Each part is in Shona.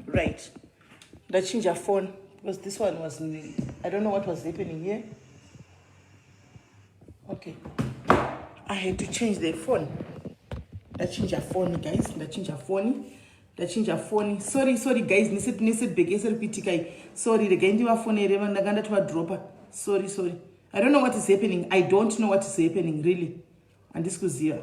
Right, ndachinja phone because this one was, I don't know what was happening here. Okay, I had to change the phone. Ndachinja phone guys, ndachinja phone, ndachinja phone. Sorry, sorry guys, nesetback yese iri kuitika iyi. Sorry, regai ndivafonere, ndanga ndatovadropa. Sorry, sorry, I don't know what is happening. I don't know what is happening really, handisi kuziva.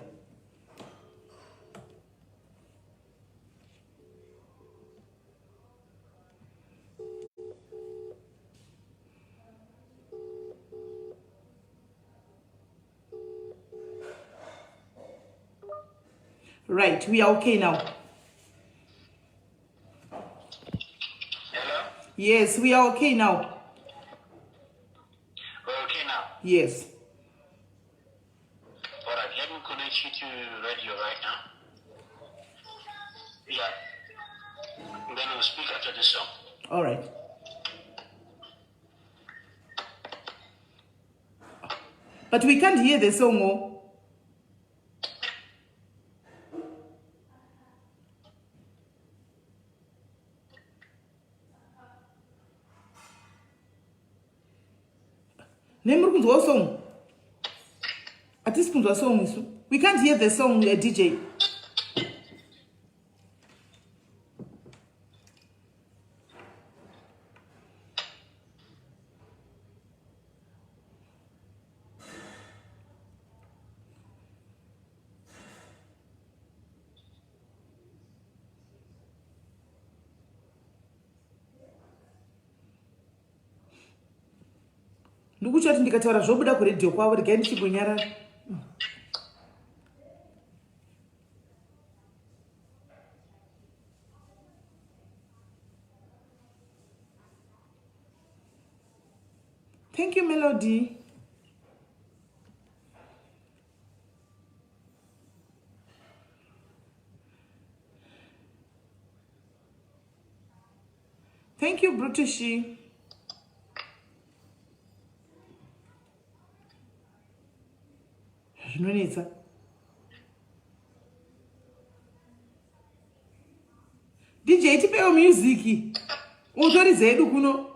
Right, we are okay now. Hello? Yes, we are okay now. We're okay now? Yes. All right, let me connect you to radio right now. Yeah. Then we'll speak after this song. All right. But we can't hear the song, oh. Nemuri kunzwawo song? Hatisi kunzwa song isu. We can't hear the song, DJ. Ndikutya kuti ndikataura zvobuda kuredhiyo kwavo, regai ndichigonyarara. Thank you, Melody. Thank you, Brutushi. Zvinonetsa. DJ, tipewo music. Utoridza yedu kuno.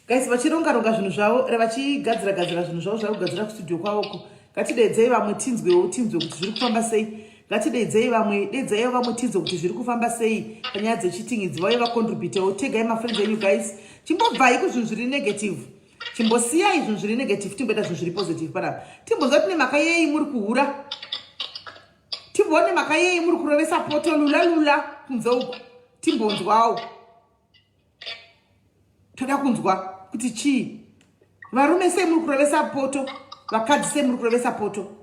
Guys, vachironga ronga zvinhu zvavo, vachigadzira gadzira zvinhu zvavo zvari kugadzira kustudio kwavoko. Ngatideedzei vamwe tinzwewo, tinzwe kuti zviri kufamba sei. Ngatideedzei vamwe, deedzaiwo vamwe tinzwe kuti zviri kufamba sei panyaya dzechitingidzi. Vauye vacontributewo. Tegai mafriends enyu guys. Chimbobvai kuzvinhu zviri negative, chimbosiyai zvinhu zviri negative, timboita zvinhu zviri positive panapa. Timbonzwa kuti nemhaka yei muri kuhura, timboone mhaka yei muri kurovesa poto lula lula kunze uku. Timbonzwawo, toda kunzwa kuti chii. Varume sei muri kurovesa poto, vakadzi sei muri kurovesa poto?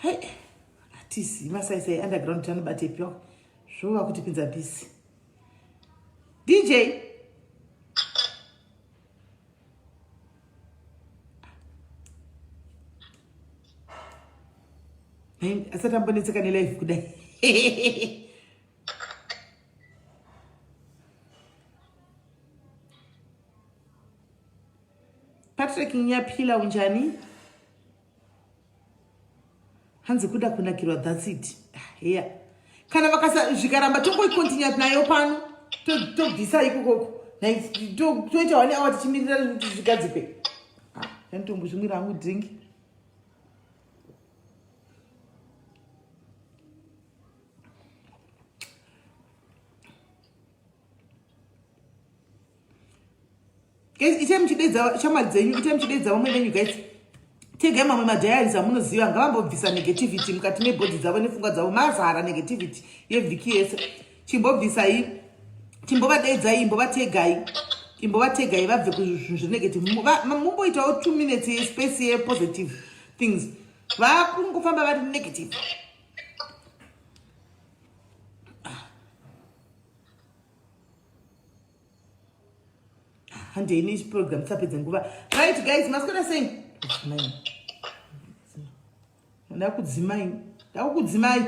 Hei, hatisi masaisai underground tanobatepi zvova kutipinza bisi. DJ, asati ambonetseka nelife kudai. Patrick Nyaphila, unjani? Hanzi kuda kunakirwa, that's it. Yeah, kana vakasa zvikaramba tongoikontinya nayo pano, tobvisa ikokoko, toita one hour tichimirira kuti zvigadzikwe. Nditombozvimwira hangu drink. Guys, itai muchideedza shamwari dzenyu, itai muchideedza vamwe venyu guys. Tegai mamwe madiaries amunoziva, ngavambobvisa negativity mukati mebhodhi dzavo nepfungwa dzavo. Mazara negativity yevhiki yese. Chimbobvisai, chimbovadeedzai, imbovategai, imbovategai vabve kuzvinhu zvenegative. Mumboitawo 2 minutes yespace yepositive things. Vakungofamba vari negative. Handei nechiprogram tisapedze nguva. Right guys, maswera sei? Ndakudzimai, ndakukudzimai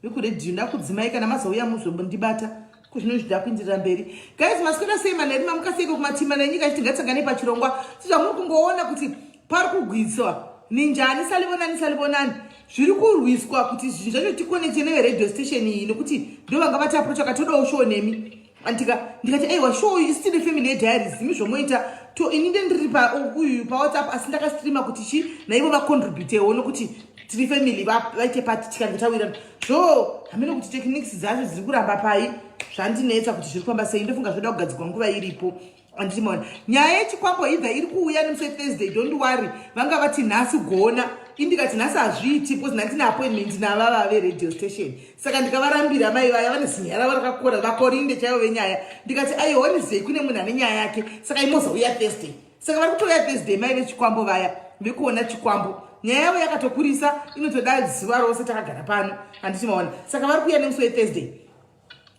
vekuredhiyo, ndakudzimai. Kana mazouya muzondibata kuzvino zvida kuindirira mberi. Guys, maswera sei? Manheru, mamuka seiko kumatima nenyika? Chiti ngatisangane pachirongwa sezvamuri kungoona kuti pari kugwiswa ninjani. Salibonani, salibonani. Zviri kurwiswa kuti zvinhu zvacho tikonekte neveredio station iyi, nekuti ndo vanga vati approach akatodawo show nemi. Andika ndikati aiwa, show iyi tine family yediaries, imi zvomoita to ini nde ndiri pa uyu paWhatsApp, asi ndakastreama kuti chi naivo vacontributewo nokuti tiri family, vaite pati tikange tawirana. Zvo hamene kuti techniques dzacho dziri kuramba pai, zvandinetsa kuti zviri kufamba sei. Ndofunga zvoda kugadzirwa nguva iripo. Anditi maona nyaya yechikwambo idha iri kuuya nemusi weThursday. Don't worry, vanga vati nhasi gona, indikati nhasi hazviiti because ndandine appointment navava veradio station. Saka ndikavarambira. Mai vaya vane zinyaya ravo rakakora, vakorinde chaivo venyaya. Ndikati aihonisei, kune munhu ane nyaya yake, saka imozouya Thursday. Saka vari kutouya Thursday, mai vechikwambo vaya vekuona chikwambo. Nyaya yavo yakatokurisa, inotoda zuva rose takagara pano. Handiti maona? Saka vari kuuya nemusi weThursday.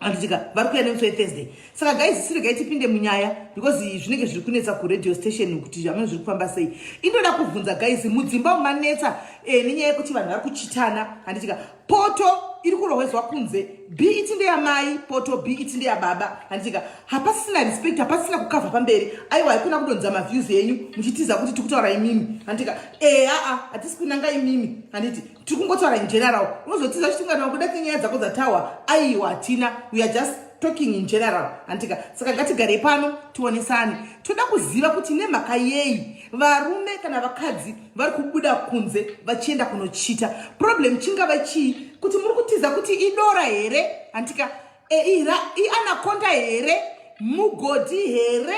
Handitika vari kuuya nemusi weThursday. Saka guys, siregai tipinde munyaya because zvinenge zviri kunetsa kuradio station kuti zvamene zviri kufamba sei. Indoda kubvunza guys, mudzimba mumanetsa nenyaya yekuti vanhu vari kuchitana. Handitika poto iri kurohwezwa kunze, b iti ndeyamai, poto b iti ndeyababa. Handitika hapasisina respect, hapasisina kukavha pamberi. Aiwa, haikuna kudonza maviews enyu muchitiza kuti tikutaura imimi. Handitika aa hatisi kunanga imimi, handiti tiri kungotaura in general. Unozotiza chitingana kuda kenyaya dzako dzatawa. Aiwa, hatina, we are just talking in general. Handitika saka ngatigarei pano tionesane. Toda kuziva kuti nemhaka yei varume kana vakadzi vari kubuda kunze vachienda kunochita. Problem chingava chii? Kuti muri kutiza kuti idora here? Handitika ianaconda here, mugodhi here,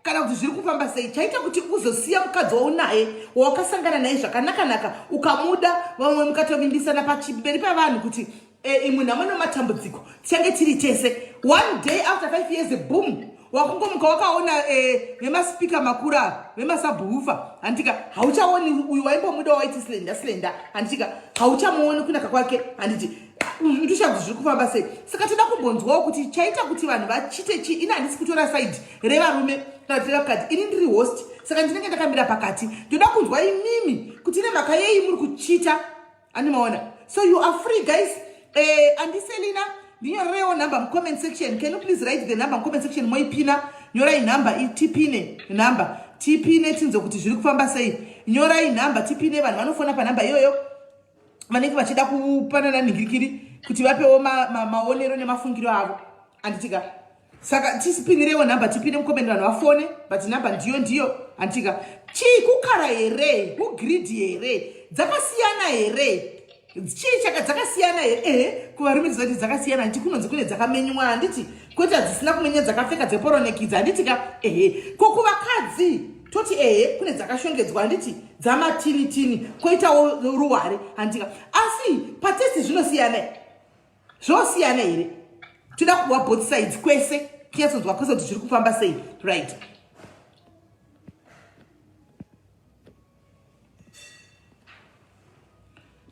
kana kuti zviri kufamba sei? Chaita kuti uzosiya mukadzi waunaye, wawakasangana naye zvakanaka-naka, ukamuda, vamwe mukatovimbisana pamberi pavanhu kuti imwe nhamo nematambudziko tichange tiri tese, one day after 5 years, boom, wakungomuka wakaona vemaspika makuru ava, vemasubwoofer. Handitika hauchaoni uyu waimbomuda, waiti slender slender. Handitika hauchamuoni kunaka kwake. Handiti ndoshakuti zviri kufamba sei? Saka toda kumbonzwawo kuti chaita kuti vanhu vachite chii. Ini handisi kutora side revarume kana kuti revakadzi. Ini ndiri host, saka ndinenge ndakamira pakati. Ndoda kunzwa imimi kuti nemhaka yei muri kuchita. Andimaona? So you are free guys. Andiselina, ndinyorerewo number mucomment section. Can you please write the number mucomment section? Moipina, nyorai number, tipine number, tipine tinzwe kuti zviri kufamba sei. Nyorai number, tipine. Vanhu vanofona panhamba iyoyo vanenge vachida kupanana nhingirikiri kuti vapewo maonero nemafungiro avo. Anditika saka tisipinirewo nhamba, tipine mucomment, vanhu vafone. But nhamba ndiyo ndiyo. Handitika chii? Kukara here? Kugreedy here? Dzakasiyana here? Chii chaka dzakasiyana here? Ehe, kuvarume dzoti dzakasiyana. Handiti kunonzi kune dzakamenywa, handiti kwete dzisina kumenya, dzakapfeka dzeporonekidza. Handiti ka? Ehe, ko kuvakadzi toti ehe, kune dzakashongedzwa, handiti dzamatinitini, kwoitawo ruware. Handitika asi patesti zvinosiyana, zvosiyana here? Toda kuwa both sides kwese, tinyatsonzwa kwese kuti zviri kufamba sei. Right,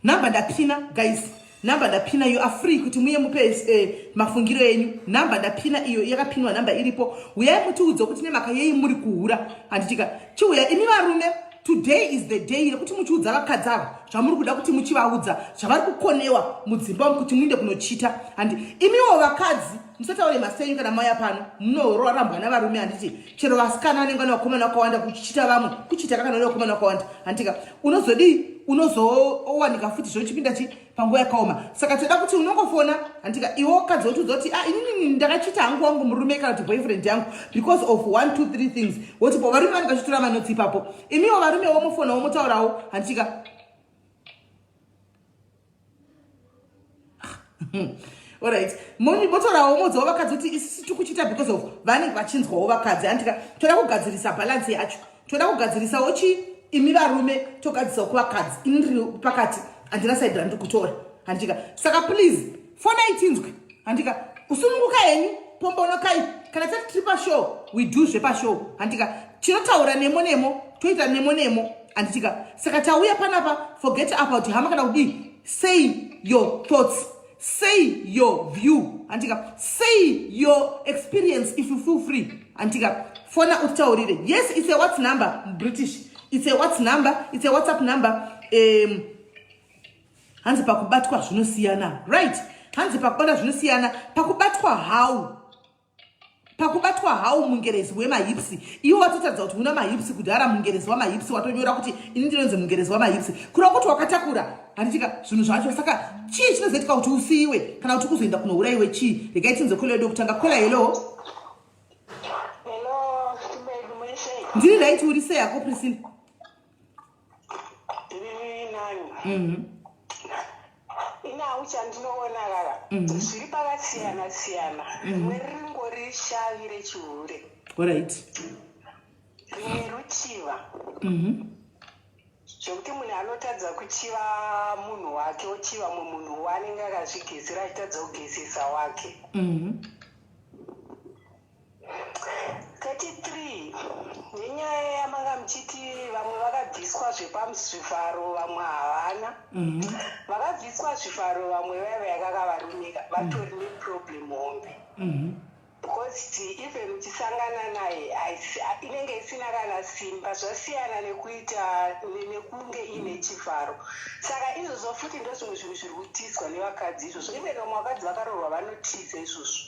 nhamba ndapina guys, nhamba ndapina. You are free kuti muye mupe mafungiro enyu. Nhamba ndapina iyo, yakapinwa, nhamba iripo. Uyai mutiudze kuti nemhaka yei muri kuhura. Handitika chiuya imi varume. Today is the day rekuti muchiudza vakadzi ava zvamuri kuda kuti muchivaudza, zvavari kukonewa mudzimba umu kuti muinde kunochita. Handi imiwo vakadzi musataure mazita enyu kana mauya pano, munorambwa navarume. Handiti chero vasikana vanenge vane vakomana vakawanda, kuchichita vamwe, kuchita kakana vane vakomana vakawanda. Handitika unozodii? Unozowanika futi zvochipinda chi panguva yakaoma. Saka toda kuti unongofona. Handitika iwe kadzi wotiudza kuti ah, inini ndakachita hangu wangu murume kana kuti boyfriend yangu because of one two three things. Wotipo varume vanenge vachitora manotsi ipapo. Imiwo varume womufona, womotaurawo. Handitika Alright, motorawo modzawo vakadzi kuti isusu tiri kuchiita because of vanenge vachinzwawo vakadzi andika toda kugadzirisa balance yacho, toda kugadzirisawo chi imi varume togadzirisawo kuvakadzi. Ini ndiri pakati, handina side randiri kutora handika. Saka please fonai tinzwe handika. Kusununguka henyu, pombonokai. Kana tati tiri pashow, we do zvepashow handika. Tinotaura nemo nemo, toita nemo nemo handitika. Saka tauya panapa, forget about hama kana kudii. Say your thoughts, say your view handika, say your experience if you feel free handika. Fona utitaurire. Yes, it's a whats number, British, it's a whats number, it's a WhatsApp number. Hanzi pakubatwa zvinosiyana, right? Hanzi pakubatwa zvinosiyana. Pakubatwa how? Pakubatwa how, mungerezi wemahips? Iwo watotaridza kuti una mahips kudhara. Mungerezi wamahips, watonyora kuti ini ndinonzi mungerezi wamahips, kureva kuti wakatakura handitika zvinhu zvacho. Saka chii chinozoitika kuti usiyiwe kana kuti uzoenda kunourayiwe? Chii? Regai tinze caller yedu yekutanga. Caller, hello. Hello, Simeli, muri sei? Ndiri right, uri sei hako, Priscilla? Ndiri nani. Inhau chandinoona kaka zviri pakasiyana siyana. Rimwe ringori shavi rechihure. Rimwe ruchiva. Zvekuti munhu anotadza kuchiva munhu wake, ochiva mumwe munhu waanenge akazvigezera achitadza kugezesa wake. 33 nenyaya yamanga muchiti vamwe vakabviswa zvepamuzvivharo, vamwe havana. Vakabviswa zvivharo vamwe vaiva yakakavarumika vatori neproblem hombe because even uchisangana naye inenge isina kana simba. Zvasiyana nekuita nekunge iine chivharo. Saka izvozvo futi ndo zvimwe zvinhu zviri kutizwa nevakadzi izvozvo. Even vamwe vakadzi vakaroorwa vanotiza izvozvo.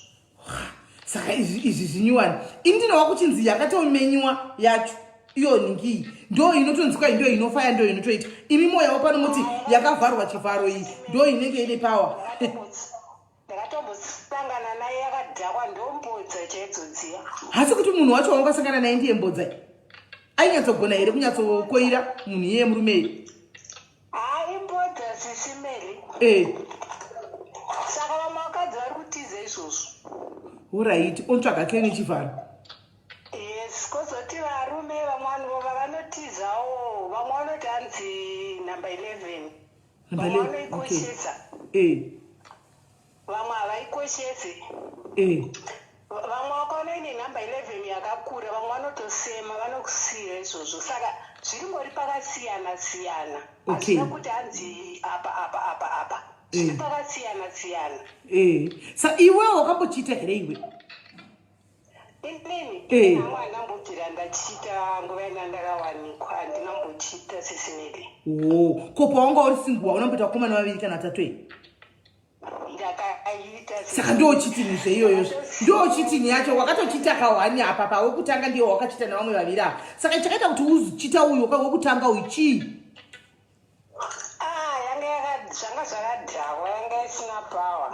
Saka izvi zvinyuwani. Ini ndinova kuchinzi yakatomenywa yacho iyo ningii ndo inotonzwa, ndo inofaya, ndo inotoita. Imi moyawo pano muti yakavharwa chivharo iyi ndo inenge ine power. Ndakatombosangana naye yakadhakwa, ndombodza chaidzo dziya. Hasi kuti munhu wacho waungasangana naye ndiye mbodza ainyatsogona here kunyatsokoira munhu iyeye, murume iye? Haa, imbodza, Sisimeli. Saka vamwe vakadzi vari kutiza izvozvo. Alright, ontsvaga ke nechivharo. Yes, kozoti varume vamwe vanhu vanotizawo. Vamwe vanoti hanzi number 11. Number Vamwe 11, okay. vanoikoshesa. Vamwe havaikoshese. Vamwe vakaona ine number 11 yakakura, vamwe vanotosema, vanokusiya izvozvo. Saka zviringori pakasiyana siyana. Hazvina kuti hanzi apa, apa, apa, apa. Zviri pakasiyana siyana. Sa iwewo wakambochiita here iwe? Inini? Hangu handambobvira ndachiita. Nguva ina ndakawanikwa handinambochiita, Sisimeli. O, ko pawanga uri single waunamboita vakomana vaviri kana vatatu here? Ndakaita. Saka ndochitini zveiyoyo, ndochitini yacho? Wakatochita kahwani apa pawekutanga, ndiyo wakachita nevamwe vaviri apa. Saka chakaita kuti uchiita uyu wekutanga uyu chii? Ah, yanga zvanga zvakadhakwa, yanga isina power.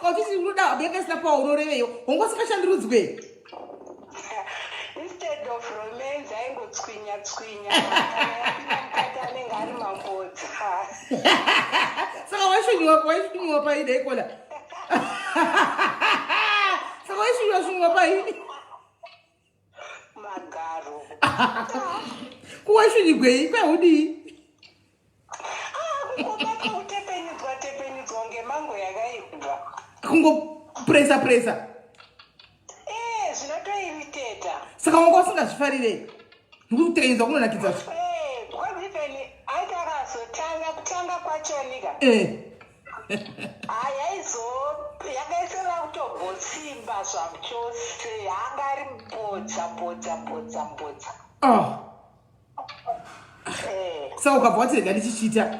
Kauchiti unoda yanga isina power, unoreveyo? Hongu, usingashandirudzwe. Instead of romance, aingotswinya tswinya. Kana yapinda mukati anenge ari mambodza. Saka waishunyiwa pai daikola? Saka waishunyiwa shunyiwa pai? Magaro. Kuwaishunyigwei kwaudii? Ah, kungobata, kutepenyudzwa tepenyudzwa ngemango yakaibva. Kungopresa presa. Eh, zvinotoiriteta. Saka wanga usingazvifarirei nekuti kutekenyedzwa kunonakidza? Eh, because even aiti akazotanga kutanga kwachonika, hayaizo yakaisera kutobotsimba zvachose. Anga ari mbodza, mbodza, mbodza, mbodza. Oh. Eh. Saka ukabva wati rega ndichichita.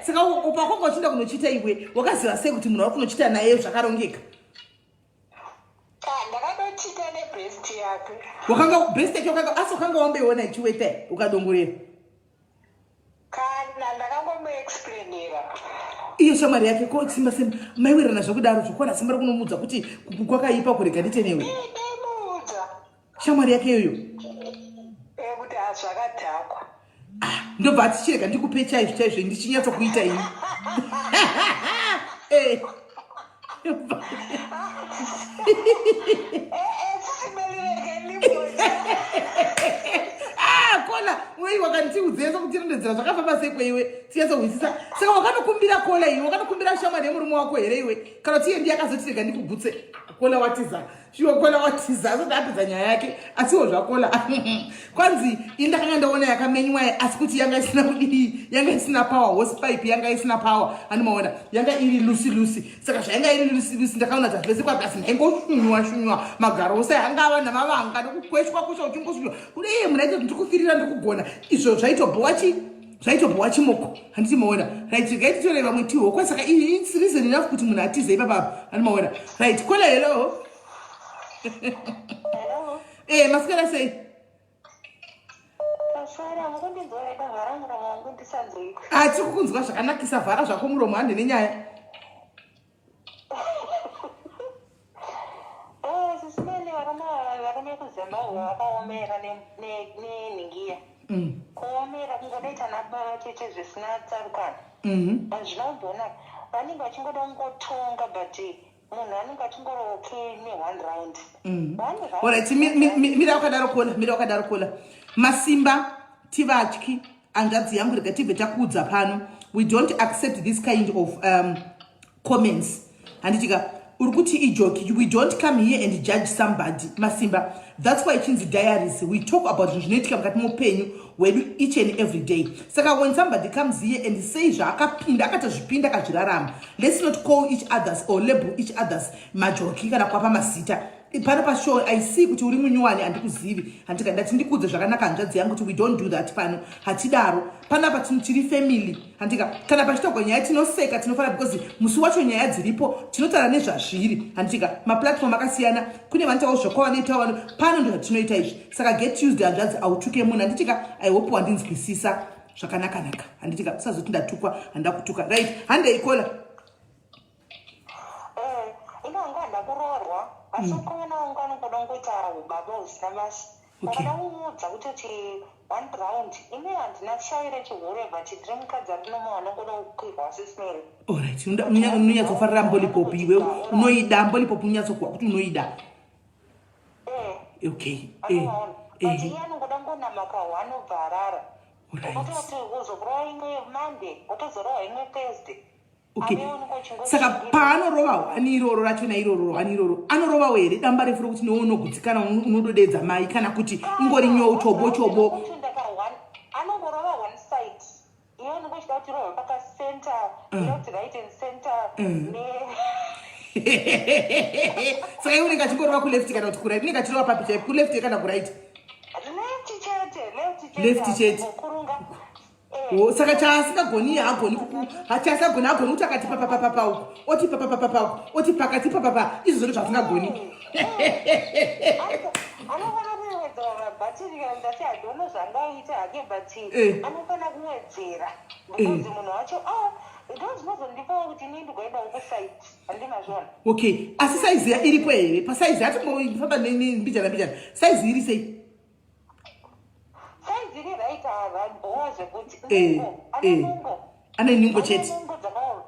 Saka upakwanga uchienda kunochita iwe wakaziva sei kuti munhu wari kunochita naye zvakarongeka? Ah, ndakatochita nebest yake. Wakanga best yake wakanga, asi wakanga wamboiona ichiweta ukadongorera? Kana ndakangomuexplainera. Iyo shamwari yake ko simba simba maiwirirana zvekudaro zvokwana simba rekunomuudza kuti kwakaipa kurega ndite newe? Ndaimuudza. Shamwari yake iyoyo? Kuti Zvakadhakwa. Ah, ndobva atichirega ndikupe chaizvo chaizvo ndichinyatso kuita ini. Eh. Ah, kola wei wakandiudzesa kuti rondedzera zvakafamba sei kweiwe tinyatsohwisisa. Saka wakanokumbira kola iwe, wakanokumbira shamwari yemurume wako here iwe? Kana kuti iye ndiye akazoti rega ndikugutse. Kola watiza. Shuwa kola watiza asati apedza nyaya yake asiwo zvakola kwanzi ini ndakanga ndaona yakamenywa asi kuti yanga isina kudii yanga isina power horse pipe yanga isina power anomaona yanga iri lusi lusi saka zvayanga iri lusi lusi ndakaona kuti hazvese kwapi asi ndaingoshunywa shunywa magaro ose anga ava namavanga nokukweshwa kweshwa uchingoshunywa kudii munhu aita kuti ndikufirira ndikugona izvo zvaitobhowa chii zvaitobhowa chimoko handiti maona right regai titore vamwe tihokwa saka its reason enough kuti munhu atize ipapapa handi maona right kola hello e masikana sei ati kukunzwa zvakanakisa vhara zvako muromo hande nenyaya Eh, sisimele varume varume kuzimbabwe vakaomera nenhingiya kuomera kungodaita nababa tete zvisina tsarukano mm-hmm. hazvina kumbonaka vanenge vachingoda kungotonga but munhu anenge achingori okay neone round mm. Alright, mira wakadaro kola mira wakadaro kola masimba tivatyi hanzvadzi yangu rega tibve takuudza pano we don't accept this kind of um, comments handitika uri kuti ijoki we don't come here and judge somebody masimba that's why ichinzi diaries we talk about zvinhu zvinoitika mukati meupenyu hwedu each and every day saka when somebody comes here and say zvaakapinda akatozvipinda akazvirarama let's not call each others or label each others majoki kana kuapa mazita pano pashow i see kuti uri munyowani handikuzivi handika ndati ndikuudze zvakanaka hanzvadzi yangu kuti we don't do that pano hatidaro panapa tiri family handika kana pachitogwa nyaya tinoseka tinofara because musi wacho nyaya dziripo tinotaura nezvazviri handika maplatform akasiyana kune vanoitawo zvakwavanoitawo vano pano ndo zvatinoita izvi saka get used hanzvadzi autuke munhu handitika i hope wandinzwisisa zvakanakanaka handitika usazoti ndatukwa handida kutuka right handei kola Eh, ini hangu handina kuroorwa asi mm. mukomana wangu anongoda kungoita ubaba husina basa ndakada kumuudza kutoti one round ini handina shayi rechihure but ndiri mukadzi ari normal anongoda kukwirwa sismary orit unonyatsofarira mbolipop iwe unoida mbolipop unonyatsokuwa kuti unoida eh. okay eh, but iye anongoda kungonamaka one obva arara ototi uzokurova imwe monday otozorova imwe thursday okay saka paanorova hwani iroro rachona iroro hwani iroro anorovawo here damba refu rokuti newe unogutsikana unododedza mai kana kuti ingori nyou chobo chobo anongorova one side iwe unenge uchida kuti rohwe pakacenter mm. left right and center mm. saka iwe unenge achingorova kuleft kana kuti kuright unenge achirova papi chaipo kuleft kana kuright left chete left chete Oh, saka chaasingagoni iye haagoni chaasingagoni haagoni kuti akati papapapapa uku oti papapapapa uku oti pakati papapa izvo zvoto zvaasingagoni anofana kuwedzera mabhatiri kana ndati hadono zvangaite hake but eh. anofana kuwedzera because eh. munhu wacho ah, ndo zvinozondipawo kuti ini ndigoendawo kusaiti handimazviona okay asi saizi iripo here pasaizi hatimbofamba nembijana mbijana saizi iri sei Size iri right havabhowa zvekuti eh, ane eh. nungo ane nungo chete nungo dzakaoma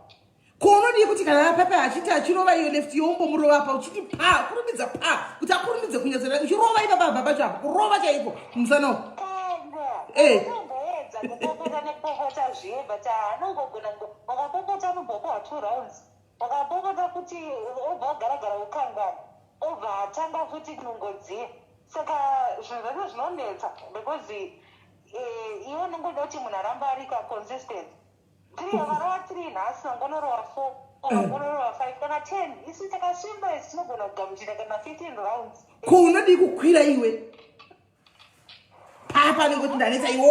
ko unodii kuti kana papa achiti achirova iyo left yombomurova apa uchiti pa kurumidza pa kuti akurumidze kunyatsora uchirova ipapa apa pacho apa kurova chaiko kumusana uko kanga Eh. anongoedza kupopota nekupopota zviye but anongogona wakapopota anobva kuwa two rounds wakapopota kuti obva wagaragara wokangana obva atanga futi nungo dziye saka zvinhu zvacho zvinonetsa because eh, iwe unongoda kuti munhu aramba ari ka consistent three vakarova three nhasi vangonorova four eh. vangonorova five kana ten isu takasvimba isu tinogona kugamuchira kana 15 rounds ko unodii kukwira iwe papa nekuti ndanetsa iwe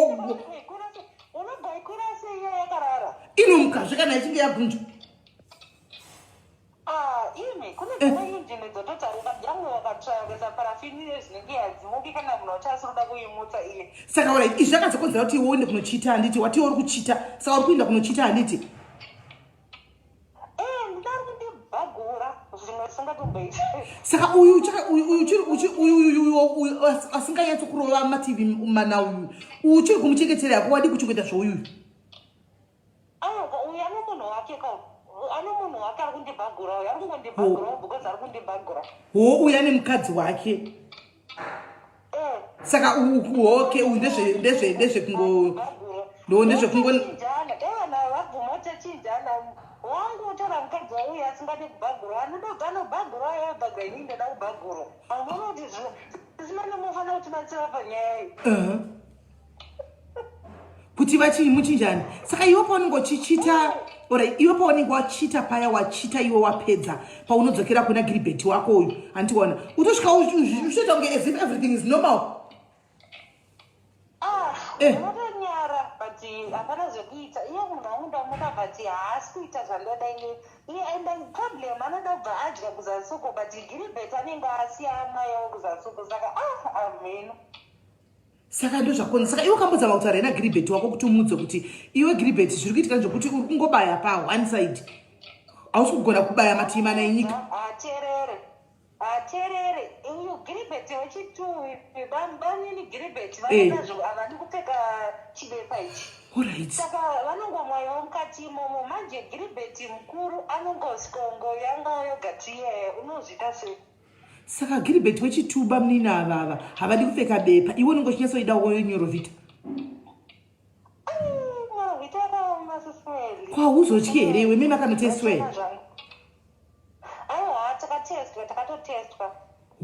unogaikwira sei iyo yakarara inomukazve kana ichinge yagunzwa Ah, imi kune dzimwe injini dzototaruka yangu wakatsvaya kuisa parafini nezvinenge yadzimuki kana munhu wacho asiri kuda kuimutsa iye saka orit izvi zvakazokonzera kuti iwe uende kunochita handiti wati uri kuchita saka uri kuenda kunochita handiti Eh, ndari kundibhagura zvimwe zvisingatomboiti saka uyu uyu uyu uyu asinganyatso kurova mativi mana uyu uchiri kumuchengetera yako wadi kuchengeta zvouyu. Aiwa, uyu ane munhu wake ka, ane munhu wake ari kundibhagura uyu, ari kungondibhagurawo because ari kundibhagura. Ho, uyu ane mukadzi wake. Eh. Saka okay, uyu ndezve ndezve kungo ndo ndezvekungo Chinjana, dai vanhu ava vabvuma kuti tachinjana. Wangu utora mukadzi wauyu asingadi kubhagurwa, anoda anobhagurwa, ayobhagura, inini ndoda kubhagurwa. Hamuna kuti zvino sisina nomufanira kutibatsira panyaya iyi. Kuti vachimuchinjani. Saka iwe paunenge uchichita, ora iwe paunenge wachita paya, wachita iwe wapedza, paunodzokera kuna Giribheti wako uyu, handiona utosvika uchitoita kunge as if everything is normal? Ah, Eh. unotonyara, but hapana zvekuita. Iye munhu wangu ndamuda, but haasi kuita zvandoda ini. Iye and problem anoda kubva adya kuzasuko, but Giribhet anenge asiya amwayawo kuzasuko, saka ah, amheno. Saka ndo zvakona. Saka iwe kambozama kutaura ina Giribheti wako kuti umuudze kuti iwe Giribheti, zviri kuitika ndezvekuti uri kungobaya pa one side, hausi kugona kubaya mativi mana enyika. Haterere, haterere. Uyu Giribheti wechitu, banini Giribheti, vanonazvo, havadi kupfeka chibepa ichi. Saka vanongomwayiwa mukati imomo. Manje Giribheti mukuru anongoskongoyangawo yogati iyeye, unozviita sei? Saka Giribheti wechituba, munini avava havadi kupfeka bepa, iwe unenge uchinyatsoidawo nyorovhita. Nyorovhita yakaoma, sisweli. Kwauzotyi here iwe mimi akanotestwa here? Aiwa, takatestwa, takatotestwa.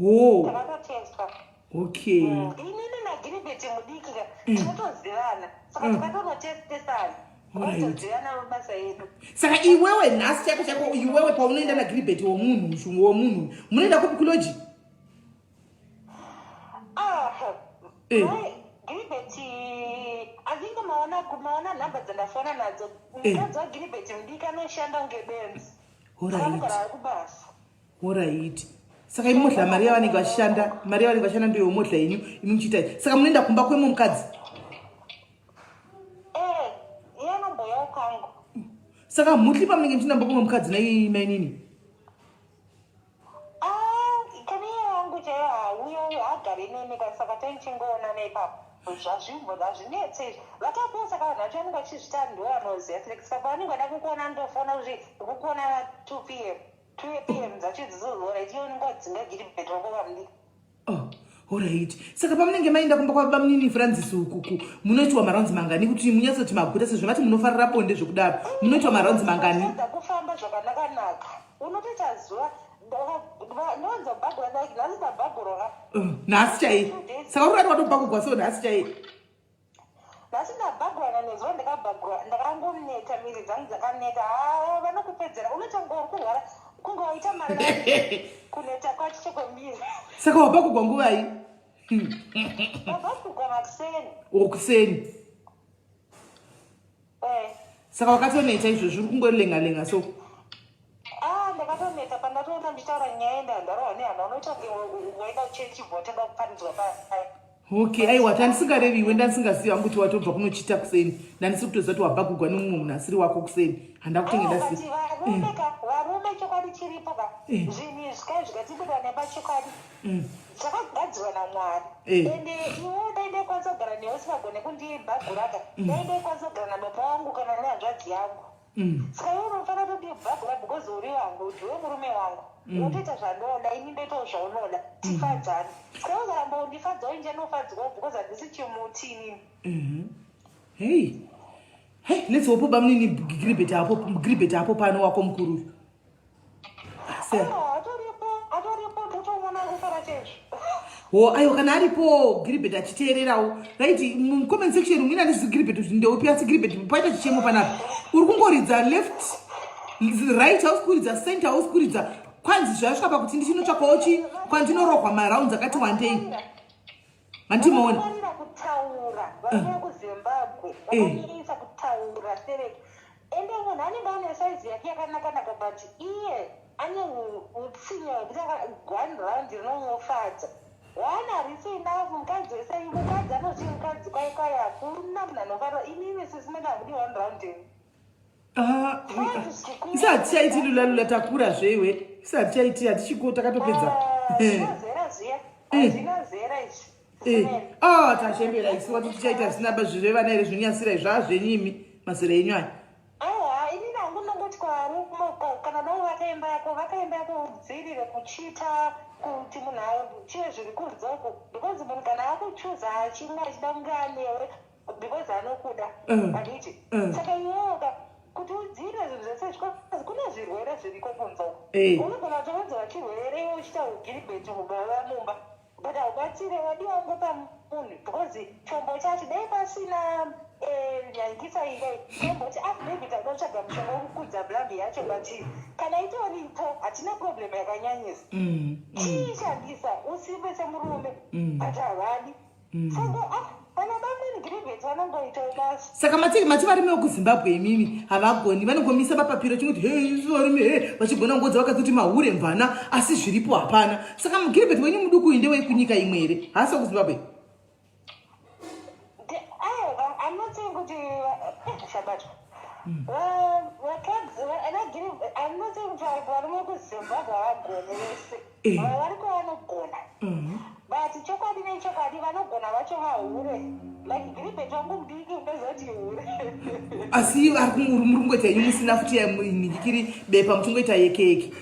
Ho. Takatotestwa. Inini naGiribheti mudiki ka tinotozivana, saka takatonotestesana, takatozivana mabasa edu. Saka iwewe nhasi chako chako, iwewe paunoenda naGiribheti womunhu, munoenda kupi? Kulodge? Ah, Giribheti, I think maona nhamba dzandafona nadzo. Mukadzi waGiribheti mudiki anoshanda kunge benzi. Anogara ari kubasa. Alright, saka imi modla mari yavanenge vachishanda, mari yavanenge vachishanda ndoyo modla yenyu imi muchiita. Saka munoenda kumba kwemo mukadzi? Eh, iye anomboyawo kwangu. Saka mutli pamunenge muchinamba kumwe mukadzi naimainini? Ah, kana iye wangu chaiyo hauyo, haagari neni ka, saka taichingoonana ipapo. Zvazvimbo hazvinetse izvi. Vakapo, saka vanhu vacho vanenge vachizvita ndo vanoziva. Saka pavanenge vada kukuona, ndofona kuti kukuona 2 p.m., 2 p.m. dzacho idzodzo, right, iwe unenge wadzinga Giribheti wako vamudiki. Oh, alright. Saka pamunenge maenda kumba kwabamunini Francis ukuku, munoitwa marounds mangani kuti munyatsoti maguta, sezvo mati munofarira bonde zvekudaro? Munoitwa marounds mangani? Atadza kufamba zvakanakanaka, unotoita zuva ndonza bhagura, like nhasi ndabhagurwa. Nhasi chai? Saka uri kati watobhagurwa so nhasi chai? Nhasi ndabhagurana, nezuva ndakabhagura, ndakangoneta, miri dzangu dzakaneta. Ha, vanokupedzera, unotonga uri kurwara kunge waita malaria, kuneta kwacho chekwemiri. Saka wabhagurwa nguvai? Ndabhagurwa makuseni. Okuseni? Eh. Saka wakatoneta izvozvi, uri kungolenga lenga so? Ah, ndakatoneta. Pandatoona ndichitaura nyaya, ndandarohwa nehana, unoita kunge waenda kuchechi, bva watanga kupanidzwa paya. Okay, aiwa, tandisingarevi iwe, ndandisingazivi hangu kuti watobva kunochita kuseni. Ndandisi kutoziva kuti wabhagurwa nemumwe munhu asiri wako kuseni, handa kutenge ndasi But varume ka, varume, chokwadi chiripo ka, zvinhu izvi kai zvikatibuda nepachokwadi, zvakagadzirwa naMwari. Ende iwe dai ndaikwanisa kugara newe usingagone kundibhagura ka, dai ndaikwanisa kugara nababa vangu kana nehanzvadzi yangu. Saka iwe unofanira kutondibhagura because uri wangu, ndiwe murume wangu, unotoita zvandoda, ini ndoitawo zvaunoda, tifadzane. Saka iwe ukaramba undifadzawo, inje ndinofadzwawo because handisi chimuti inini. Hey hey, let's hope bamunini Giribet apo, Giribet apo pano wako mukuru uyu. Ah, atoripo, atoripo, ndotomuona kufara chaizvo. Ho, aiwa, kana aripo Giribet achiteererawo, right, mucomment section mwina handisi Giribet kuti ndeupi, asi Giribet paita chichemo panapa, uri kungoridza left, right, hausi kuridza center, hausi kuridza. Kwanzi zvasvika pakuti ndichinotsvakawo chi kwandinorohwa marounds akati wandei, handimaona. Vanofarira kutaura varume vekuZimbabwe, vakanyanyisa kutaura stereki. Ende munhu anenge ane saizi yake yakanakanaka, but iye ane utsinye hwekuti one round rinomufadza, one harisi enough. Mukadzi wese, mukadzi anoti mukadzi kwai kwai, hakuna munhu anofarira. Inini sisi hamudi one round ini. Ah, isi hatichaiti lula lula, takura zveiwe, isi hatichaiti, hatichiko, takatopedza. Zvinozera. Hazvina zera izvi. Oh, tachembera isu wati tichaita zvisina zvezvevana here zvinonyasira izvi zvazvenyu imi mazera enyu aya. Aiwa, inini hangu ndongoti kwaari kana dai vaka imba yako, vaka imba yako udziirire kuchita kuti munhu achive zviri kunze uku because munhu kana akuchuza achinge achida kunge anewe because anokuda handiti saka iwewoka kuti udziirire zvinhu zvese izvi because kune zvirwere zviriko kunze uku unogona kutounzwa chirwere iwe uchiita ugiribheti mubaba mumba but haubatsire wadiwa ungopa munhu because chombo chacho dai pasina nyaikisa ikai tomboti ah maybe takuda kutsvaga mushonga wekukudza blambi yacho but kana itoripo hatina problem yakanyanyisa chiishandisa usimbe semurume but havadi saka ah vana bamweni giribheti vanongoitawo basa. Saka mati mati varume vekuZimbabwe imimi havagoni vanongomisa mapapiro chingoti hey isu varume hey vachigona kungodza vakadzi kuti mahure mvana asi zviripo hapana. Saka mugiribheti wenyu muduku uyu ndewekunyika imwe here? Haasi wekuZimbabwe? Aiwa, I'm not saying kuti shabatwa. Vakadzi ana I'm not saying kuti varume vekuZimbabwe havagoni vese. Variko vanogona. But chokwadi nechokwadi vanogona vacho vahure. Like Gilbert wangu mudiki unoziva kuti hure. Asi vari muri kungoita yenyu musina futi nhikiri bepa muchingoita yeke yeke.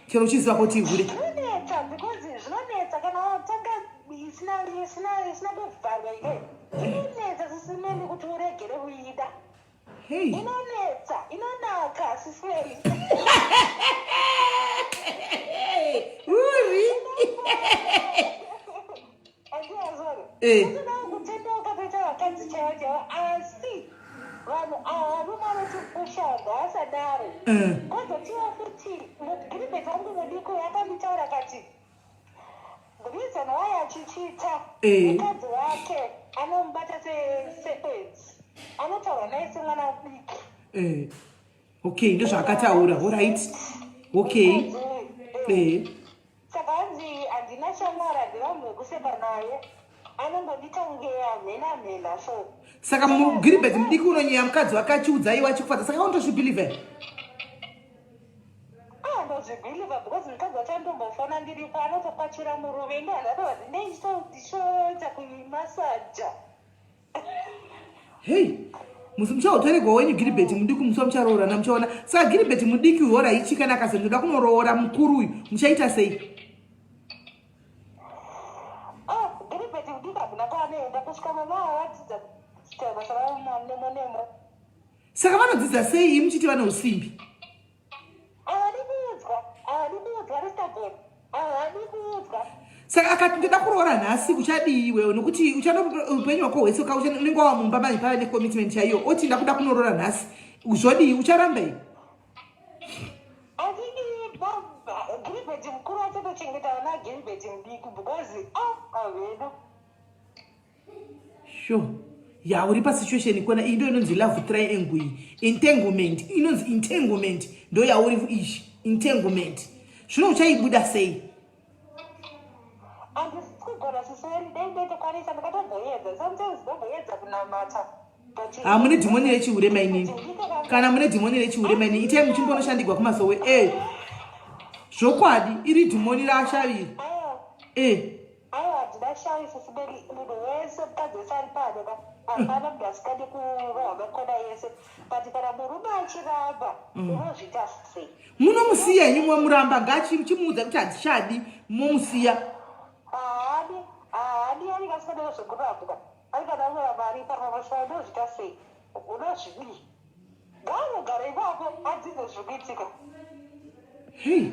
Chero uchiziva kuti hure. Zvinonetsa because zvinonetsa kana watanga isina isina isina kuvharwa ike. Inonetsa sisimeni kuti uregere kuida. Hey. Inonetsa, inonaka sisimeni. Uri. Andiyazona. Eh. Unoda kutendeuka kuita vakadzi chaivo chaivo asi vanhu ava varume vanotipusha ngavasadaro. Kozotiwo futi Gilbert wangu mudiki uyu akanditaura akati reason why achichita mukadzi wake anomubata sebenzi anotaura naye semwana mudiki. Okay, ndozvaakataura. All right. Okay. Mukadzi uyu, Saka hanzi handina shamwari, handina munhu wekuseka naye, anongondiita kunge hamhena mhena so. Saka Gilbert mudiki unonyeya mukadzi wake achiudza iwe achikufadza saka unotozvibhilivha? Ah, ndozvibhilivha because mukadzi wacho anotombofona ndiripo anotokwachira murume ini handatova ndichitoita kumasaja. Hey, musi muchautoregwa wenyu Gilbert mudiki musi wamucharoorana muchaona. Saka Gilbert mudiki uyu hora ichi kana akazondoda kunoroora mukuru uyu muchaita sei? Ah, Gilbert mudiki hakuna kwaanoenda kusvika mama vadzidza kuita basa ravo nemo nemo. Saka vanodzidza sei imi muchiti vane usimbi? Havadi kuudzwa, havadi kuudzwa Ristabon, havadi kuudzwa. Saka akati ndoda kuroora nhasi uchadii iwewe nokuti uchano upenyu hwako hwese unenge wava mumba manje pava necommitment chaiyo oti ndakuda kunoroora nhasi zvodii ucharamba here? Handidi Gilbert mukuru achatochengeta vana Gilbert mudiki because ah havedu. Sure. Ya uri pasituation ikona iyi ndo inonzi love triangle iyi. Entanglement inonzi entanglement ndo yauri iyi entanglement. Zvino uchaibuda sei? Handisi kugona siseri dai ndaitokwanisa ndakatomboedza sometimes ndomboedza kunamata. Ha mune dhimoni rechihure mainini. Kana mune dhimoni rechihure mainini itai muchimbonoshandigwa kumasowe. Zvokwadi iri dhimoni rashaviri. Aiwa handina shavi sisi Mary munhu wese mukadzi wese ari pano ka hapana munhu asingadi kurohwa makona ese but kana murume achiramba unozviita sei? Munomusiya henyu momuramba ngachimuudza kuti handichadi momusiya. Haadi haadi anenge asingade zvekurambwa anenge ada kuramba ari ipapa saka unozviita sei unozvidii ngaanogara ipapo adzidze zviri kuitika. Hey.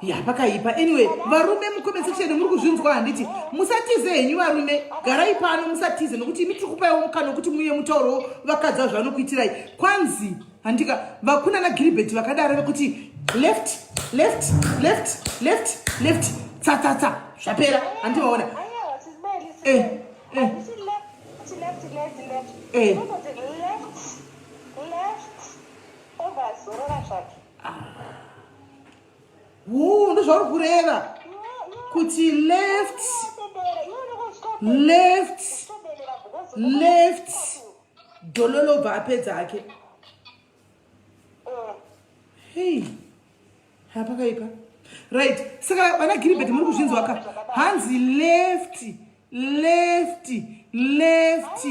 Ya pakaipa. Anyway, varume mucomment section muri kuzvinzwa handiti? Musatize henyu varume. Garai pano musatize nokuti imi tiri kupaiwo mukana wekuti muye mutauro vakadzi zvavanokuitirai. Kwanzi handika vakuna na Gilbert vakadaro vekuti left left left left left tsa tsa tsa zvapera handiti vaona. Left left left. Left left obva zvake. Woo, ndozvauri kureva kuti left left left dololo bva apedza ake. Hey, hapakaipa. Right, saka vana Giribet, muri kuzvinzwa ka? Hanzi left, left, left.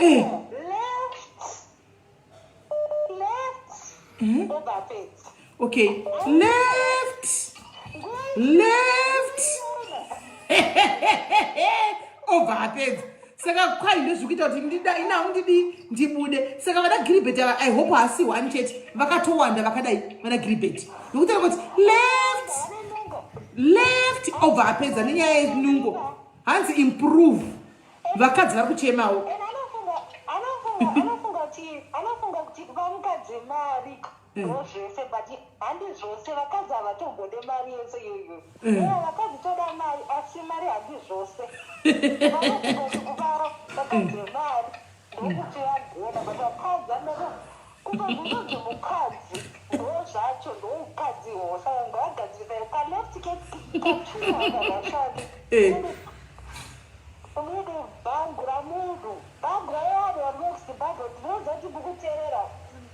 Eh. Left, left, obva apedza. Okay, left, left, obva apedza. Saka kwai ndozviri kuita kuti ndida inawo ndidi ndibude. Saka vana Giribet ava, I hope haasi one chete, vakatowanda vakadai vana Giribet, nokuti kuti left, left, obva apedza nenyaya yenungo. Hanzi improve, vakadzi vari kuchemawo. And anofunga kuti kupa mukadzi mari ndo zvese, but handi zvose. Vakadzi havatombode mari yese iyoyo. Eya, vakadzi toda mari, asi mari handi zvose. Vanofunga kuti kupa vakadzi mari ndokuti vagona, but vakadzi vanoda kupa zvinonzi mukadzi ndo zvacho, ndoukadzi ihwohwo. Saka ngavagadzirisa kaleft kachuakavashandi. Munhu bhangura, munhu bhangura yevanhu vari kuZimbabwe. Ndinoziva kuti mukuteerera,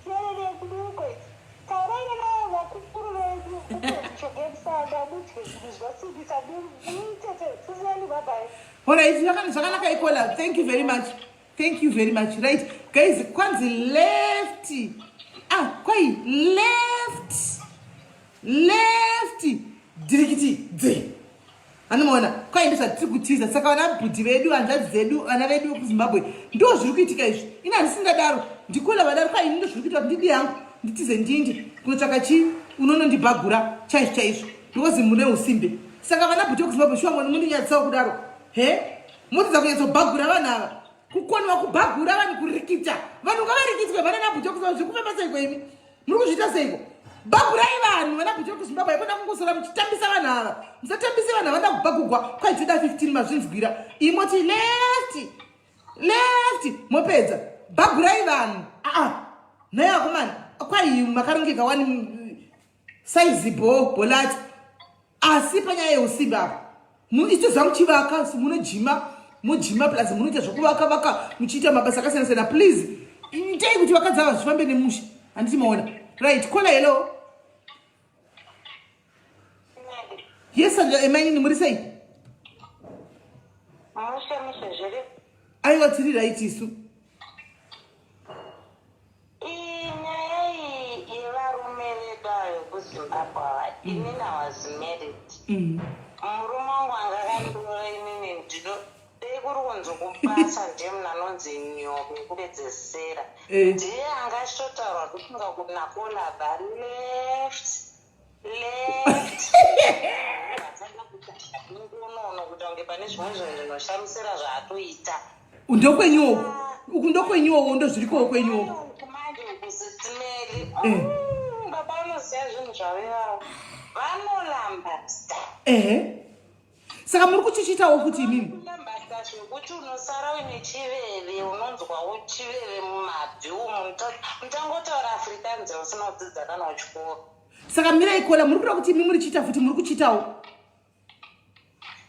teerere kuduko idzi, taurai navo vakuru vedu kushonge musanda, mudye zvinhu zvinosimbisa, muitete sisiyani. Bye bye. Alright, zvakanaka ikola. Thank you very much, thank you very much. Right guys, kwanzi left, ah, kwai left, left, dirikiti dze. Anomaona kwai ndozvatiri kutiza. Saka vana bhudhi vedu, hanzvadzi dzedu, vana vedu vekuZimbabwe, ndo zviri kuitika izvi. Ini handisingadaro, ndikola vadaro. Kwai ini ndo zviri kuita kuti ndidi yangu nditize, ndindi kunotsvaka chii unonondibhagura chaizvo chaizvo, because mune usimbe. Saka vana bhudhi vekuZimbabwe, shuwa munonyatsawo kudaro he, motidza kunyatsobhagura vanhu ava, kukoniwa kubhagura vanhu, kurikita vanhu. Ngavarikitwe vana nabhuti vekuZimbabwe. Zviri kufamba seiko imi? Muri kuzviita seiko? Bhagurai vanhu, vana bhuti vekuZimbabwe. Aikona kungosora muchitambisa vanhu ava. Musatambise vanhu avada kubhagugwa. Kwaitoda 15, mazvinzwira. Imoti left, left, mopedza. Bhagurai vanhu. Aa, nhai akomana, kwai makarongeka wani, saizi bho bholacho, asi panyaya yeusimba apa icho muchivaka, munojima, mojima, plus munoita zvokuvaka vaka, muchiita mabasa akasiyana siyana. Please itei kuti vakadzi ava zvifambe nemusha. Handiti maona? Right, caller, hello. Yes, emainini, muri sei? Mushe mushe, zviri? Aiwa, tiri right isu. Iyi nyaya iyi yevarume vedu ava vekuZimbabwe ava, inini I was married. Murume wangu anga akandiroora, inini ndino dei kuri kunzi kubasa ndiye munhu anonzi nyoka yekupedzesera. Ndiye anga achitotaura kufunga kuti nakolabva left, left, unono kuita kunge pane zvimwe zvinhu zvinoshamisira zvaatoita. Ndokwenyuwo uku, ndokwenyuwo, ndozvirikowo kwenyuwo. Uku manje, uku sisimeli. Baba vanoziva zvinhu zvavo ivavo, vanolambasta. Ehe, saka muri kuchichiitawo kuti imimi? Kulambasta zvekuti unosara uine chiveve, unonzwawo chiveve mumabvi umu. Mutangotaura Afrikaans usina kudzidza kana kuchikoro. Saka mirai, caller, muri kuda kuti imi muri chiita futi, muri kuchiitawo?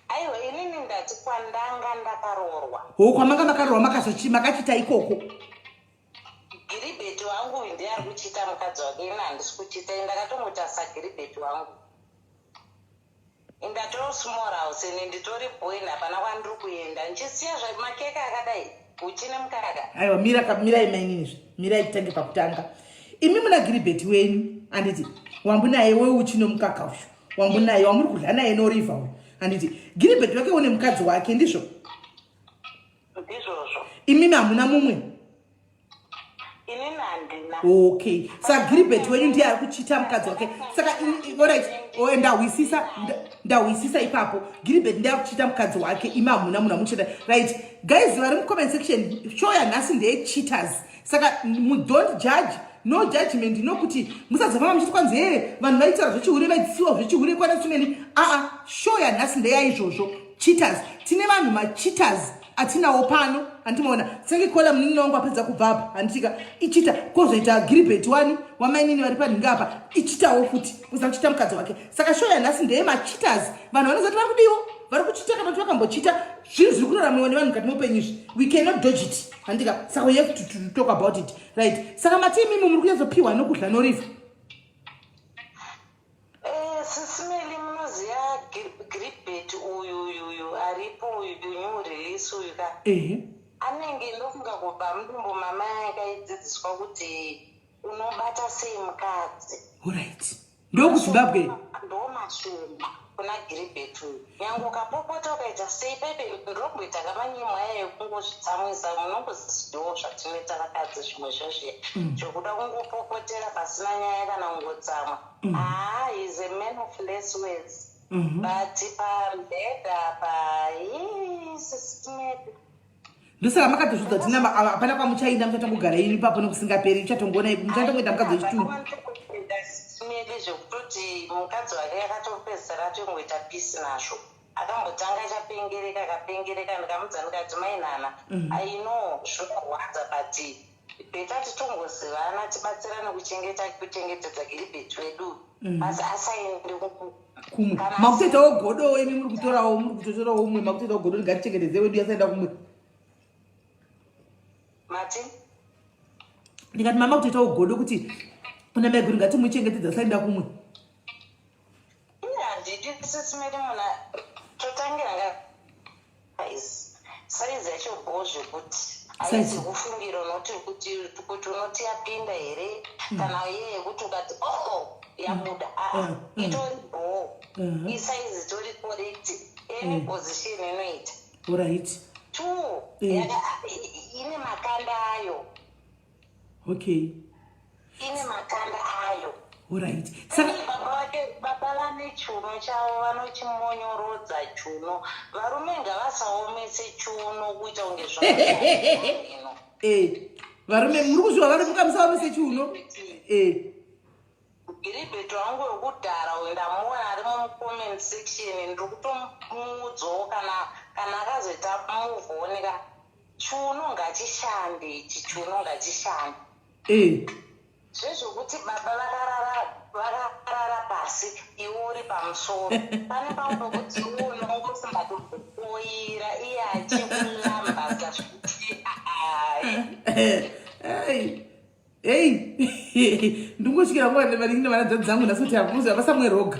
Aiwa, inini ndati kwandanga ndakaroorwa. Ho, kwamanga makaroorwa, makachiita ikoko? Giribheti wangu uyu ndiye ari kuchiita mukadzi wake. Ini handisi kuchiita. Ini ndakatongoita sagiribheti wangu, indatoo small house. Ini nditori boin, hapana kwandiri kuenda ndichisiya zvamakeke akadai, uchi nemukaka. Aiwa, mira, mirai maininizve, mirai, titange pakutanga. Imi muna Giribheti wenyu, handiti? Wambunaye weuchi nomukaka uyu, wambunaye wamuri kudya naye norivha uyu, handiti? Giribheti wake une mukadzi wake, ndizvo? Ndizvozvo. Imimi hamuna mumwe? Inini handina. Okay, saka Giribheti wenyu ndiye ari kuchita mukadzi wake. Saka alright, oh, ndahwisisa, ndahwisisa ipapo. Giribheti ndiye ari kuchita mukadzi wake, imi hamuna munhu amuchita. Right guys, vari mucomment section, show yanhasi ndeyecheaters. Saka don't judge, no judgment, nokuti musazofamba muchiti kwanzi here vanhu vaitaura zvechihure, vaidzidzisiwa zvechihure kwana sumeni. Aa, show yanhasi ndeyaizvozvo, cheaters. Tine vanhu macheaters atinawo pano, handimaona? Senge caller, munin'ina wangu apedza kubva apa, handitika ichita kwozoita Giribheti wani wamainini vari panhinga apa, ichitawo futi kuza kuchita mukadzi wake. Saka show yanhasi ndeyemacheaters, vanhu vanozati vari kudiwo, vari kuchita kana kuti vakambochita. Zvinhu zviri kuraramiwa nevanhu mukati meupenyu izvi, we cannot dodge it, handika? Saka we have to talk about it, right? Saka mati imimi muri kunyatsopiwa nokudla norivha? Giribet uyu uyu aripo uyu, new release uyu ka, anenge, ndofunga kubva mudumbu mama yakaidzidziswa kuti unobata sei mukadzi. Alright, ndokuZimbabwe. Ndo mashoma kuna Giribet uyu. Nyange ukapopota ukaita sei, pepe ndomboita kamanyimwa aya ekungozvitsamwisa. Munongozivawo zvatinoita vakadzi, zvimwe zvezviya zvokuda kungopopotera pasina nyaya kana kungotsamwa. Haa, is a man of less words, but pambedha pa sisimedu. Ndosaka makatozvidza kuti nama hapana kwamuchaenda, muchatongogara ini ipapo nekusingaperi. Muchatongoona, muchatongoita mukadzi wechituru. Simedi zvekutoti mukadzi wake akatopedzisira atongoita peace nazvo. Akambotanga achapengereka, akapengereka. Ndikamudza ndikati, "Mainana, I know zvinorwadza, but better titongozivana, tibatsirane kuchengeta, kuchengetedza Giribheti wedu, asi asaende kumwe." Makutoitawo godo imi, muri kutorawo, muri kutotorawo umwe. Makutoitawo godo, ngatichengetedze wedu yasaenda kumwe. Mati? Ndikati mama kutoitawo godo kuti kuna maiguru, ngatimuchengetedze asaenda kumwe. Iye handidi, sisimeri muna totangira saizi yacho bho zvekuti haizi kufungira unoti kuti unoti yapinda here, kana iye yekuti ukati, "Oh, yabuda." Aa, itori bho. Isaizi itori correct, any position inoita. Two, ine makanda ayo. Ine makanda ayo. Alright, saka Baba vake, baba vane chiuno chavo, vanochimonyorodza chiuno. Varume ngavasaomese chiuno kuita kunge zvino. Varume, muri kuzviwa, varume, mukamusaomese chiuno. Giribheti wangu wekudhara uyu, ndamuona arimo mucomment section. Ndiri kutomuudzawo kana akazoita move on ka, chiuno ngachishande ichi, chiuno ngachishande. Zvezvokuti baba vakarara pasi, iwe uri pamusoro, pane pamwe pekuti iwe unongosimba tokoira, iye achikulambasa zvekuti ai. Ei, ndingotyira nguva maningi nevanhanzvadzi dzangu nhasi kuti hamuzi havasamwe roga.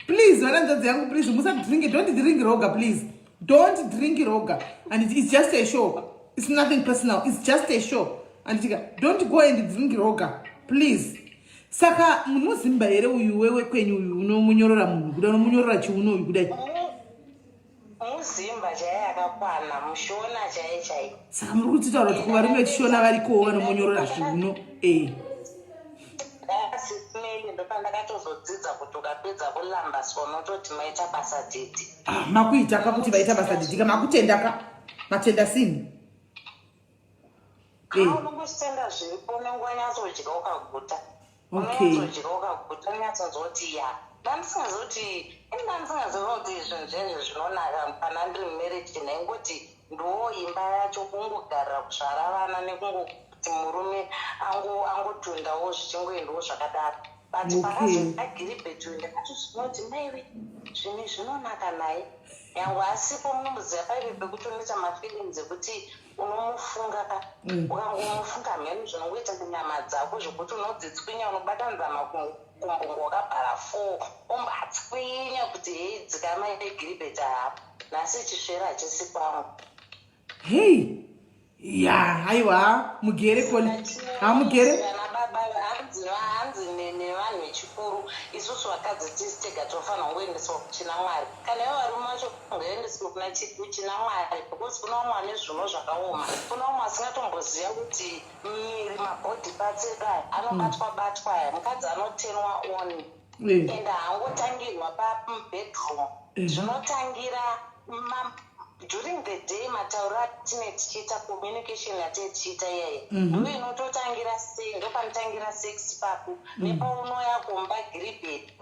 Please, vanhanzvadzi yangu, please musadrink, don't drink roga, please don't drink roga. And it's just a show, it's nothing personal, it's just a show. Anditika, don't go and drink roga, please. Saka munhu muzimba here uyu wewe kwenyu uyu unomunyorora munhu kudai, unomunyorora chiuno uyu kudai? Muzimba chaiye akakwana, mushona chaiye chaiye. Saka muri kutitaura kuti kuvarume vechishona varikowo vanomunyorora zviuno e? Sisimeli, ndopandakatozodzidza kuti ukapedza kulambaswa unototi, "Maita basa, didi." Ah, makuita ka kuti vaita basa didika, makutenda ka, matenda sini. Unongositenda zviripo, unenge wanyatsodya ukaguta. Unonyatsodya ukaguta, unonyatsonzwa ya ndandisingazoti ini, ndandisingaziva kuti zvinhu zvezvi zvinonaka. Pana ndiri mumarriage ndaingoti ndo imba yacho, kungogarira kuzvara vana nekungoti murume angotundawo, zvichingoendawo zvakadaro. But pakazoita Giribheti ndakatozvinoti, "Maiwe, zvinhu zvinonaka naye." Nyange asipo, munomboziva paive pekuti unoita mafeelings ekuti unomufunga ka. Ukangomufunga, mheno zvinongoita kunyama dzako zvokuti unodzitswinya, unobatanidza makumbo wakabhara four, ombatswinya kuti, "Hei, dzikama Giribheti hapo, nhasi chisvera hachisi kwangu." Hei, ya, aiwa, mugere koni hamugere. Vana baba, hanzi hanzi nevanhu vechikuru, isusu vakadzi tisi tega tofanira kungoendeswa kuchina Mwari. Kana ivo varume vacho ngaendeswe kuna kuchina Mwari, because kuna vamwe vane zviuno zvakaoma, kuna vamwe vasingatomboziva kuti miri, mabody parts edu aya anobatwa batwa aya. Mukadzi anotenwa on ende haangotangirwa pamubedroom. Zvinotangira during the day, matauro atine tichiita, communication yatee tichiita iyaya, ndo inototangira sei, ndo panotangira sex papo nepaunoya kumba Giribet,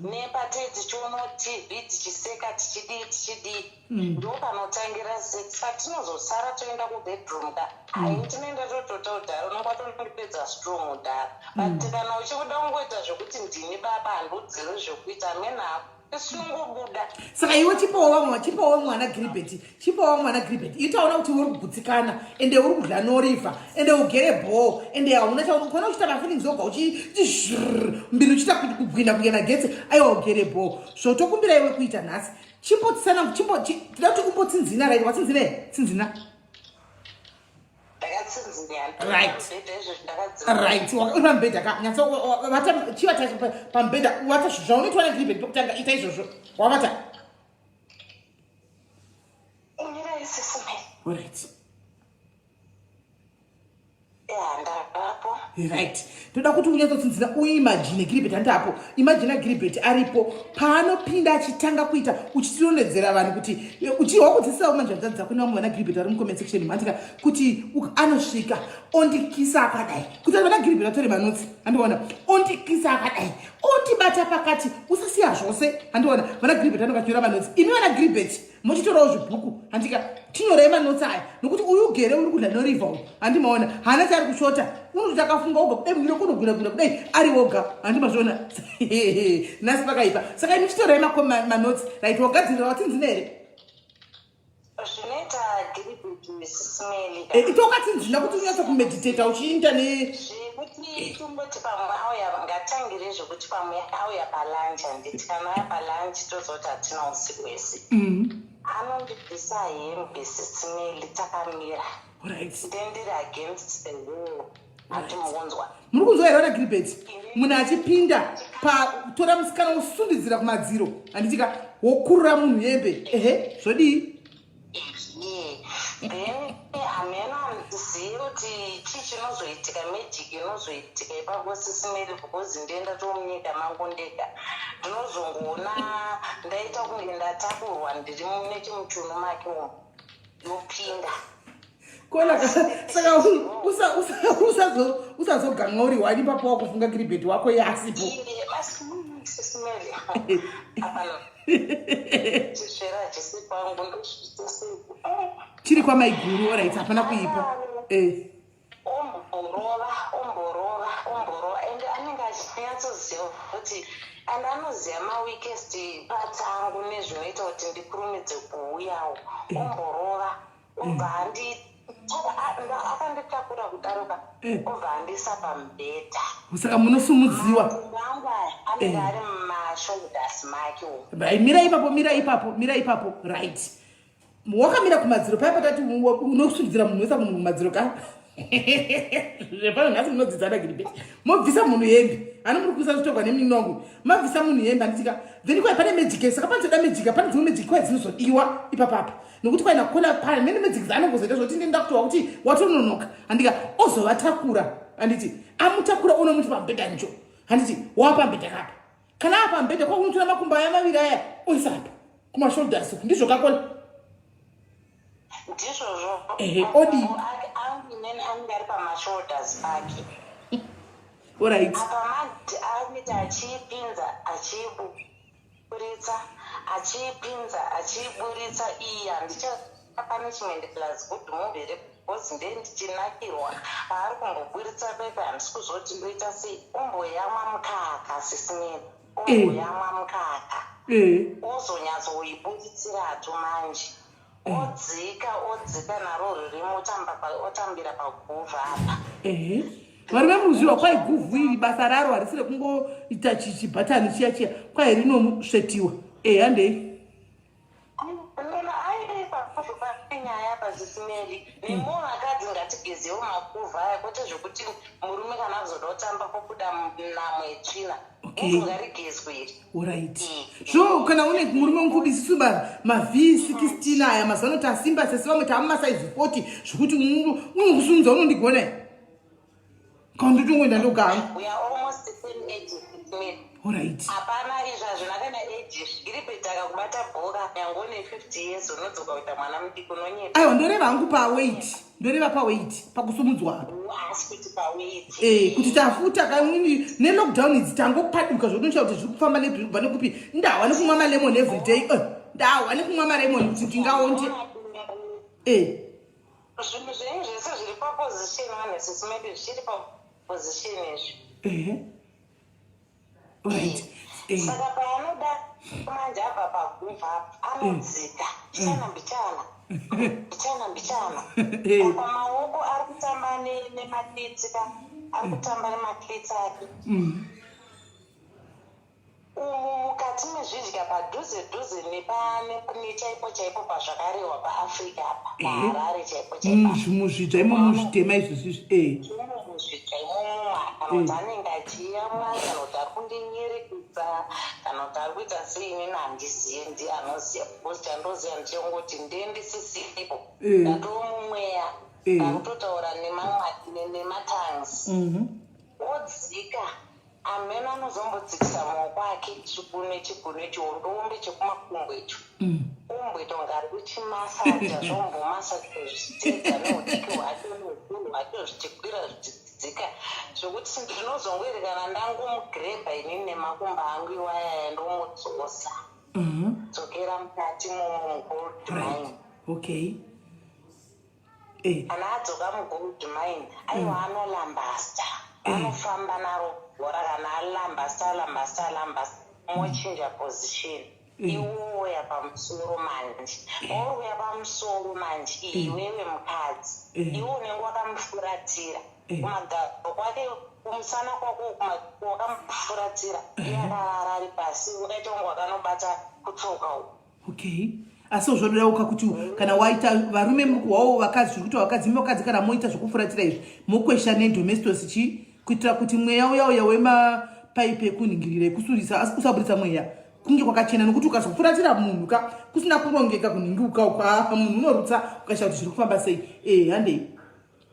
nepatee tichiona TV tichiseka, tichidii tichidii, ndo panotangira sex. Patinozosara toenda kubedroom ka, hai, tinoenda totota udhara, unonga tondipedza strong udhara. But kana uchikuda kungoita zvokuti ndini baba, handiudziri zvekuita amene ako. Isinongobuda. Saka iwe chipawo vamwe, chipawo mwana Giribheti, chipawo mwana Giribheti. Itaona kuti uri kugutsikana, ende uri kudla norivha, ende ugere bhoo, ende hauna chaunokona uchiita mafeelings oga uchizhrr mbiri uchiita kuti kugwina kunge magetsi. Aiwa, ugere bhoo. Zvotokumbira iwe kuita nhasi, chimbotsana, chimbo tida kuti umbotsinzina. Right, watsinzina here? Tsinzina. Right. Right, uri pamubhedha ka, nyatso vata, chivata pamubhedha, wata zvaunoitwa naGiribheti pekutanga, ita izvozvo wavata. Mirai, sisi. Alright. Ya, ndavapo. Right, toda kuti unyatsotsinzina, uimagine Giribheti andapo. Imagina Giribheti aripo paanopinda achitanga kuita, uchitirondedzera vanhu kuti uchiwakudzidzisawo manje hanzvadzi dzako nevamwe vana Giribheti vari mucomment section mantika kuti anosvika ondikisa akadai, kuti vana Giribheti vatore manotes. Handiona ondikisa akadai, ondibata pakati, usasiya zvose. Handiona vana Giribheti anokanyora manotes. Imi vana Giribheti muchitorawo zvibhuku, handika? Tinyorai manotes aya, nokuti uyu ugere uri kudla norivha uyu, handimaona haana chaari kushota. Unoti akafunga oga kudai, miro kunogwira-gwira kudai ari woga, handimazviona nhasi pakaipa. Saka imi chitorai manotes. Right, wagadzirira, watsinzina here? Zvinoita Giribheti, sisi Meli. Itokatsinzina kuti unyatsa kumeditata uchiinda ne Zvekuti tomboti pamwe auya, ngatangire zvekuti pamwe auya palunch, handiti? Kana auya palunch, tozoti hatina usiku hwese. Anondibvisa hembe, sisi Meli, takamira. Ndendiri against the wall, hatimuunzwa. Muri kunzwa here, vana Giribheti? Munhu achipinda patora musikana wosundidzira kumadziro, handitika? Wokurura munhu hembe. Ehe, zvodii? Ye, then hameno handizivi kuti chii chinozoitika, magic inozoitika ipapo, sisi Meli, because ndenda tomunyika mangu ndega, ndinozongoona ndaita kunge ndatakurwa, ndiri nechimuchuno make umu, ndopinda. Kona saka usazogan'a uri wani papo wakufunga Giribheti wako iye asipo. Sisi Meli, apana chisvera hachisi kwangu, ndozvitosiku. Chiri kwamaiguru. Alright, hapana kuipa. Omborova, omborova, omborova, ende anenge achinyatsoziva kuti and anoziva maweakest parts angu nezvinoita kuti ndikurumidze kuuyawo. Omborova, obva andi akanditakura kudaroka, obva andisa pamubhedha. Saka munosumudziwa. Makumbo angu aya anenge ari mumashoulders make umu. Right, mira ipapo, mira ipapo, mira ipapo. Right, wakamira kumadziro paya patati unosundidzira munhu wese munhu kumadziro ka zvepano. Nhasi munodzidzana, Giribheti. Mobvisa munhu hembe, hani? Muri kuisa zvitogwa nemunini wangu. Mabvisa munhu hembe, handitika? Then kwai pane magic, saka panotoda magic, pane dzimwe magic kwai dzinozodiwa ipapapa, nokuti kwai nakona pane mene magic dzaanongozoita zvoti ndenda kutova kuti watononoka, handika? Ozovatakura, handiti? Amutakura, unomuti pamubhedha njo, handiti? Wapamubhedha kapa, kana apa mubhedha kwa unotora makumbo aya maviri aya oisa apa kumashoulders uku, ndizvo kakona? Ndizvozvo. Ehe, odi. Angu ineni anenge ari pamashoulders pake. Apa manje akuita achiipinza, achiiburitsa, achiipinza, achiiburitsa. Iyi handicha punishment plus good move here? Because nde ndichinakirwa paari kumboburitsa pepe, handisi kuzoti ndoita sei. Omboyamwa mukaka, sisi Meli, omboyamwa mukaka, ozonyatsoiburitsirato manje, odzika, odzika naro rurimi, otambira paguvhu apa. Ehe, varume, muziwa kwai guvhu iri basa raro harisi rekungoita chibhatani chiya chiya, kwai rinomusvetiwa. Handei. Nona aipa pane nyaya pasisi Meli. Nemiwo vakadzi ngatigezewo makuvhu aya, kwete zvekuti murume kana azoda kutamba pobuda namo yetsvina. Guvhu ngarigezwe iri. Alright, so kana une murume mupfupi, isisu mav 16 aya mazuva ano tasimba sesi, vamwe taamumasaizi 40, zvokuti unokusunudza unondigona kana ndotongoenda ndoganga. We are almost the same age, sisi Meli. Hapana, izvi hazvina kana age. Giribheti akakubata bhora, nyange une 50 years unodzoka kuita mwana mudiki, unonyepa. Aiwa, ndoreva hangu paweight, ndoreva paweight, pakusumudzwa apa. Asi kuti paweight. Kuti tafuta kamwini nelockdown idzi, tangopaduka zvokunoita kuti zviri kufamba nebva nekupi. Ndawa nekumwa malemon everyday, ndawa nekumwa malemon kuti ndingaonde. Zvinhu zvenyu zvese zviri paposition vanhu, sisi Meli, zvichiri paposition izvi. Ehe, alright. Saka paanodaro Manje abva paguvha apa anodzika mbichana mbichana mbichana mbichana. Apa maoko ari kutamba nemaklitsi ka, ari kutamba nemaklitsi ake. Umu mukati mezvidya padhuze dhuze nechaipo chaipo pazvakarehwa paAfrica apa, paHarare chaipo chaipo. Muzvidzva imomo zvitema izvozvi izvi. Imo muzvidzva imomo kana kuti anenge achiyamwa kana kuti ari kundinyerekudza kana kuti ari kuita sei, inini handizive, ndiye anoziva because chandoziva ndechekungoti ndendisisipo. Ndatoo mumweya, ndakutotaura nematongues. Odzika. Ameno anozombodzikisa maoko ake chigunwe chigunwe chihombe chekumakumbo icho. Omboita kunge ari kuchimasaja zvombomasaja zvichiteedza neudiki hwacho neukuru hwacho zvichikwira zvichidzika zvekuti ndinozongoerekana ndangomugrebha inini nemakumbo angu iwayaya ndomudzosa. Dzokera mukati momo mugold mine. Okay. Kana adzoka mugold mine aiwa anolambasta. Anofamba naro bhora kana alambasta alambasta alambasta mochinja position. Iwe wouya pamusoro manje. Wouya pamusoro manje iwewe mukadzi. Iwe unenge wakamufuratira. Kumagaro kwake kumusana kwako wakamufuratira. Iye akarara ari pasi wakaita kunge wakanobata kutsoka uku. Okay. Asi zvodauka kuti kana waita varume muri kuwawo vakadzi zviri kuita vakadzi vakadzi kana moita zvekufuratira izvi mokwesha nedomestos chi kuitira kuti mweya uya uya wemapaipi ekunhingirira ekusurisa asi usaburitsa mweya kunge kwakachena nokuti ukazofuratira munhu ka kusina kurongeka kunhingiuka uko haa munhu unorutsa ukashaya kuti zviri kufamba sei. Handei.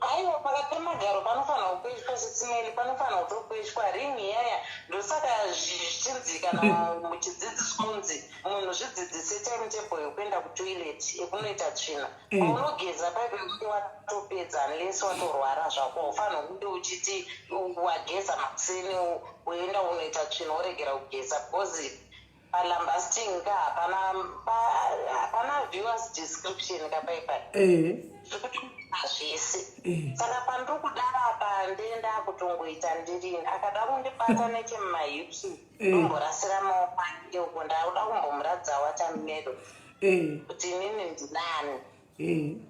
Aiwa pakati pemagaro panofanirwa kukweshwa sitsimeli panofanirwa kutokweshwa ring iyaya ndosaka zvichinzi kana muchidzidziswa kunzi munhu zvidzidzise time table yekuenda kutoilet yekunoita tsvina paunogeza paipe kunge watopedza unless watorwara zvako haufanirwa kunge uchiti wageza makuseni woenda unoita tsvina woregera kugeza because palambasting ka hapana hapana viewers description ka paipai. Zvekuti hazvisi. Saka pandiri kudaro apa ndenda kutongoita ndirini akada kundibata nechemumahips ndomborasira maoko ake uko ndakuda kumbomuratidza watermelon kuti inini ndinani.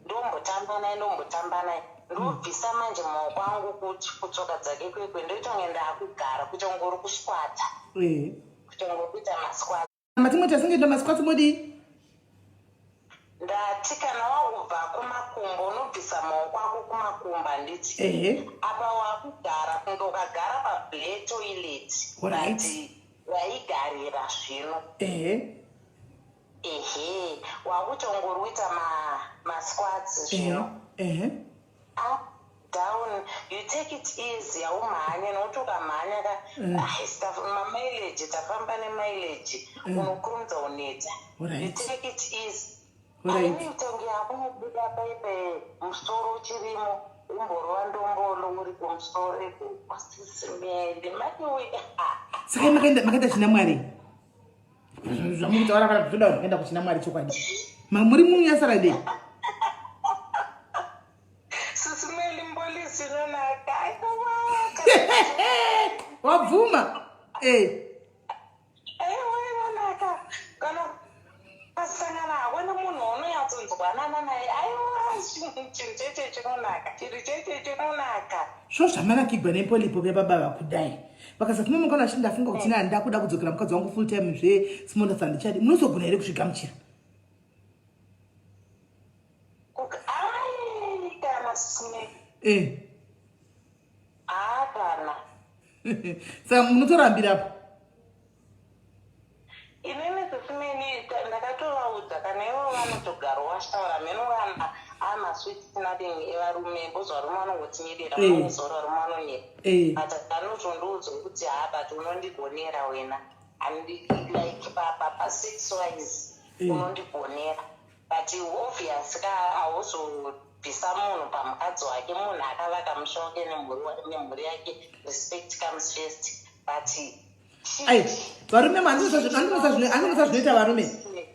Ndombotamba naye ndombotamba naye ndobvisa manje maoko angu kuti kutsoka dzake kwekwe ndoita kunge ndakugara kuita kunge uri kusquata. Kuita kunge uri kuita masquat. Matimoti asingaita masquats modii? Ndati kana wakubva kumakumbo unobvisa maoko ako kumakumbo handiti? Apa wakugara kunge ukagara pablair toilet. But waigarira zvino. Ehe. Wakutongorwita masquats zvino. Up down you take it easy haumhanye nokuti ukamhanya ka mamileage tafamba nemileage unokurumidza uneta. You take it easy. Ainitange akunobuda paipe musoro uchirimo umborova ndombolo uri kumusoro ikusisimeli maiwe. Saka makaenda china Mwari zvamukutaura kana kutoda makaenda kuchina Mwari chokwadi muri munyasara dei. Sisimeli mbolisi inonaka. Wabvuma. Aiwa inonaka. Kana pasangana hakuna munhu unonyatsonzwanana naye. Aiwa chinhu cheche chinonaka. Chinhu cheche chinonaka. Zvo zvamanakigwa nempolipo yababa vakudai. Vakasafuma mukana vachiti ndafunga kuti nani ndakuda kudzokera mukadzi wangu full time zve simonda handichadi. Munozogona here kuzvigamuchira? Ai kana sime. Kana. Saka munotorambira apo? Inini sisimeni ndakatovaudza kana ivo vanotogara vachitaura mheno kana amasweet nothing evarume because varume vanongotinyebera unozora varume vanonyepa. But anotondiudza kuti haa but unondigonera wena. And like pa sex wise unondigonera. But obvious ka hauzobvisa munhu pamukadzi wake munhu akavaka musha wake nemhuri yake respect comes first but Ai, varume andinosa zvinoita varume.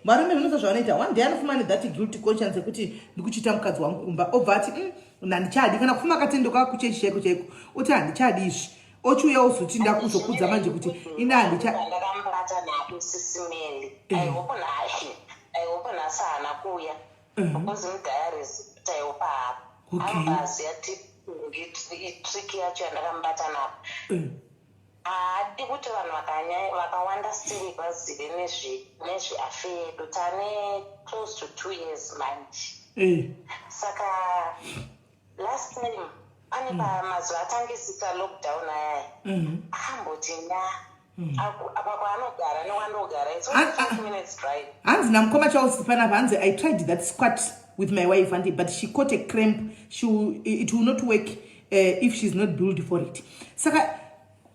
Varume zvinosa zvavanoita. One day anofuma ne that guilty conscience yekuti ndikuchiita mukadzi wangu kumba. Obva ati handichadi kana kufuma akatendoka kuchechi chaiko chaiko. Oti handichadi izvi. Ochiuya ozoti ndakuzokudza manje kuti ini handicha ndakamubata napo. wake Sisi Melly. I hope naye, I hope nhasi haana kuuya because mudiaries taihope hapo. Ambaziya trick yacho yandakamubata napo. Haadi kuti vanhu vakawanda still vazive nezveaffair yedu. Tane close to 2 years manje. Saka last time pane pamazuva atangisisa lockdown ayaya, akamboti nya apa kwaanogara newandogara, it's only 5 minutes drive. Hanzi namukoma Charles panapa, hanzi, "I tried that squat with my wife and but she caught a cramp. It will not work if she's not built for it." Saka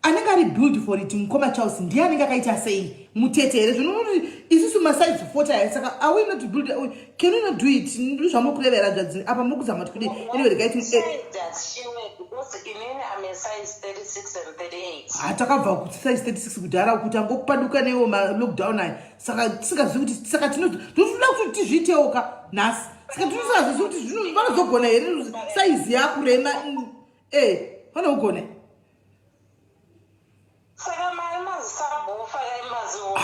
anenge ari build for it, mukoma Charles, ndiye anenge akaita sei? Mutete here? Zvinoti isusu masize 40 aya, saka are we not build? Can we not do it? Ndozvamukurevera zvadzi apa, muri kuzama kuti kudii? Anyway, regai Size hadzishimwe because inini am a size 36 and 38. Hatakabva kuti size 36 kudhara kuti angopaduka newo malockdown aya, saka tisingazivi kuti saka tinotoda kuti tizviitewo ka nhasi. Saka tinosingazivi kuti vanozogona here saizi yakurema. Vanogona. Saka mari mazisabhufa kai maziwo.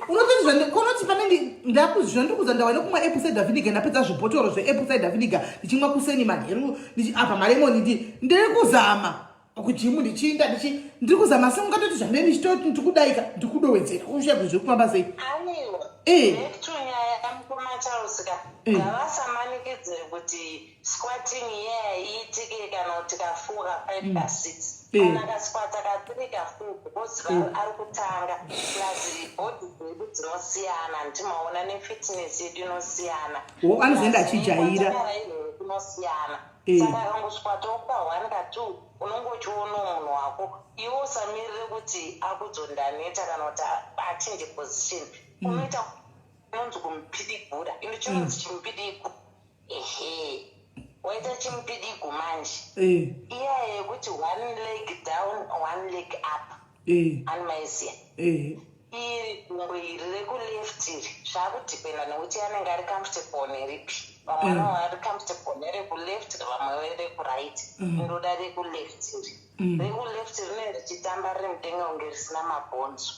Unototi konoti pane ndakuzvandiri kuza ndawane kumwa apple cider vinegar, ndapedza zvibhotoro zveapple cider vinegar ndichimwa kuseni, manheru apa maremoni. Ndiri kuzama kugym ndichiinda, ndiri kuzama, asi ungatoti zvandee ndichitoti ndikudaika, ndikudowedzera ushaye kuti zviri kufamba sei. Aniwa. Back to nyaya yamukoma Charles ka, ngavasamanikidzire kuti squatting iyaya iitike kana kuti ka4, ka5, ka6, kana kasquata ka3, ka4, because ari kutanga, plus body dzedu dzinosiyana, ndimaona nefitness yedu inosiyana. Wo, anozoenda achijaira. Inosiyana. Saka akangosquatawo ka1, ka2, unonge uchionawo munhu wako. Iwe usamirire kuti akudzondaneta kana kuti achinje position. Unoita unonzi kumupidigura, ino chinonzi chimupidigu. Ehe, waita chimupidigu manje. Iya yekuti one leg down, one leg up, animaiziya? Iri gumbo iri rekuleft iri zvakudhipenda nekuti anenge ari comfortable neripi. Vamwe vanova vari comfortable nerekuleft, vamwe rekuright. Ndoda rekuleft iri. Rekuleft rinenge richitamba riri mudenga kunge risina mabhonzo.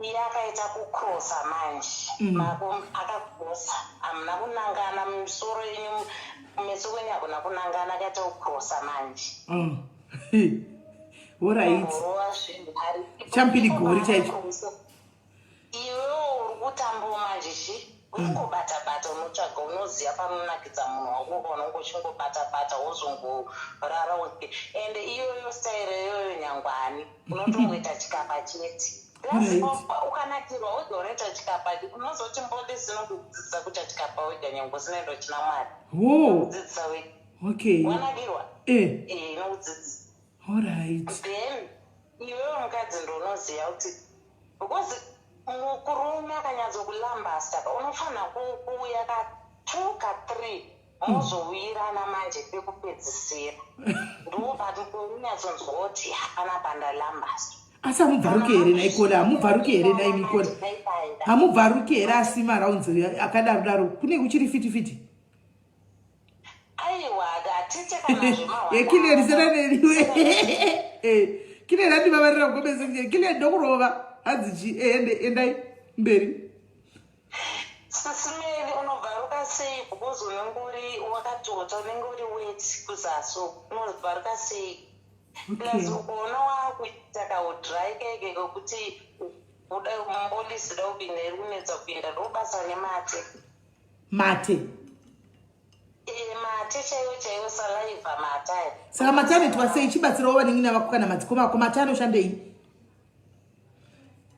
Iye akaita kukrosa manje. Mako akakrosa, hamuna kunangana misoro yenyu, kumeso kwenyu hakuna kunangana. Akaita kukrosa manje. Rova zvinhu ari Champidigori chaicho. Iwewo uri kutambawo manje, chi uchingobata-bata, unotsvaga unoziva panonakidza munhu wako, unonge uchingobata-bata, wozongorara. Ende iyoyo stairo iyoyo, nyangwani unotongoita chikapa chete. Ukanakirwa wega unoita chikapa. Unozoti mbolisi inokudzidzisa kuita chikapa wega, nyange usinaenda uchina mwari. Kudzidzisa wega. Wanakirwa. Inokudzidzisa. Then iwewe mukadzi ndounoziva kuti, because mukurume akanyatsokulambasta, unofanira kuuya ka2, ka3, mozowirana manje pekupedzisira, ndopaunokunyatsonzwa kuti hapana pandalambasta. Asi hamubvaruki here naikola? Hamubvaruki here naimikola? Hamubvaruki here? Asi marounds akadaro daro kune kuchiri fiti fiti. Aiwa, hatite kana zvemahwanda. Yekileri seraneriwe kileri andivavarira kugomese kileri ndokurova hanzi chi ende endai mberi. Sisi Melly, unobvaruka sei? Because unenge uri wakatota, unenge uri wet kuzasi, unobvaruka sei? Plus ukaona wakuita kaudry keke kekuti uda mbolisi da kupinda, iri kunetsa kupinda, ndobasa nemate. Mate? Mate chaiwo chaiwo, saliva, mate aya. Saka mate anoitwa sei? Chibatsirawo vanin'ina vako kana madzikoma ako. Mate anoshandei?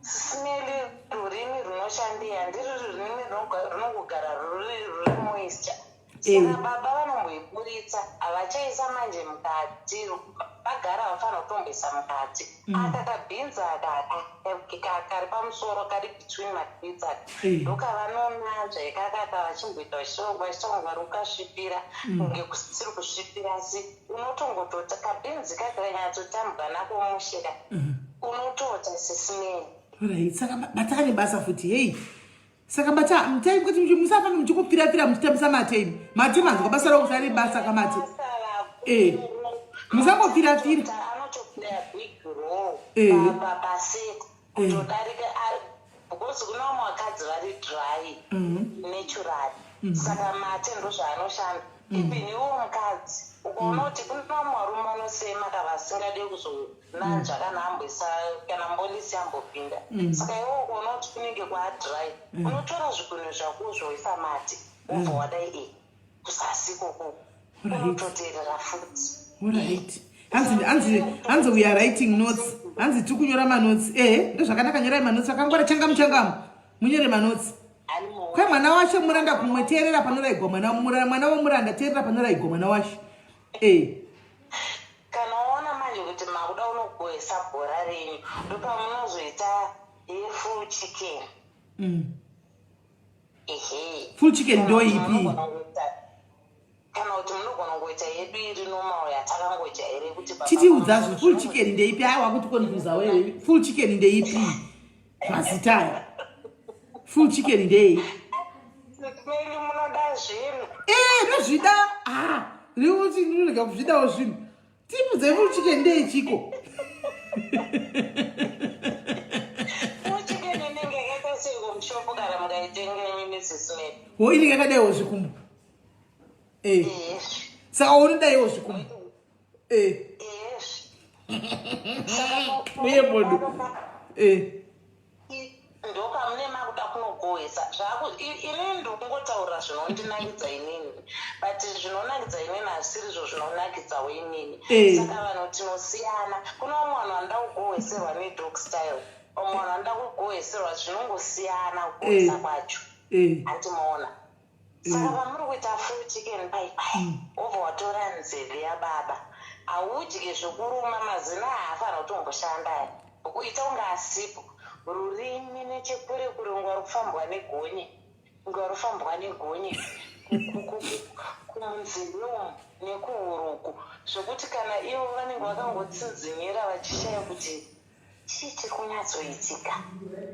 Sisi Melly, rurimi runoshandei? Handiri rurimi runongogara ruri moisture? Saka baba vanomboiburitsa, havachaisa manje mukati. Vagara havafanira kutomboisa mukati. Aka kabhinzi aka kari pamusoro, kari between mabhinzi aka, ndokavanonanzva ikakaka, vachimboita vachitonga rukasvipira kunge kusiri kusvipira, asi unotongotota kabhinzi kakanyatsotambwa nako musheka, unotota, Sisi Melly. Right, saka mate ane basa futi. Hei, saka mata mutai kuti musafambe muchingopfirapfira muchitambisa mate imi. Mate manzwa basa ravo kuti ane basa kamate. Musangopfirapfira. Anotoplaya big role. Paseti kutodarika because kuna vamwe vakadzi vari dry naturally, saka mate ndozvaanoshanda. Even iwo mukadzi ukaona kuti kuna vamwe varume vanosema ka, vasingade kuzonanzva kana amboisa, kana mbolisi ambopinda. Saka iwo ukaona kuti kunenge kwaadry, unotora zvigunwe zvako zvoisa mate, wobva wadai kuzasi ikoko, unototeerera futi. Alright, hanzi we are writing notes. Hanzi tiri kunyora manotes. Ehe, ndozvakanaka, nyorai manotes. Akangwara, changamu changamu, munyore manotes. Animo. Kwe mwana washe muranda kumwe, teerera panorayigwa mwana, mwana womuranda, teerera panorayigwa mwana washe. Kana waona manje kuti makuda unogohesa bhora renyu, ndopamunozoita yefull chicken. Ehe. Full chicken Kana kuti ndoipi? Kana kuti munogona kungoita yedu iri normal yatakangojaire kuti baba Titiudzazve, full chicken ndeipi? Aiwa, kuti konfuza wewe, full chicken ndeipi? Mazita aya, full chicken ndei? Meli, munoda zvinhu. Ee, ndozvida. Ah, rikuti ndinorega kuzvidawo zvinhu. Timudzai, full chicken ndeichiko? Full chicken inenge yakaita seiko mushopu kana mukaitenga imi, Mrs Mary? Ho, inenge yakadaiwo zvikumbo. Yes. Saka unodaiwo zvikumbo. Yes. Uye bodo. Ndopamune makuda kunogohesa zvaku inini ndikungotaura zvinondinakidza inini, but zvinonakidza inini hazisirizvo zvinonakidzawo inini. Saka vanhu tinosiyana. Kuna umwe vanhu vanoda kugohweserwa nedog style, umwe vanhu vanoda kugohweserwa zvinongosiyana kugohwesa kwacho. Handimaona? Saka pamuri kuita full chicken pai pai, wobva watora nzeve yababa. Haudye zvekuruma, mazino haafanira kutomboshanda aya, ita kunge asipo. Rurimi nechekure kure, kunge rufambwa negonye, kunge rufambwa negonye kumunzeve umu nekuhuruku, zvokuti kana ivo vanenge vakangotsinzinyira vachishaya kuti chii chiri kunyatsoitika.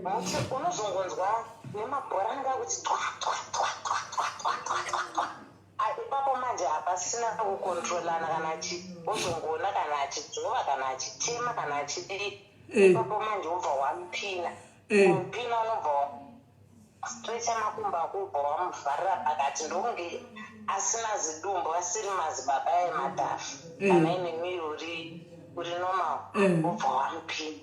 Muti unozongonzwa nemabhora anenge akuti twa twa twa twa twa twa twa twa twa. Ah, ipapo manje hapasina kukontrolana kana wozongoona kana achidzvova, kana achichema, kana achidii. Ipapo manje wobva wamupina. Kumupina, unobva stretcha makumbo ako, ubva wamuvharira pakati, ndokunge asina zidumbu, asiri mazibaba emadhafu. Kana ine mwiri uri normal, wobva wamupina,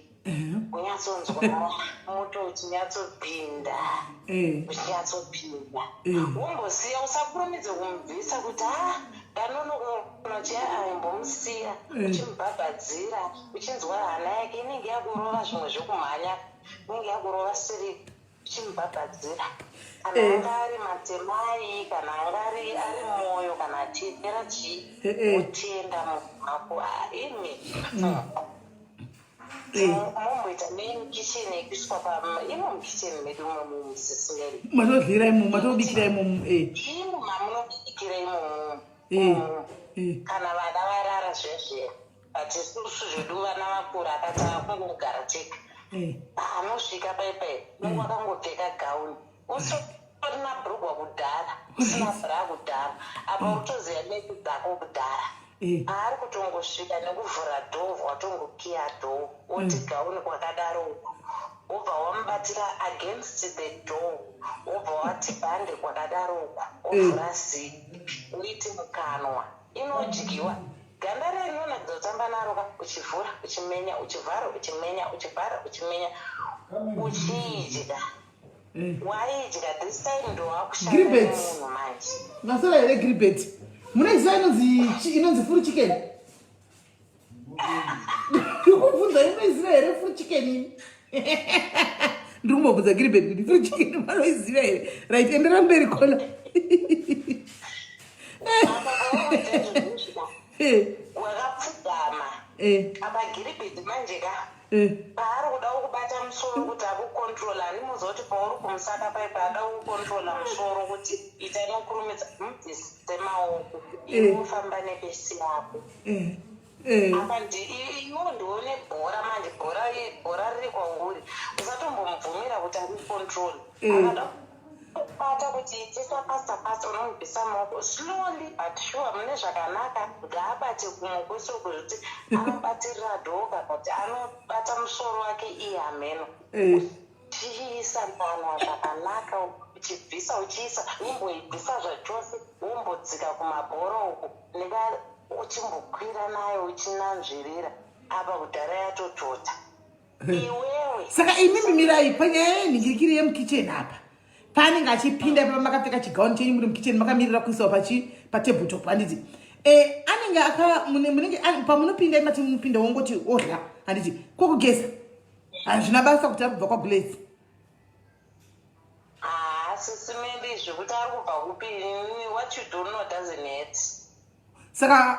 unyatsonzwa moto uchinyatsopinda, uchinyatsopinda. Wombosiya, usakurumidze kumubvisa kuti ha, ndanonoka chiya. Aimbomusiya uchimubhabhadzira, uchinzwa hana yake inenge yakurova zvimwe zvekumhanya, inenge yakurova siri, uchimubhabhadzira kana anga ari matemai, kana anga ari mwoyo, kana achiera chii. Wotenda munhu wako. Ah, imi momboita nemukitchen yekuiswa imo mukitchen medu imomo, Mrs Mary. Matodyira imomo, matobikira imomo. Imo mamunobikira imomo. Kana vana varara zvezve, but isusu zvedu vana vakura, akati akungogara tega. Paanosvika paipai, unenge wakangopfeka gauni, usorina bhurugwa kudhara, usina bra kudhara, apa utoziva neck dzako kudhara. Paari kutongosvika nekuvhura door, watongokiya door, woti gauni kwakadaro uko, wobva wamubatira against the door, wobva wati bhande kwakadaro uko, wovhura zipi, uiti mukanwa. Inodyiwa ganda rei, rinonakidza kutamba naro ka, uchivhura uchimenya, uchivhara uchimenya, uchivhara uchimenya, uchiidya. Waidya, this time ndowakushanda Gribet. nemunhu manje. Masara here, Gribet? Munoiziva inonzi full chicken? Ndikubvunza, munoiziva here full chicken ini? Ndiri kumbobvunza Gribet kuti full chicken vanoiziva here. Right, endera mberi, kola. Apa pawaita izvozvo, wakapfugama. Apa Giribheti manje ka, paari kuda kukubata musoro kuti akukontrola, handimuziva kuti pauri kumusaka pai, paada kukontrola musoro kuti ita nokurumidza, mubvise maoko, iwe ufamba nepesi yako. Apa iwo ndione bhora manje, bhora riri kwauri, usatombomubvumira kuti akukontrole. Akada kubata kuti kuti itisa pasta pasta, unomubvisa maoko slowly but sure, mune zvakanaka. Ngaabate kumwe kwese kuzviti anobatirira door kana kuti anobata musoro wake iye, hameno. Uchiisa kanwa zvakanaka, uchibvisa, uchiisa, womboibvisa zvachose, wombodzika kumabhoro uku neka, uchimbokwira nayo uchinanzvirira apa kudhara yatotota iwewe. Saka imimi, mirai, panyaya yenhingirikiri yemukicheni apa, paanenge achipinda ipapa makapfeka chigauni chenyu, muri mukicheni makamirira kuisawo pachi patabletop, handiti? Anenge aka munenge pamunopinda imati munopinda wongoti odya, handiti? Kokugeza hazvina basa kuti ari kubva kwagulezi? Haa, sisi Mary, zvekuti ari kubva kupi, what you don't know doesn't hurt. Saka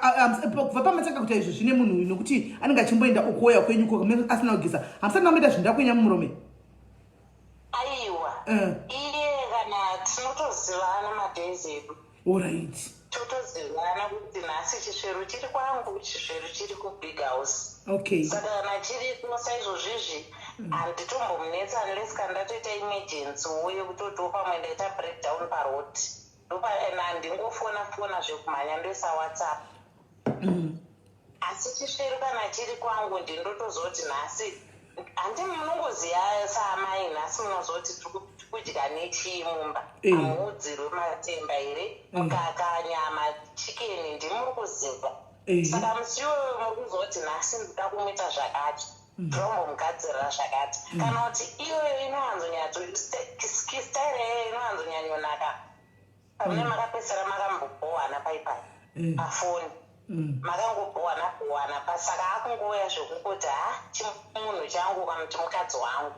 kubva pamatanga kuita izvo zvine munhu uyu, nokuti anenge achimboenda ukuoya kwenyu ko asina kugeza, hamusati mamoita zvindakwenya mumurume? Aiwa. Iye kana tinotozivana madays edu. Totozivana kuti nhasi chisveru chiri kwangu, chisveru chiri kubig house. Saka kana chiriko saizvozvizvi, handitombomunetsa unless kana ndatoita emergency wo yekutotiwo pamwe ndaita breakdown paroad, ndopa and handingofona fona zvekumhanya, ndoisa WhatsApp. Asi chisveru kana chiri kwangu, ndindotozoti nhasi handi, munongoziva saamai, nhasi munozoti tiri kudya nechii mumba. Hamuudzirwe matemba here, mukaka, nyama, chicken, ndimuri kuziva. Saka musi iwoyo muri kuzoti nhasi ndoda kumuita zvakati, ndombomugadzirira zvakati, kana kuti iyoyo inowanzonyatso style iyoyo inowanzonyanyonaka pamune makapedzisira makambobhohwana paipai pafoni, makangobhohwana bhohwana pa, saka akungouya zvekungoti, ha, chimunhu changu kana kuti mukadzi wangu.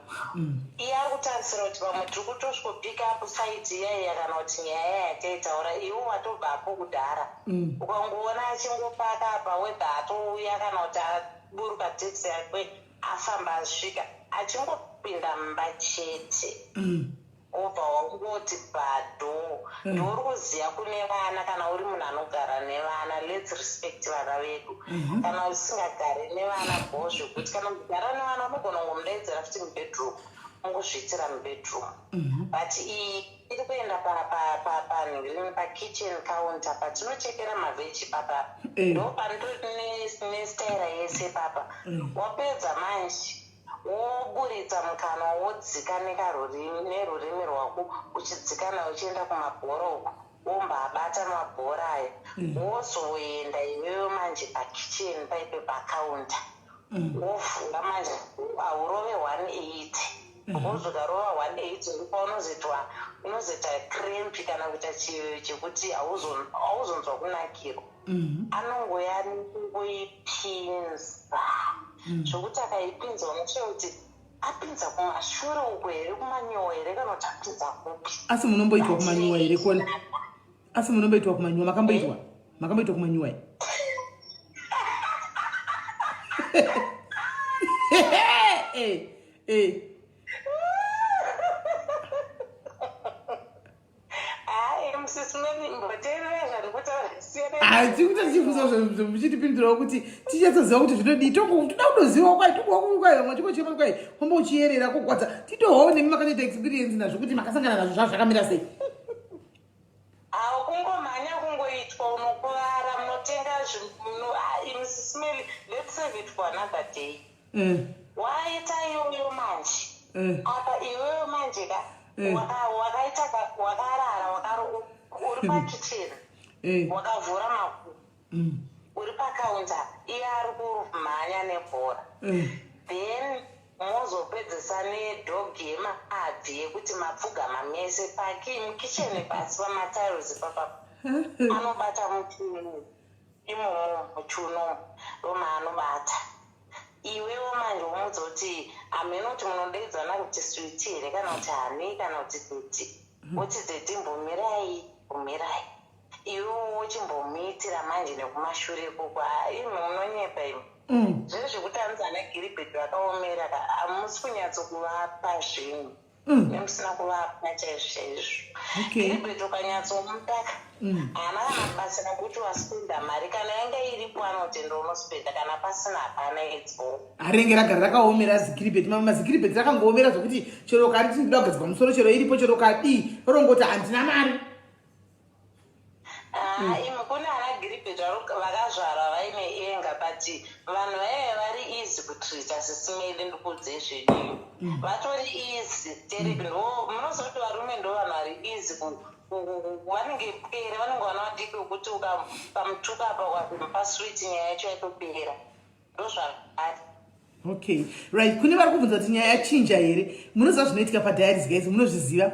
Iye ari kutarisira kuti pamwe tiri kutosvikopick up fight iyaiya kana kuti nyaya yataitaura, iwe watobvapo kudhara. Ukangoona achingopaka apa, whether atouya kana kuti aburuka taxi yake, afamba asvika, achingopinda mumba chete, wobva wangoti bhadho. Ndouri kuziva kune vana, kana uri munhu anogara nevana, let's respect vana vedu. Kana usingagari nevana, bho zvekuti kana kugara nevana unogona kungomudaidzira futi mubedroom, mungozviitira mubedroom. But iyi iri kuenda panhingirini, pakitchen counter patinochekera maveggie papa. Ndo panotori nestaira yese papa. Wapedza manje, woburitsa mukanwa, wodzika nerurimi rwako, uchidzika nayo uchienda kumabhora uku, wombabata mabhora aya. Wozoenda iwewe manje pakicheni paipe, pacounter, wovhura manje, haurove 180, because ukarova 180 ndipo unozoitwa, unozoita cramp kana kuita chekuti hauzonzwa kunakirwa. Anongoya kungoipinza zvokuti akaipinza unosvika kuti apinza kumashure uko here, kumanyowa here, kana kuti apinza kupi. Asi munomboitwa kumanyowa here kona? Asi munomboitwa kumanyowa? Makamboitwa kumanyowa here? Eh. Hayi, musisi Mary, mboteerera zvandikutaura, siyana. Hatiri kuita tichibvunza muchitipindurawo kuti tinyatsoziva kuti zvinodii. Toda kutozivawo kwai tokuwakwai vamwe chikochema kwai komba uchiyerera kugwadza, titohwawo nemi makatoita experience nazvo kuti makasangana nazvo, zvazvo zvakamira sei. Awo kungomhanya kungoitwa unokuvara, munotenga musisi Mary, let's save it for another day. Waita iyoyo manje, apa iwewe manje ka wakaita wakarara, uri pakicheni, wakavhura makumbo, uri pacounter, iye ari kumhanya nebhora. Then mozopedzisa nedog yemabvi yekuti mapfugama mese paki mukicheni, pasi pamatiles papa, anobata muchiuno imomo, muchiuno ndomaanobata. Iwewo manje womudza kuti hameno kuti munodaidzana kuti sweetie here kana kuti honey kana kuti daddy, woti, "Daddy, mbomirai, mbomirai." Iwewo wochimbomuitira manje nekumashure ikoko. Imi munonyepa imi. Zviri zvekuti anzi ana giribheti vakaomera ka, hamusi kunyatsokuvapa zvinhu. Nemusina kuvapa chaizvo chaizvo. Gilbert ukanyatsomutaka, haana kana basa nekuti waspenda mari. Kana yanga iripo, anotenda, unospenda. Kana pasina, hapana idzo. Harinenge ragara rakaomera zigiribheti. Mamwe mazigiribheti rakangoomera zvokuti chero ukariti ndinoda kugadzirwa musoro, chero iripo, chero ukadii, rorongoti handina mari. Ah, imi, kune ana Giribheti vakazvarwa vaine enga, but vanhu vaive vari easy kutreata. Sis Melly, ndikuudze zvenyu, vatori easy tereki. Ndo munozoti varume ndo vanhu vari easy vanenge pwere, vanenge vana vadiki wekuti ukamutuka apa, ukamupa sweet, nyaya yacho yatopera. Ndo zvavari. Okay, right. Kune vari kubvunza kuti nyaya yachinja here. Munoziva zvinoitika padiaries, guys, munozviziva.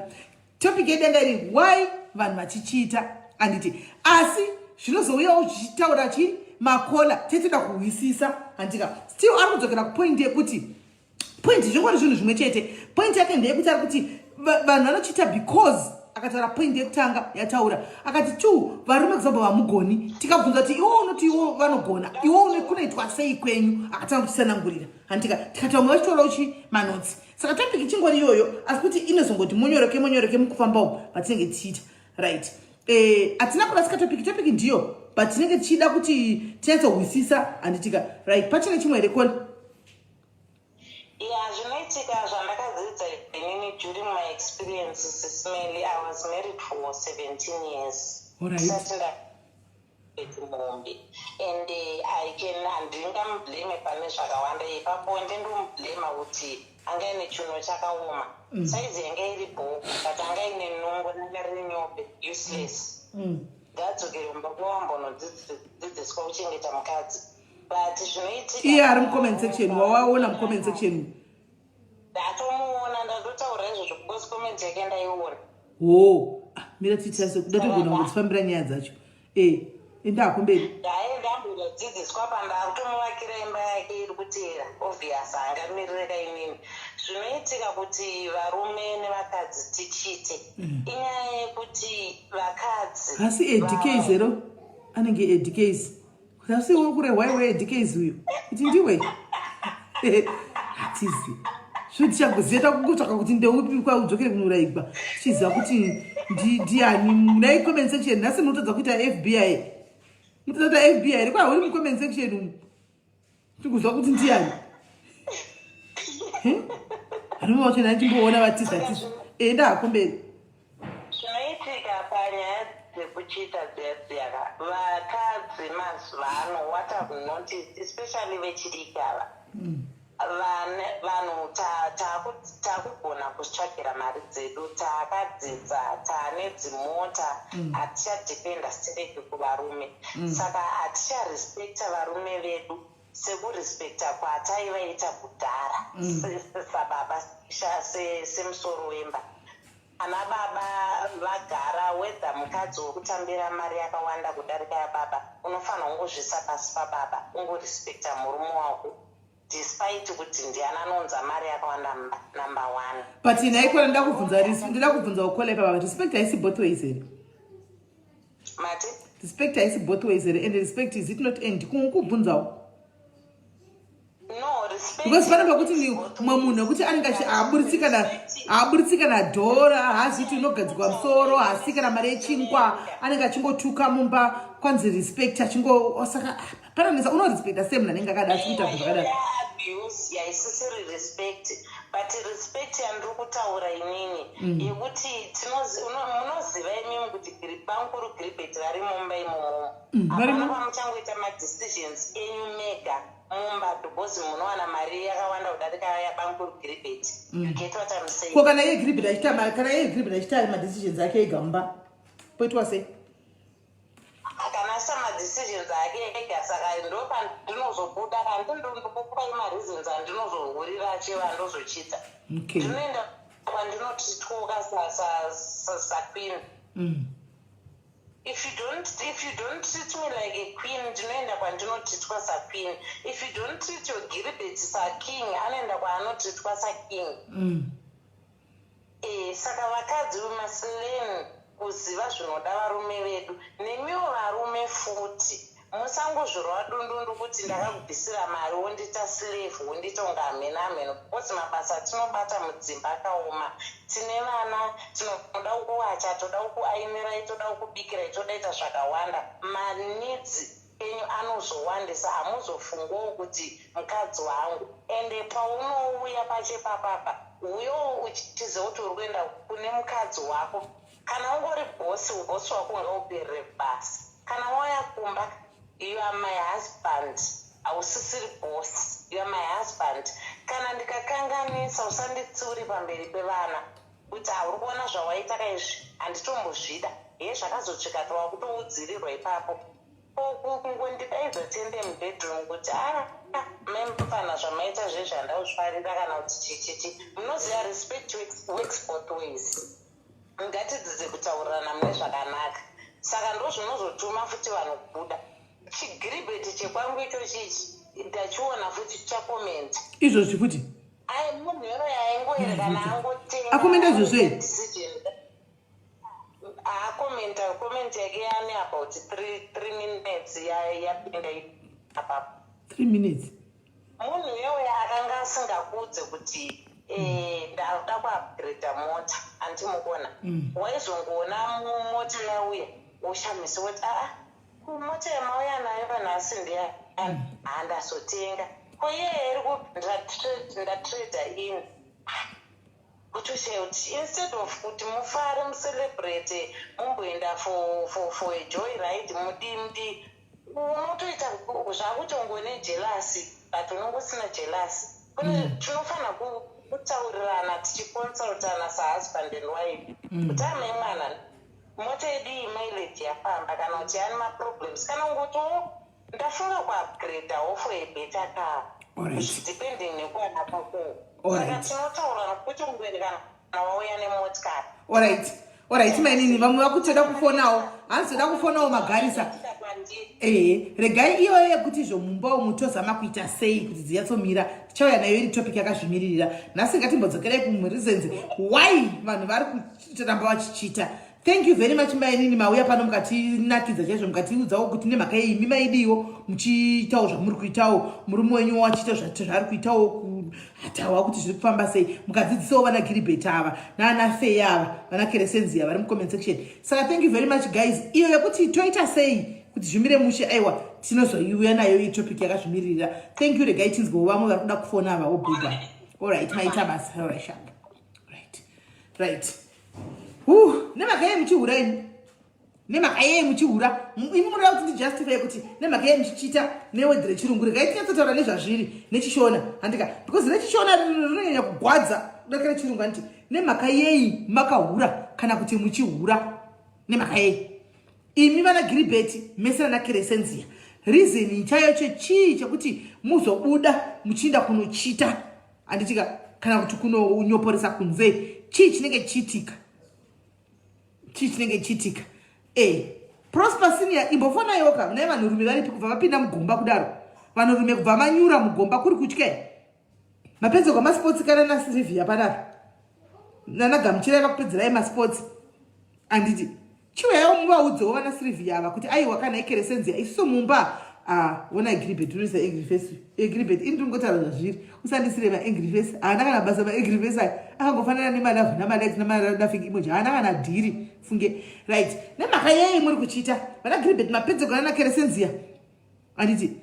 Topic yedu yanga iri why vanhu vachichiita, handiti? Asi zvinozouyawo zvichitaura chi makola tetoda kuhwisisa, handika? Still ari kudzokera kupoint yekuti point zvingori zvinhu zvimwe chete. Point yake ndeyekuti ari kuti vanhu vanochiita because akataura point yekutanga yataura, akati two, varume kuzobva vamugoni. Tikabvunza kuti iwo unoti iwo vanogona, iwo une kunoitwa sei kwenyu? Akatanga kutisanangurira, handika? Tikati vamwe vachitorawo chi manotsi. Saka topic ichingori iyoyo, asi kuti inozongoti monyoroke monyoroke mukufamba umu patinenge tichiita. Right, hatina kurasika topic. Topic ndiyo, but tinenge tichida kuti tinyatsohwisisa, handitika? Right, pachine chimwe here, caller? Ya, zvinoitika zvandakadzidza inini during my experience, Sis Melly, I was married for 17 years ndisati ndamombe, and I can, handingamublame pane zvakawanda ipapo. Ndindomublama kuti anga ine chiuno chakaoma, saizi yanga iri bho, but anga ine nungo, ranga riri nyope, useless. Ngadzokere mumba kwawambonodzidziswa kuchengeta mukadzi. But zvinoitika Iye ari mucomment section, wawaona mucomment section? Ndatomuona, ndatotaura izvozvo because comment yake ndaiona. Ho, ah, mira tiitira kuda togona kungodzifambira nyaya dzacho. Enda hako mberi. Ndaenda ambonodzidziswa pandakutomuvakira imba yake iri kuteera. Obvious, haangamirire kainini. Zvinoitika kuti varume nevakadzi tichite, inyaya yekuti vakadzi Asi adk zero anenge adks, asi uri kurehwa iwe adks uyo kuti ndiwe, hatizi zvo tichakuziva. Takukutsvaka kuti ndeupi kwaudzokere kunoraigwa, tichiziva kuti ndiani. Munai comment section nhasi munotadza kuita FBI, munotadza kuita FBI here? Kwa uri mucomment section umu, tikuzwa kuti ndiani. Varume vacho ndachimboona vatiza tiza. Enda hako mberi. Zvinoitika panyaya dzekuchita dziya dziyaka, vakadzi mazuva ano, what I've noticed, especially vechidiki ava, vanhu taakugona kuzvitsvakira mari dzedu, taakadzidza, taane dzimota, hatichadhipenda stereki kuvarume. Saka haticharespecta varume vedu sekurespekta kwataivaita kudhara sababa, semusoro wemba. Ana baba vagara, whether mukadzi wekutambira mari yakawanda kudarika yababa, unofanira kungozvisa pasi pababa, ungorespekta murume wako despite kuti ndiani anounza mari yakawanda mumba, number one. But naikona ndida kubvunza ukola ipapa, respect haisi both ways here? Mati? Respect haisi both ways here? And respect, is it not end kungokubvunzawo? No, respect Because pane pakuti ni mumwe munhu wekuti anenge achi haaburitsi kana dhora, haazi kuti unogadzirwa musoro, haasi kana mari yechingwa, anenge achingotuka mumba, kwanzi respect achingo. Saka panonetsa, unorespekta sei munhu anenge akada achikuita zvinhu zvakadaro? Abuse yaisisiri respect, but respect yandiri kutaura inini yekuti munoziva imimi kuti bamukuru Giribheti vari mumba imomomo. Hapana Varimo. pamuchangoita madecisions enyu mega mumba because munowana mari yakawanda kudarika yabamukuru Giribheti. You get what I'm saying? Ko kana iye Giribheti achiita madecisions ake ega mumba, poitwa sei? Kana achiita madecisions ake ega, saka ndo pandinozobuda, kana ndinokupai mareasons andinozohurira achiva andozochita. Ndinoenda kwandinotitwoka saqueen. If you don't treat me like a queen, ndinoenda kwandinotitwa saqueen. If you don't treat your Giribet saking, anoenda kwaanotitwa saking. Saka vakadzi, we must learn kuziva zvinoda varume vedu. Nemiwo varume futi. Musangozvirova dundundu kuti ndakakubvisira mari wondiita slave, wondiita kunge hameno hameno, because mabasa atinobata mudzimba akaoma. Tine vana, tinoda kuwacha, toda kukuainirai, toda kukubikirai, toda ita zvakawanda. Maneeds enyu anozowandisa, hamuzofungowo kuti mukadzi wangu. Ende paunouya pachepapapa, uyowo uchiziva kuti uri kuenda kune mukadzi wako. Kana ungori boss, uboss wako ngauperere kubasa. Kana wauya kumba, you are my husband, hausisiri boss, you are my husband. Kana ndikakanganisa, usanditsiuri pamberi pevana kuti hauri kuona zvawaita kaizvi, handitombozvida. He, zvakazotsvika tawakutoudzirirwa ipapo. Kungondidaidza tiende mubedroom kuti a maimufana zvamaita zvezvi handauzvifarira kana kuti chichichi. Munoziva, respect works both ways. Ngatidzidze kutaurirana mune zvakanaka. Saka ndo zvinozotuma futi vanhu kubuda. Chigiribheti chekwangu ichochichi ndachiona futi chakomenta. Izvozvi futi? Ai, munhu ero yaingoerekana angotenga. Akomenda izvozvo here? Decision. Akomenta, comment yake yane about 3 minutes yapinda apapo. 3 minutes? Munhu iyoyo akanga asingakudze kuti ndakuda kuupgrada mota, andimukona. Waizongoona mota yauya, woshamisa kuti, "Aa, kumota yamauya nayo nhasi ndeyani?" "Handazotenga." Ko iye iri ndatrada in kutoshaya kuti instead of kuti mufare, mucelebrate, mumboenda for a joy ride, mudii mudii, unotoita zvakutongone jealousy, but unongosina jealousy. Tinofanira kutaurirana tichiconsultana sahusband and wife kuti, "Amai mwana, mota yedu iyi mileage yafamba," kana kuti yani maproblems, kana kungotiwo, "Ndafunga kuupgradawo for a better car," depending nekuwana kwako. Saka tinotaurana kuti kungoerekana wauya nemotikari. Alright, mainini, vamwe vakutoda kufonawo, hanzi toda kufonawo magarisa. Ehe, regai iyoyo yekuti izvo mumba umu tozama kuita sei kuti dziyatsomira, tichauya nayo iri topic yakazvimiririra. Nhasi ngatimbodzokerai kureasons why vanhu vari kuramba vachichita. Thank you very much, mainini, mauya pano mukatinakidza chaizvo, mukatiudzawo kuti nemhaka yei imi maidiwo muchiitawo zvamuri kuitawo, murume wenyu wachiita zvaari kuitawo, hatawa kuti zviri kufamba sei, mukadzidzisawo vana Giribet ava naana Fey ava, vana Keresenzia vari mucomment section. Saka thank you very much, guys. Iyo yekuti toita sei kuti zvimire mushe, aiwa, tinozoiuya nayo itopic yakazvimiririra. Thank you. Regai tinzwewo vamwe vari kuda kufona ava wobhuga. Allright, maita basa. Allright, sharp. Right. Nemhaka yei muchihura imi? Nemhaka yei muchihura imi? Munoda kuti ndijustify kuti nemhaka yei muchichita neword rechirungu? Regai tinyatsotaura nezvazviri nechishona, handika? Because rechishona rinonyanya kugwadza kudarika rechirungu, handiti? Nemhaka yei makahura kana kuti muchihura? Nemhaka yei imi vana Giribheti mese nana Keresenzia? Reason chayocho chii chekuti muzobuda muchiinda kunochita, handitika, kana kuti kunonyoporesa kunze? Chii chinenge chiitika? Chii chinenge chiitika? Prosper Senior, imbofonaiwoka. Nai vanhurume varipi kubva vapinda mugomba kudaro? Vanhurume kubva manyura mugomba kuri kutya. Mapedzerwa masports kana naSilvia panapa nanagamuchirai, vakupedzerai masports, handiti? Chiuyawo muvaudzewo vana Silvia ava kuti aiwa, kana ikeresenzia isusu mumba. Ah, wona Giribet, unoisa angry face. Giribet, ini ndingotaura zvazviri, usandisire maangry face. Haana kana basa maangry face aya, akangofanana nemalove namalikes namalaughing emoji, haana kana dhiri funge. Right, nemhaka yei muri kuchiita, vana Giribet, mapedzegona nakeresenzia, handiti?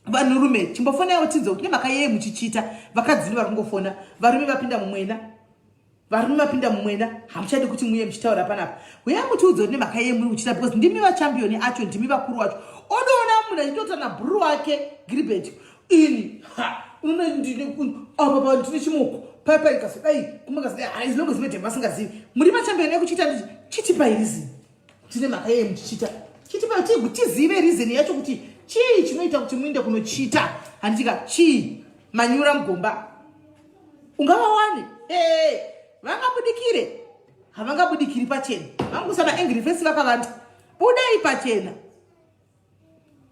Vanhurume, chimbofonaiwo tinzwe kuti nemhaka yei muchichita. Vakadzi vari kungofona, varume vapinda mumwena, varume vapinda mumwena, hamuchadi kuti muye muchitaura panapa. Uyai mutiudze kuti nemhaka yei muri kuchita, because ndimi vachampioni acho, ndimi vakuru vacho. Odoona munhu achitota nabhuru wake Giribet, ini apa ndine chimoko paipai kasodai kumakasadai haizilongozimedhe vasingazivi. Muri machampioni ekuchita, nditi chitipai reason tine mhaka yei muchichita. Chitipai tizive reason yacho kuti chii chinoita kuti muinde kunochita, handitika? Chii manyura mugomba? Ungavawane vangabudikire? Havangabudikiri pachena, vangusa maangry face vakavanda. Budai pachena,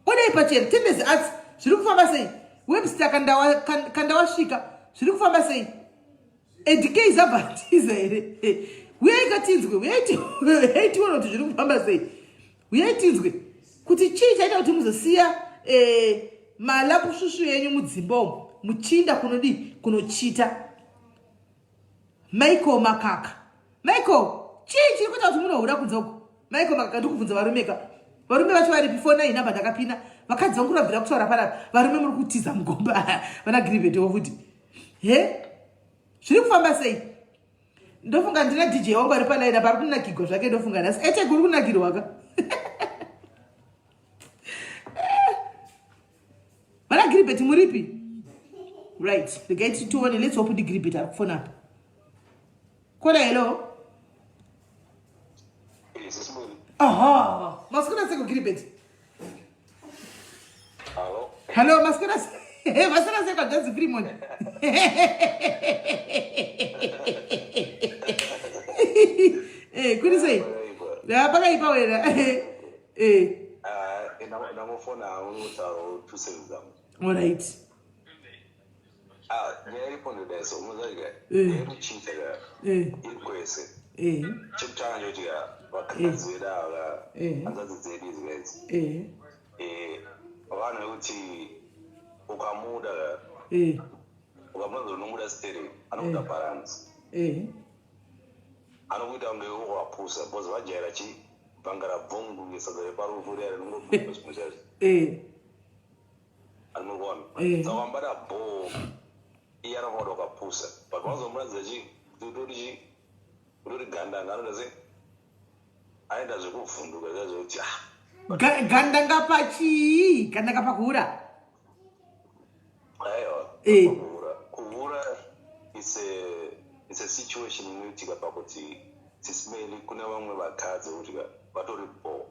budai pachena. Tendezi Arts, zviri kufamba sei? Webster, kanda wasvika, zviri kufamba sei? Edk zabvatiza here? Uyai katinzwe, uyai tione kuti zviri kufamba sei. Uyai tinzwe. Kuti chii chaita kuti muzosiya eh, malapusvusvu yenyu mudzimba umu muchiinda kunodii kunochita? Michael Makaka. Michael, chii chiri kuita kuti munohura kunze uko? Michael Makaka ndikubvunza varume ka. Varume vacho varipi? Fona iyi namba ndakapina. Vakadzi vangu kurabvira kutaura panapa. Varume muri kutiza mugomba. Vana Grivet vofuti. He? Zviri kufamba sei? Ndofunga ndina DJ wangu ari palaini apa ari kunakigwa zvake ndofunga nhasi. Ete kuri kunakirwa ka. Vana Gilbert muripi? Right, regai tione. Let's hope kuti Gilbert ari kufona apa. Kona hello. Aha, maswera seko Gilbert. Hello. Hello, maswera maswera seko hanzvadzi Freeman. Eh, kuri sei? Ya pakaipa wena. Eh. Ah, ndangofona unotaura tusenza. All right. Ah, nyaya iripo ndodai so muzaika. Eh. Yekuchinja ka. Eh. Iri kwese. Eh. Chekutanga ndechekuti ka vakadzi vedu ava Eh. hanzvadzi dzedu idzi guys. Eh. Eh, vanhu vekuti ukamuda ka Eh. ukamuda unomuda sterek anokuda balance. Eh. Anokuita kunge wapusa because vajaira chi bhanga rabvungu kunge sadza reparufu riya rinongobvunga zvimwe chaizvo. Eh. Anokuona. Eh. Saka wambada bhoo iye anokuona ukapusa but wazomuratidza chi kuti utori chi utori gandanga anoita sei anoita zvekuvhunduka zviya zvekuti ah Gandanga pachii? Gandanga pakuhura? Aiwa, Eh. kuhura. Kuhura is a situation inoitika pakuti tisimeli kune vamwe vakadzi vekuti vatori bho.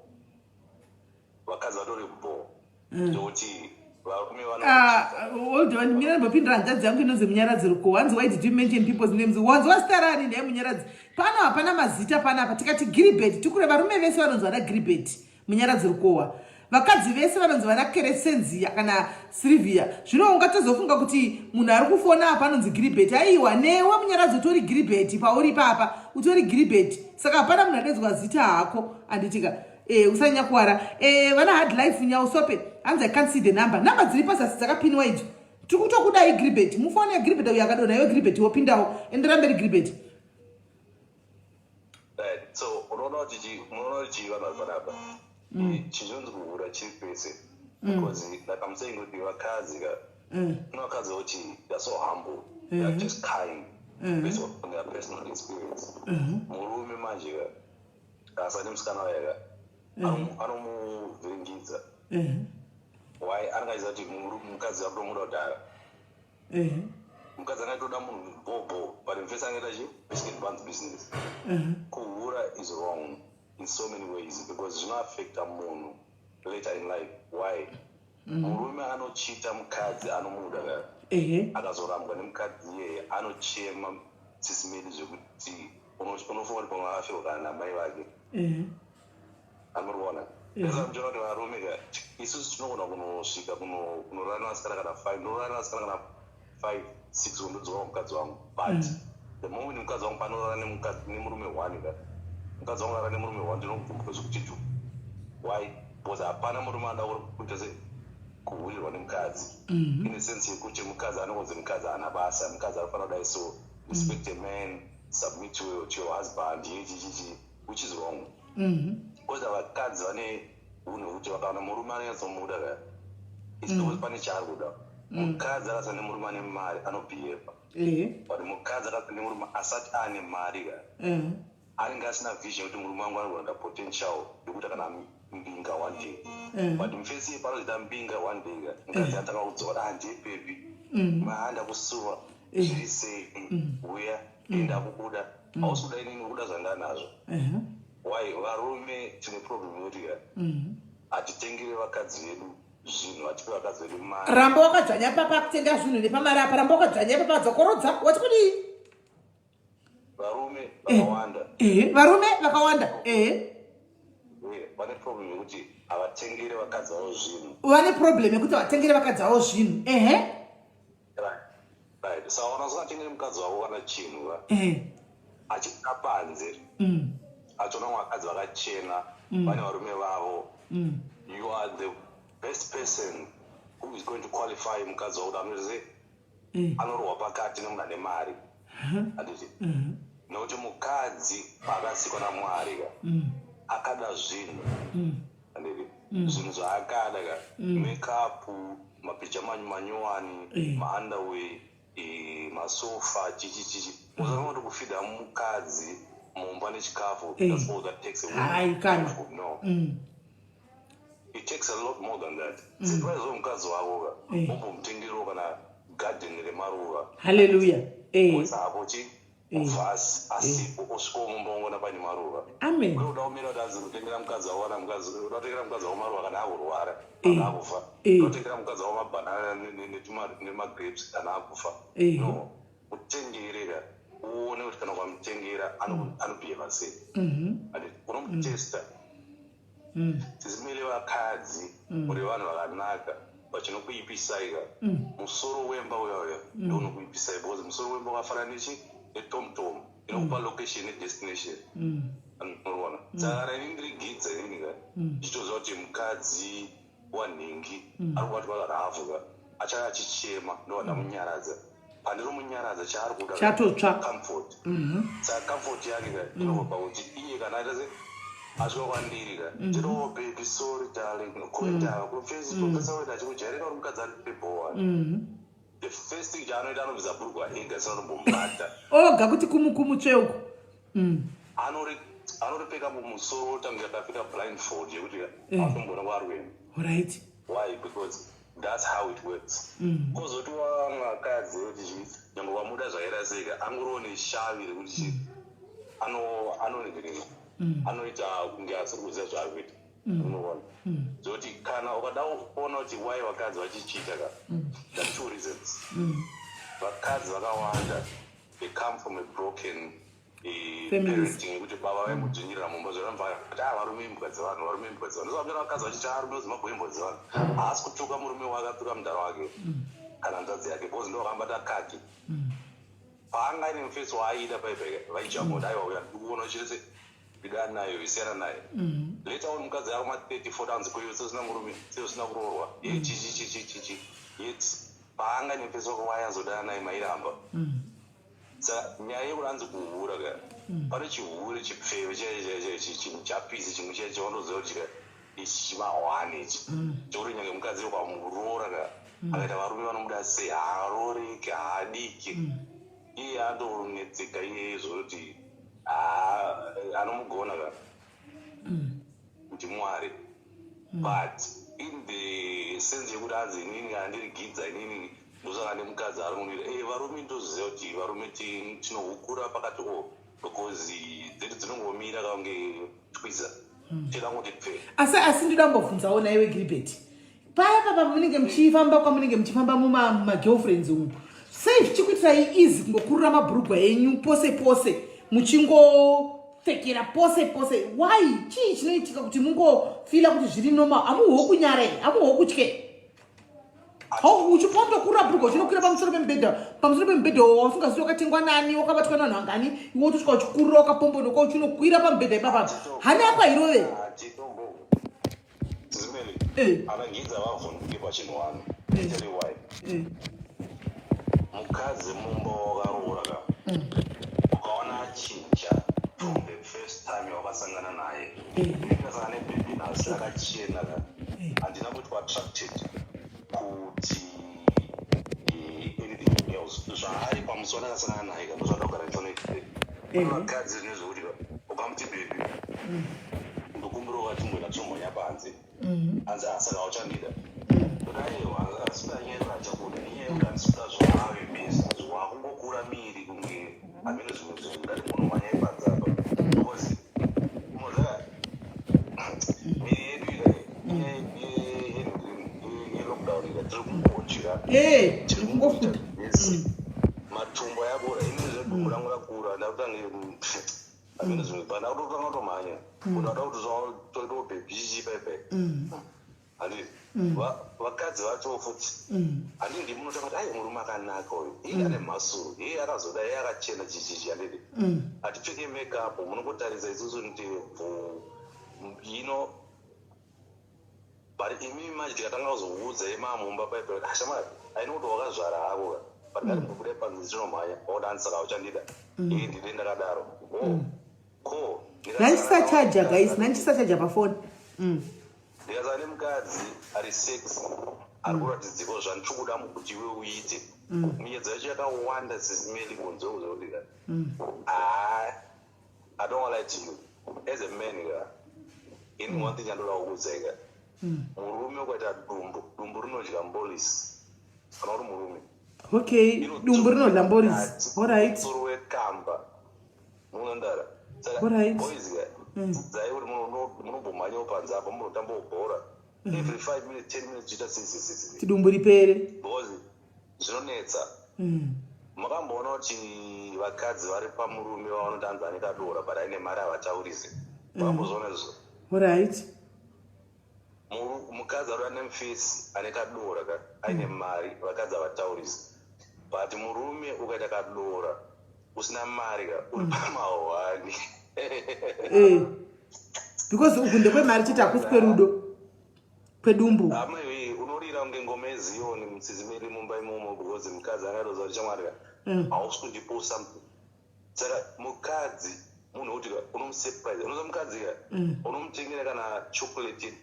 Vakadzi vatori bho. Zvekuti varume vano Ah, hold on, mina ndambopindura hanzvadzi yangu inonzi Munyaradzi Ruko. Hanzi why did you mention people's names? Wanzwa zita rani nhai Munyaradzi? Pano hapana mazita panapa. Tikati Gilbert, tikure varume vese vanonzi vana Gilbert. Munyaradzi Rukowa. Vakadzi vese vanonzi vana Keresenzia kana Sylvia. Zvino ungatozofunga kuti munhu ari kufona apa anonzi Gilbert. Aiwa, newe Munyaradzi utori Gilbert pauri ipapa. Utori Gilbert. Saka hapana munhu adedzwa zita hako. Anditika. Eh, usanyakuwara. Eh, vana hard life nyausope. Hanzi I can't see the number. Number dziri pazasi dzakapinwa idzo. Tiri kutokudai Gilbert. Mufone ya Gilbert uyo akadonha iwe Gilbert wopindawo. Endera mberi Gilbert. Right. So unoona kuti chi unoona kuti chi vanhu vari panapa. Chizonzi kuhura chiri pese. Because like I'm saying kuti vakadzi ka kune vakadzi vekuti they're so humble. They're just kind. Based on their personal experience. Murume manje ka akasane musikana waye ka anomuvhiringidza. Why anenge achiziva kuti mukadzi akutomuda kudhara. Mukadzi angatoda munhu bho but mfesi angaita chi biscuit buns business. Kuhura is wrong in so many ways because zvinoaffecta munhu later in life. Why? Murume anochita mukadzi anomuda ka akazorambwa nemukadzi iyeye anochema tsisimeli zvekuti unofunga kuti pamwe akafirwa kana namai vake. Amuri kuona? Saka muchiona kuti varume ka isusu tinogona kunosvika kunorara nevasikana kana 5 ndinorara nevasikana kana 5 6 wondodzoka kumukadzi wangu but the moment mukadzi wangu panorara nemurume one ka mukadzi wangu arara nemurume one ndinogumbuka zvekuti ju why because hapana murume anoda kuita se kuhurirwa nemukadzi in the sense yekuti mukadzi anongonzi mukadzi haana basa mukadzi anofanira kudai so respect a man submit to your husband chichichi which is wrong because vakadzi vane unhu hwekuti vakaona murume anonyatsomuda ka it's because pane chaari kuda. Mukadzi akasana nemurume ane mari anobhihevha but mukadzi akasana nemurume asati aane mari ka anenge asina vision yekuti murume wangu anogona kuita potential yekuita kana mbinga one day but mufesi iye panozoita mbinga one day ka mukadzi atanga kudzoka ah ndiye baby maa ndakusuwa zviri sei uya ndakukuda hausi kuda inini uri kuda zvandanazvo. Why varume tine problem yekuti ka hatitengere vakadzi vedu zvinhu hatipe vakadzi vedu mari. Ramba wakadzvanya papa kutenga zvinhu nepamari apa ramba wakadzvanya papa dzokorodza wati kudii? Varume vakawanda. Varume vakawanda. Vane problem yekuti havatengere vakadzi vavo zvinhu. Vane problem yekuti havatengere vakadzi vavo zvinhu. Right. Saka kana usingatengeri mukadzi wako kana chinhu ka achibuda panze achiona vakadzi vakachena vane varume vavo. You are the best person who is going to qualify mukadzi wako kuti anoite anorohwa pakati nemunhu ane mari, handiti? Nekuti mukadzi paakasikwa naMwari ka, akada zvinhu, handiti? Zvinhu zvaakada ka, makeup, mapicha manyowani, maunderwear, masofa, chichi chichi. Usaona kuti kufeeda mukadzi mumba nechikafu, that's all that takes a woman? Hayi, kana. No, it takes a lot more than that. Surprise mukadzi wako ka, wombomutengerawo kana gadheni remaruva. Haleluya. Oisa chi muvhasi, asipo, osvikawo mumba, ungoona paine maruva. Amen. Uye uda kumira kuti anzi kutengera mukadzi wako, kana mukadzi uda kutengera mukadzi wako maruva kana akurwara, kana akufa? Uda kutengera mukadzi wako mabhanana nemagrapes kana akufa? No, mutengerera, uone kuti kana ukamutengera anobhehava sei. Handiti unomutesta? Tisimele vakadzi, uri vanhu vakanaka, vachinokuipisai ka. Musoro wemba uya uya ndounokuipisai, because musoro wemba wakafanana nechi netomtom, inokupa location nedestination, unoona? Saka kana ini ndiri gidza inini ka, ndichitoziva kuti mukadzi wanhingi ari kubatwa rafu ka, achava achichema, ndova ndamunyaradza. Pandinomunyaradza, chaari kuda ka, Chatotsva. comfort. Saka comfort yake ka inobva pakuti iye kana aita se asvika kwandiri ka, ndino, "Oh baby, sorry darling." Kuenda profesa wenda achikujairira uri mukadzi ari pebowa, the first thing chaanoita, anobvisa bhurugwa ega, sina kutombomubata. Oga kuti kumukumu tsveuko. Anoripfeka mumusoro, otange akapfeka blindfold yekuti atomboona kwaari kuenda. Why? Because that's how it works. Kozoti wamwakadzi wekuti chi nyangwe wamuda zvakaita sei, angoriwo neshavi rekuti chi anoregerera, anoita kunge asiri kuziva zvaari kuita, unoona? Zvokuti kana ukada kuona kuti why vakadzi vachichita ka, there are two reasons. Vakadzi vakawanda, they come from a broken families. Parenting yekuti baba vaimudzvinyirira mumba, zvavanobva kuti, "Ah, varume imbwa dzevanhu, varume imbwa dzevanhu." Ndosaka vakadzi vachiti, "Arume Zimbabwe imbwa dzevanhu." Haasi kutuka murume wake, atuka mudhara wake kana hanzvadzi yake, because ndo vakambata kaki. Paanga aine mufesi waaida paipai, vaijamuti, "Aiwa, uya ndikuona uchirese ndidani nayo, isiyana naye." Later on mukadzi ako ma34 anzi, "Kuiwe seusina murume, seusina kuroorwa, ye chichi chichi chichi." Yet paanga aine mufesi wake waayanzodana naye, mairamba. Saka nyaya yekuti anzi kuhura ka, pane chihure chipfeve, chapisi chimwe chaicho chavanoziva kuti chika ichi chimahwani ichi, chekuti nyange mukadzi ukamuroora ka, akaita varume vanomuda sei, haaroreki, haadiki. Iye andonetseka iye zvokuti anomugona ka ndiMwari. But in the sense yekuti anzi inini handiri gidza, inini ndosaka nemukadzi ari kunira, varume, ndoziva kuti varume tinohukura pakati o, because dzedu dzinongomira kaunge twiza, tida kuti pfe. Asi ndoda kumbobvunzawo naiwe Gilbert, paya papa munenge muchifamba, kwamunenge muchifamba mumagirlfriends umu, sei zvichikuitirai easy kungokurura mabhurugwa enyu pose pose, muchingopfekera pose pose? Why? Chii chinoitika kuti mungofeela kuti zviri normal? Hamuhwo kunyara here? Hamuhwo kutye? Uchipondokurura bhurugwa, uchinokwira pamusoro pemubhedha, pamusoro pemubhedha wafungazivi wakatengwa nani, wakabatwa navanhu vangani, iwe wotosvika uchikurura, wakapombonoka, uchinokwira pamubhedha ipapa, hani yako hairove? Hatitombo zimene. Anangidza vavhunduke pachinhu one. Tell you why. Mukadzi mumba wakaroora ka, ukaona achinja from the first time yawakasangana naye, ndingasangana nebhebhi nhasi akachena ka, handina kuti attracted kuti anything else. Zvaari pamusi wandakasangana naye ka, ndozvada kugara ndichiona. Pane vakadzi zvine zvekuti ka, ukamuti, "Bhebhi, ndokumbira ukatimboenda tinomhonya panze," anzi, "Asaka uchandida?" Kuti, "Aiwa, asikuda nyaya yekuti achakuda, inyaya yekuti handisi kuda zvaave besa wakungokura miri kunge hamene zvimwe zvinhu, ngati munomhanya ipanze apa," because unoziva miri yedu ika yelockdown ika, tiri kungodya. Tiri kungofuta. Yes, matumbo yakura. Ini zvedumbu rangu rakura, ndakutange hamene zvimwe, but ndakutotanga kutomhanya kuti ada kuti toitawo bhebhi chichi paipai. Handiti vakadzi vacho futi, handiti ndimunotanga kuti, "Ai, murume akanaka uyu, iye ane mhasuru, iye akazoda, iye akachena," chichichi. Handiti hatipfeke makeup, munongotarisa isusu ndebvu ino. But imi manje tikatanga kuzokuudzai mamumba paipa kuti ashamwari aini kuti wakazvara hako ka, but ngatimbobude panze tinomhanya, wakuti hanzi saka uchandida ii, ndide ndakadaro. Oh, ko Nandisachaja, guys, nandisachaja pafoni. Ndikasara nemukadzi ari sex ari kuratidzikawo zvandiri kuda kuti iwe uite, miedzo yacho yakawanda, Sis Melly, kunze kuzodika. Ah, I don't wanna lie to you as a man ka, in one thing yandoda kukuudzai ka, murume ukaita dumbu, dumbu rinodya mbolisi kana uri murume. Okay, dumbu rinodya mbolisi, alright. Musoro wekamba munondara saka boys ka, dzidzai kuti munombomhanyawo panze apa, munotambawo bhora every 5 minutes, 10 minutes, zviita sisisisi. Kuti dumbu ripere. Because zvinonetsa. Makamboona kuti vakadzi vari pamurume vavanoti anzi ane kadora but aine mari, havataurisi? Makambozviona izvo? Alright. Mukadzi ari ane mufesi ane kadora ka, aine mari, vakadzi havataurisi. But murume ukaita kadora usina mari ka, uri pamahwani. Because uku ndekwemari chete, hakusi kwerudo, kwedumbu. Hama iwe, unorira kunge ngoma yeziyoni, muSis Melly, mumba imomo, because mukadzi angatoziva kuti shamwari ka, hausi kundipo something. Saka mukadzi munhu wekuti ka unomusurprise, unoza mukadzi ka, unomutengera kana chocolate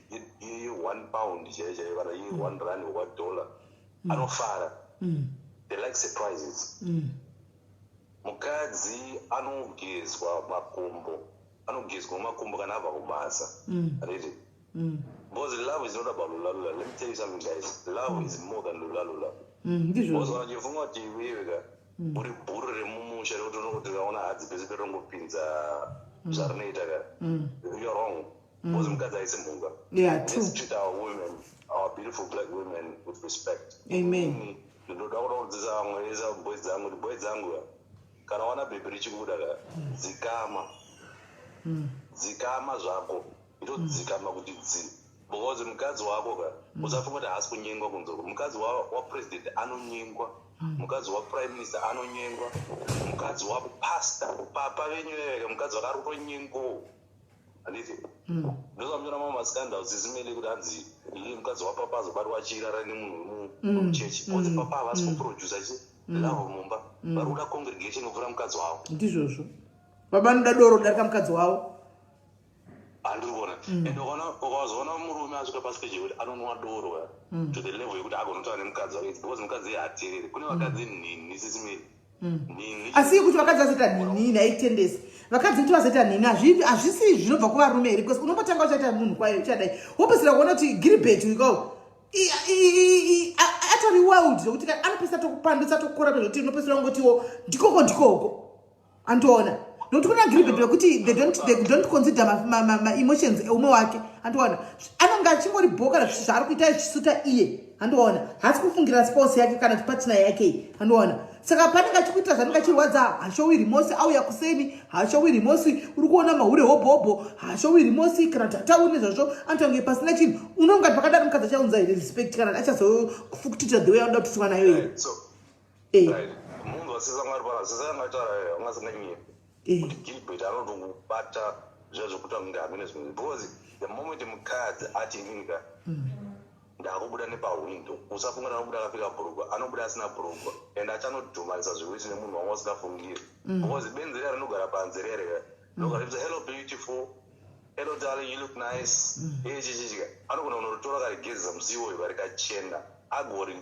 ye1 pound chaiyo chaiyo, kana ye1 rand, $1, anofara. They like surprises. Mukadzi anogezwa makumbo, anogezwa makumbo kana abva kubasa, handiti? Because love is not about lulalula. Let me tell you something, guys, love is more than lulalula. Ndizvozvo. Because kana uchifunga kuti iwewe ka uri bhuru remumusha rekuti unongoti ukaona hadzi pese perongopinza zvarinoita ka, you're wrong, because mukadzi haisi mhuka. Let's treat our women, our beautiful black women, with respect. Amen. Inini ndinoda kuda kudzidzisa vamwe vese, boys dzangu, kuti boys dzangu ka, kana wana bhebhi richikuda ka, dzikama, dzikama zvako, itodzikama kuti dzi, because mukadzi wako ka, usafunga kuti haasi kunyengwa kunze uko. Mukadzi wapresident anonyengwa, mukadzi waprime minister anonyengwa, mukadzi wapastor, papa venyu veveka, mukadzi wake ari kutonyengwawo, handiti? Ndozamunyora mamwe mascandals isimele kuti hanzi iye mukadzi wapapa azobatwa achirara nemunhu wemuchechi, because papa havasi kuprodusa chi love mumba, vari kuda congregation kupfuura mukadzi wavo. Ndizvozvo, baba anoda doro kudarika mukadzi wavo. Handiri kuona. And ukazoona murume asvika pastage yekuti anonwa doro ka to the level yekuti agonotaura nemukadzi wake, it's because mukadzi iye haateereri. Kune vakadzi nhinhi, Sis Melly, nhinhi. Asi kuti vakadzi vazoita nhinhi haitendesi, vakadzi kuti vazoita nhinhi hazvisi zvinobva kuvarume here? Because unombotanga uchaita munhu kwayo uchadai, wopedzisira kuona kuti Gilbert iko atori wild, zvokuti anopedzisa tokupandutsa, tokukora, zvokuti unopedzisira kungotiwo ndikoko ndikoko, andiona? Nokuti kuna Gilbert vekuti they don't consider maemotions eumwe wake, andiona? Anonge achingori bhoka zvaari kuita zvichisuta iye, andiona? Haasi kufungira spouse yake kana kuti partner yake, andiona? Saka panenge achikuita zvanenge achirwadza, hashowi remorse. Auya kuseni, hashowi remorse. Uri kuona mahure hobhobho, hashowi remorse kana kuti hatauri nezvazvo, anotange pasina chinhu. Unonga pakadaro mukadzi achaunza here respect, kana achazokutita the way anoda kutitwa nayo here? So right, munhu wasisa Mwari pana sisa yanga taura, wangasinganyepi kuti Gilbert anotokubata zviya zvokuti kunge hamene zvimwe, because the moment mukadzi ati inini ka ndakubuda nepahwindo, usafunga kuti anobuda akapfeka bhurugwa, anobuda asina bhurugwa, and achanodhumanisa zvekuti nemunhu wanga usingafungiri, because benzi riya rinogara panze rere rinogara richiti, "Hello beautiful, hello darling, you look nice." Iye chichichika anogona kunoritora karigezesa musi iwoyo karikachena, agori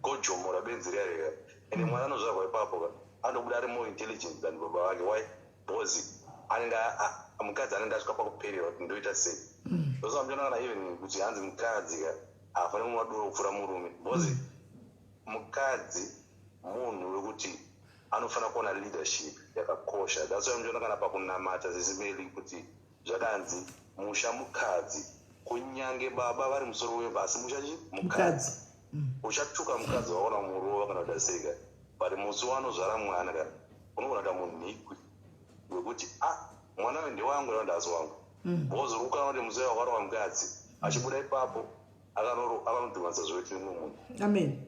gojomora benzi riya riya, ende mwana anozvarwa ipapo ka anobuda ari more intelligent than baba vake. Why? Because anenge mukadzi anenge asvika pakuperera kuti ndoita sei. Ndosaka muchiona kana even kuti hanzi mukadzi ka haafaniri kunwa doro kupfuura murume, because mukadzi munhu wekuti anofanira kuona leadership yakakosha. That's why muchiona kana pakunamata, Sis Melly, kuti zvakanzi musha mukadzi, kunyange baba vari musoro wemba, asi musha chi mukadzi. Mukadzi. Uchatuka mukadzi waona murova kana kuti aseka, but musi waanozvara mwana kana unogona kuita munhikwi wekuti a mwana uyu ndewangu kana kuti haasi wangu, because uri kukana kuti musi wakarova mukadzi achibuda ipapo akanodhumanisa zvekuti nemumwe munhu. Amen.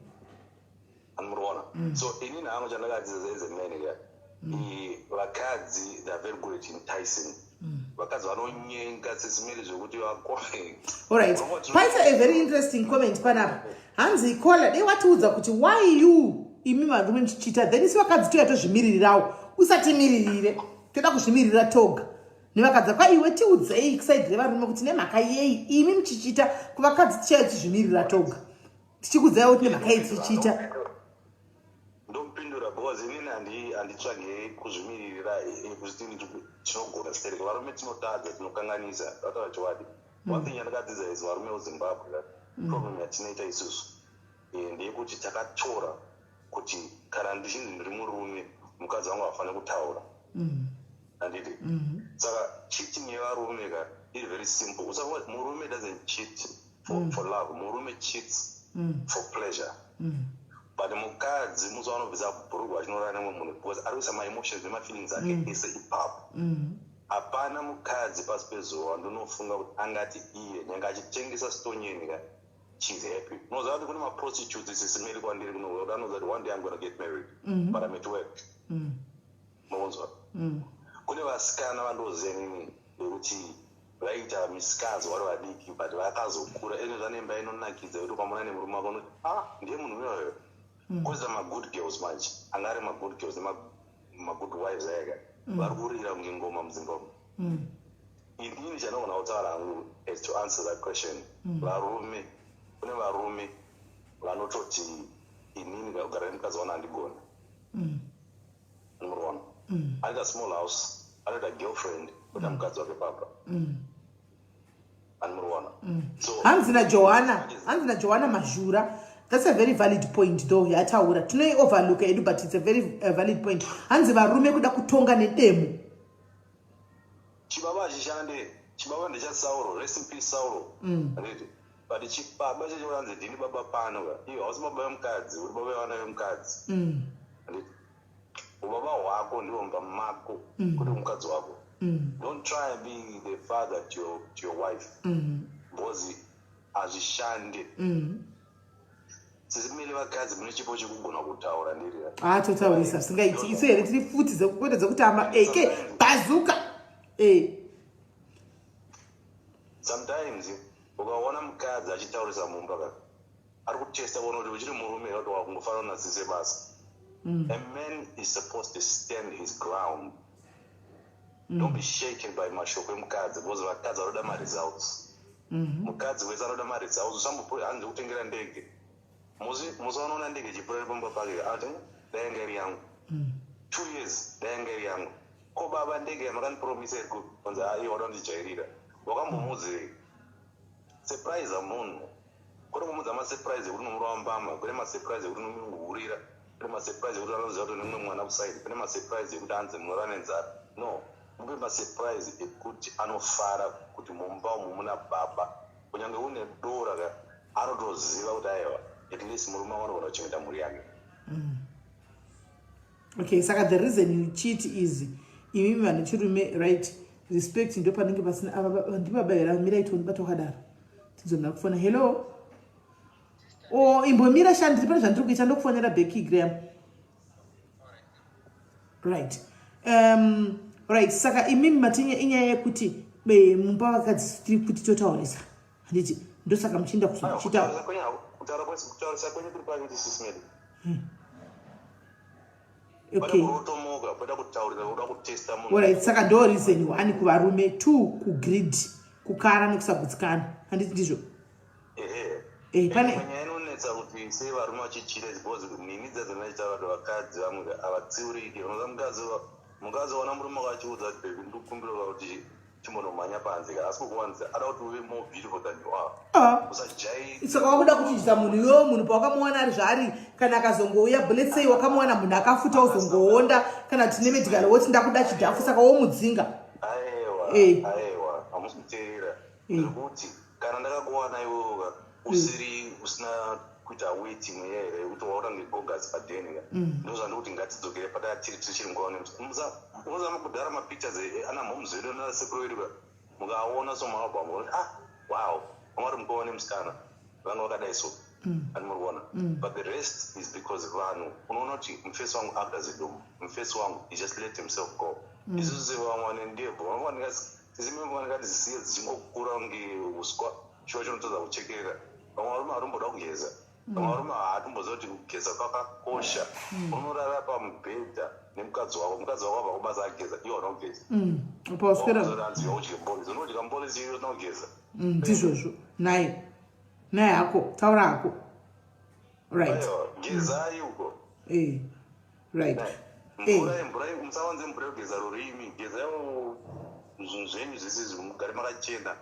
Anmuriona? So inini hangu chandakadzidza as a man ka, vakadzi, they are very good at enticing. Vakadzi vanonyenga, Sis Melly, zvekuti vakone. Alright, paita a very interesting comment panapa. Hanzi, "Caller, dai watiudza kuti why you, imi varume, muchichita, then isi vakadzi toya tozvimiririrawo. Usatimiririre, toda kuzvimirira toga nevakadzi. Kwa iwe, tiudzei kuside revarume kuti nemhaka yei imi muchichita, kuvakadzi tichauya tichizvimirira toga, tichikudzaiwo kuti nemhaka yei tichichita." Ndomupindura because inini handitsvage kuzvimiririra, kuti tinogona stereke. Varume tinotadza, tinokanganisa, vataura chokwadi. One thing yandakadzidza is varume veZimbabwe, problem yatinoita isusu ndeyekuti takatora kuti kana ndichinzi ndiri murume, mukadzi wangu hafaniri kutaura, handiti? Saka cheating yevarume ka iri very simple. Usafunga kuti murume doesn't cheat for love. Murume cheats for pleasure, but mukadzi musi wanobvisa bhurugwa achinorara nemumwe munhu, because ari kuisa maemotions nemafeelings ake ese ipapo. Hapana mukadzi pasi pezuva wandinofunga kuti angati iye nyange achitengesa stonyeni ka, she's happy. Unoziva kuti kune maprostitutes, Sis Melly, kwandiri kuno, anoziva kuti one day I'm gonna get married, but I'm at work. Mukunzwa? Kune vasikana vandoziva inini vekuti vaita misikanzwa vari vadiki, but vakazokura ene zvanemba inonakidza yekuti ukamona nemurume wako unoti, "Ah, ndiye munhu uyoyo." Koita magood girls manje, anga ari magood girls nemagood wives ayaka vari kurira kunge ngoma muZimbabwe. Inini chandogona kutaura hangu as to answer that question, varume, kune varume vanototi, "Inini kugara nemukadzi wana handigoni." Number one, anoita small house, anoita girlfriend, kuita mukadzi wake papa, animuriwana. So Hanzi naJohana Mazhura, that's a very valid point though yataura. Tinoi-overlooka edu, but it's a very valid point. Hanzi varume kuda kutonga nedemo. Chibaba hachishande. Chibaba ndechaSauro, rest in peace Sauro, handiti? But chibaba chechoanzi ndini baba pano ka, iwe hausi baba vemukadzi, uri baba vevana vemukadzi, handiti? Ubaba hwako ndihwo mumba mako, kwete mukadzi wako. Don't try and be the father to your wife, because hazvishande. Sis Melly, vakadzi mune chipo chekugona kutaura, ndiri Ah, totaurisa zvisingaiti isu here? Tiri futi kwete dzekutamba, eke bazuka e. Sometimes ukaona mukadzi achitaurisa mumba ka, ari kutesta kuona kuti uchiri murume here, kuti wakungofanira kunasise basa. A man is supposed to stand his ground. Don't be shaken by mashoko emukadzi, because vakadzi vanoda maresults. Mukadzi wese anoda maresults. Usambopu hanzi kutengera ndege. Musi wanoona ndege ichipfuura nepamba pake, ati, "Dai yanga iri yangu." 2 years, "Dai yanga iri yangu. Ko baba, ndege yamakandipromisa iri kupi?" Kunzi, "Ai, wada kundijairira." Wakambomuudzirei? Surprise munhu, kuri kumudza masurprise ekuti unomurova mbama, kune masurprise ekuti unomuhurira, kune masurprise ekuti anoziva kuti une mumwe mwana kuside, kune masurprise ekuti anzi munorara nenzara. No, mupe masurprise ekuti anofara kuti mumba umu muna baba. Kunyange une dora ka, anotoziva kuti aiwa, at least murume wangu anogona kuchengeta mhuri yake. Okay, saka the reason you cheat is imimi vanhu chirume, right? Respect ndo panenge pasina. Ava ndibaba here? Mirai tionibata wakadaro, tinzomira kufona. Hello? O, imbomira shandiri, pane zvandiri kuita, ndokufonera Becky Graham. Right, right. Saka imimi matinya inyaya yekuti mumba vakadzi tiri kuti totaurisa, handiti? Ndosaka muchienda kuzochita. Kutaurisa kwenyu kuri pakuti, Sis Melly, kurotomoka kweda kutaurira, kuda kutesta munhu. Alright, saka ndo reason one kuvarume, two kugreed, kukara nekusagutsikana, handiti ndizvo? Ehe. Pane Nyaya inonetsa kuti sei varume vachichira is because nini dzadzinaita vanhu, vakadzi vamwe havatsiuriki. Unoza mukadzi wana murume wako achiudza kuti, "Baby, ndikukumbira kuti timbonomhanya panze ka," asi kukuwanza ada kuti uve more beautiful than you are. Ah. Usajai. Saka wakuda kuchinjisa munhu iwewo, munhu pawakamuwana ari zvaari. Kana akazongouya, let's say wakamuwana munhu akafuta, uzongoonda, kana kuti nemedical, woti, "Ndakuda chidhafu," saka womudzinga? Aiwa. Aiwa, hamusi kuteerera. Ndiri kana ndakakuwana iwewoka usiri, usina kuita weti imwe here yekuti waona ngegogasi padheni ka, ndozvandikuti ngatidzokere padaa tiri tichiri nguva. Unozama kudhara mapictures ana mhoms vedu nanasekuru vedu ka, mukaona so maalbum, unoti, "Ah, wow, vanga vari mukova nemusikana, vanga vakadai." So ani muri kuona? But the rest is because vanhu unoona kuti mufesi wangu akuda zidumbu, mufesi wangu, he just let himself go. Isusu sevamwe vane ndebvu vanofanika. Isimemvana ngatizisiye dzichingokura kunge uswa, chiva chinotadza kuchekerera. Vamwe varume vatomboda kugeza, vamwe varume haatomboziva kuti kugeza kwakakosha. Unorara pamubhedha nemukadzi wako, mukadzi wako abva kubasa ageza, iwe hauna kugeza. Pauswera Anzi udye mbolisi, unodya mbolisi iwe usina kugeza. Ndizvozvo naye naye hako, taura hako, right. Aiwa, gezai uko. Right. Mvura, mvura, musawanze mvura yekugeza rurimi. Gezaiwo zvinhu zvenyu zvese izvi, mugare makachena.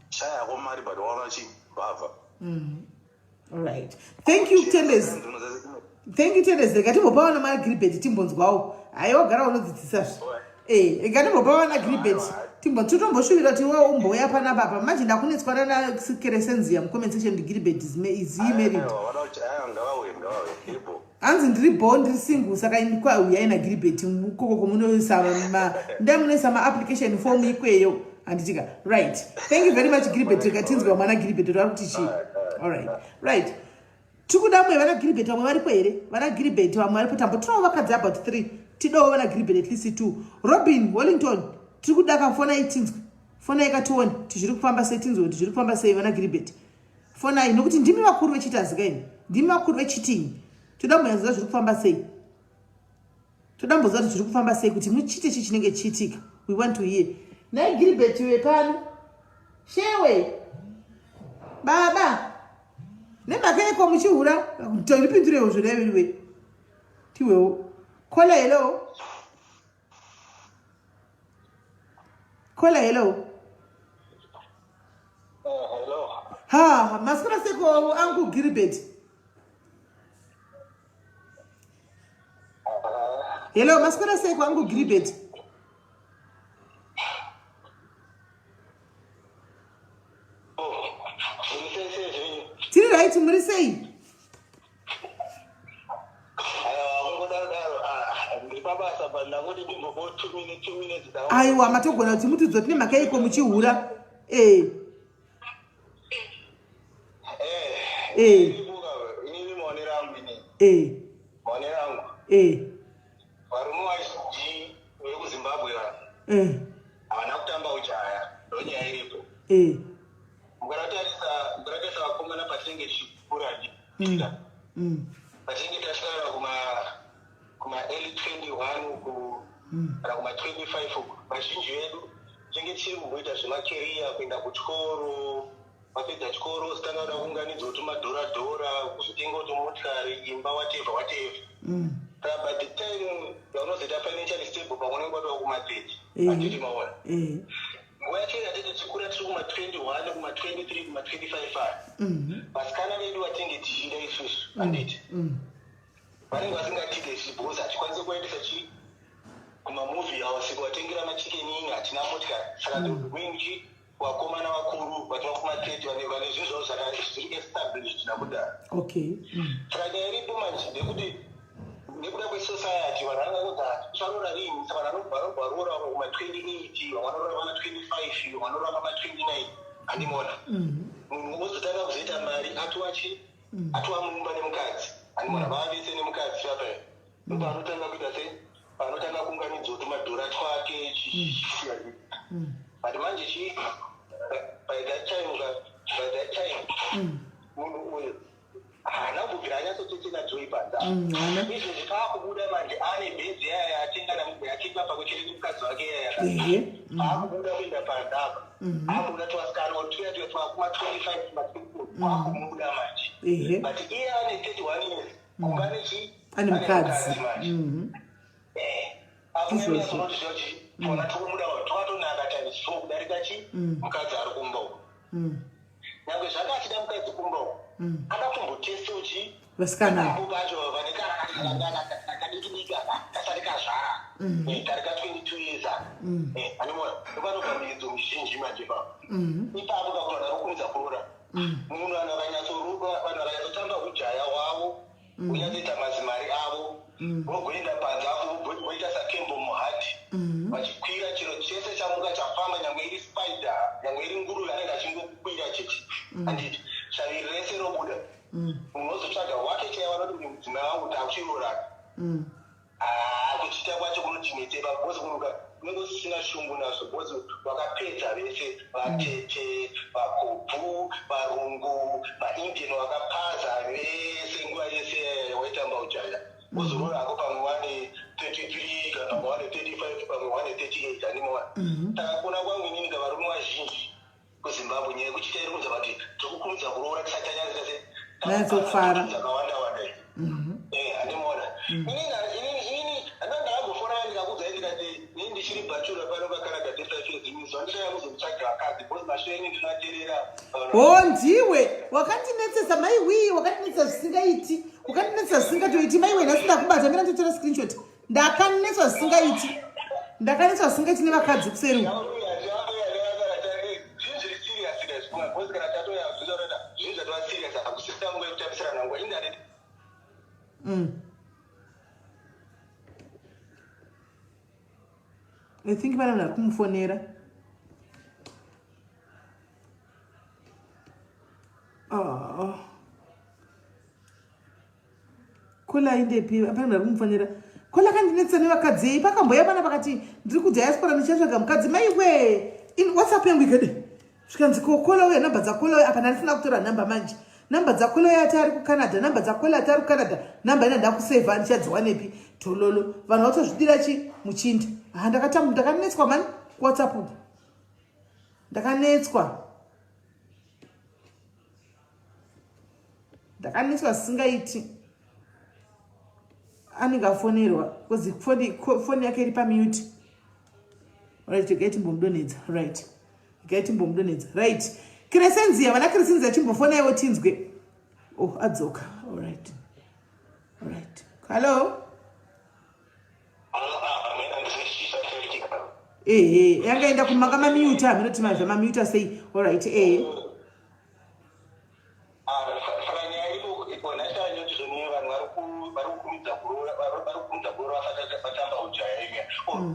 Shaya yako mari, but waona chibhavha. Right, thank you, Tendes. Thank you, Tendes. Rega timbopa vana maGribet timbonzwawo. Haiwa, gara unodzidzisazve. Rega timbopa vana Gribet timbo totomboshuvira kuti iwewo umbouya panapa apa. Manje ndakunetswa nana Keresenziya mucomment section kuti Gribet is he married? Ngavauye, ngavauye, iripo. Hanzi ndiri bo, ndiri single, saka uyai naGribet ukoko munoisa ndai munoisa maapplication form ikweyo, handitika? Right, thank you very much, Gribet. Rega tinzwa mwana Gribet kuti vari kuti chii. Alright, right, tikuda mwe vana Gribet. Vamwe varipo here vana Gribet? Vamwe varipo? Tambotorawo vakadzi about three, tidawo vana Gribet at least two. Robin Wellington, tiri kuda kafonai tinzwe. Fonai katione kuti zviri kufamba sei, tinzwe kuti zviri kufamba sei. Vana Gribet, fonai, nokuti ndimi vakuru vechitazika imi, ndimi vakuru vecheating. Toda kumboyanziva zviri kufamba sei, toda mboziva kuti zviri kufamba sei, kuti muchite chi chinenge chiitika. We want to hear. Nai Gribet wepano, shewe baba, nemhaka yeko muchihura, ndipindurewo zvona iwe tiwewo. Caller, hello. Caller, hello. Hello. Ha, maswera seko, Uncle Gilbert? Hello, maswera seko, Uncle Gilbert? Muri sei sei zvenyu? Tiri right, muri sei? Aiwa, kungodaro daro. Ah, ndiri pabasa, but ndangoti ndimbobo 2 minutes, 2 minutes. Aiwa, matogona kuti mutidzo tine mhaka iko muchihura e. Eh. Inini maonero angu inini. Maonero angu. Varume vazhinji vekuZimbabwe va havana kutamba ujaya, ndonyaya iripo. Mukadatarisa vakomana patinenge tichikura, patinenge tasvika kuma early 21 uku kana kuma 25 uku, vazhinji vedu tinenge tichiri kumboita zvemacareer, kuenda kuchikoro. Wapedza chikoro, usitanga kuda kuunganidzwa tumadhora dhora, kuzotenga kuti motikari, imba, whatever whatever. Saka by the time yaunozoita financially stable, pamwe unenge watova kuma30, handiti maona? Nguva yacho yatete tichikura tiri kuma21, kuma23, kuma25 aya, vasikana vedu vatinge tichida isusu, handiti vanenge vasingatide isusu because hatikwanisi kuendesa chi kumamovie house, kuvatengera maChicken Inn, hatina motikari. Saka going chi vakomana vakuru vatova kuma30, vane zvinhu zvavo zviri established nakudaro. Saka nyaya iripo manje ndekuti nekuda kwesociety, vanhu vanenge kuti ticharoora rini? Saka vanhu vanobva varoora, vamwe kuma28, vamwe vanorora pama25, vamwe vanorora pama29, handimona? Munhu ozotanga kuzoita mari atova chi atova mumba nemukadzi, handimona? Vava vese nemukadzi papa, ndopaanotanga kuita sei? Paanotanga kuunganidzwa tumadhora twake chichisiya. But manje chi by that time munhu uyu haana kubvira anyatsotetena joy panza. Haana. Izvezvi paakubuda manje ane bhenzi yaya yatenga yatenga pamwe chete nemukadzi wake yaya. Aakubuda kuenda panza apa, aakubuda twasikana tuya tuya twakuma 25, ma 24 akumuda manje. But iye ane 31 years, kumba nechi Ane mukadzi. Manje. Izvozvo. Akunoti zvochi tona tukumuda twakatonaka times four kudarika chi mukadzi ari kumba uko. Nyangwe zvanga achida mukadzi kumba uko, ada kutombotestawo chi vasikana. Ipapo pacho vane kadiki diki aka kasati kazvara, kari ka 22 years aka. Animona ndopanobva miedzo mizhinji manje ipapo. Ipapo kakuti vanhu vari kukurumidza kuroora, munhu vanhu vakanyatsoroora, vanhu vakanyatsotamba ujaya hwavo, unyatsoita mazimari avo, vogoenda panze apo, voita sakembo muhadhi, vachikwira chiro chese chamuka chafamba, nyangwe iri spider, nyangwe iri nguruve, anenge achingokwira chete, handiti? Shavi rese robuda, munhu ozotsvaga wake chaiye vanoti uyu mudzimai wangu, takuchiroorana. Ah, kuchita kwacho kunotinetsepa because kunuka unenge usisina shungu nazvo because Wapedza vese, vatete, vakobvu, varungu, maIndian, wakapaza vese nguva yese waitamba ujaya. Wozoroora hako pamwe wane 33 kana pamwe wane 35, pamwe wane 38, handimoona. Saka kuona kwangu inini ka, varume vazhinji kuZimbabwe, nyaya yekuchita iri kunza vati tiri kukurumidza kuroora tisati tanyanyisa se Nanyatsokufara. Dzakawanda wanda. Handimoona inini handa ndakambofona ndikakudzai ndikati inini ndichiri bachelor pano paCanada 35 years, zvandishaya kuzomutsvaga vakadzi because masho enyu ndinoateerera. Ho, ndiwe wakandinetsesa maiwii, wakandinetsa zvisingaiti, wakandinetsa zvisingatoiti maiwe. Nhasi ndakubata, mira ndotora screenshot. Ndakanetswa zvisingaiti, ndakanetswa zvisingaiti nevakadzi kuseri uku. Zvinhu zviri serious because kana tatoya zvinhu zvatova serious, hakusisina nguva yekutambisirana nguva indani. I think pane munhu ari kumufonera. Oh. Kola indepi? Pane munhu ari kumufonera. Kola akandinetsa nevakadzi. Pakamboya pana pakati ndiri kudiaspora ndichatsvaga mukadzi maiwe. In WhatsApp yangu ikade zvikanzi ko Kola uya, namba dzaKola uya apa ndandisina kutora namba manje. Namba dzaKola uya ati ari kuCanada, namba dzaKola ati ari kuCanada, namba ina ndakusevha ndichadziwanepi? Tololo, vanhu vatozvidira chi muchinda. Ha, ndakatambu, ndakanetswa mani kuWhatsApp uku, ndakanetswa, ndakanetswa zvisingaiti. Anenge afonerwa because foni yake iri pamute. Right, regai timbomudonhedza. Right, regai timbomudonhedza. Right, Cresenzia, vana Cresenzia, chimbofonaiwo tinzwe. Oh, adzoka. Alright, alright, hello. Ehe, yangaenda kumanga mamute, haminoti zvamamuta sei. Alright, ehe. Saka nyaya iripo nhasi zvoni, vanhu vari kukurumidza kuroora, vari kukurumidza kuroora vasati vatamba ujaya imwe.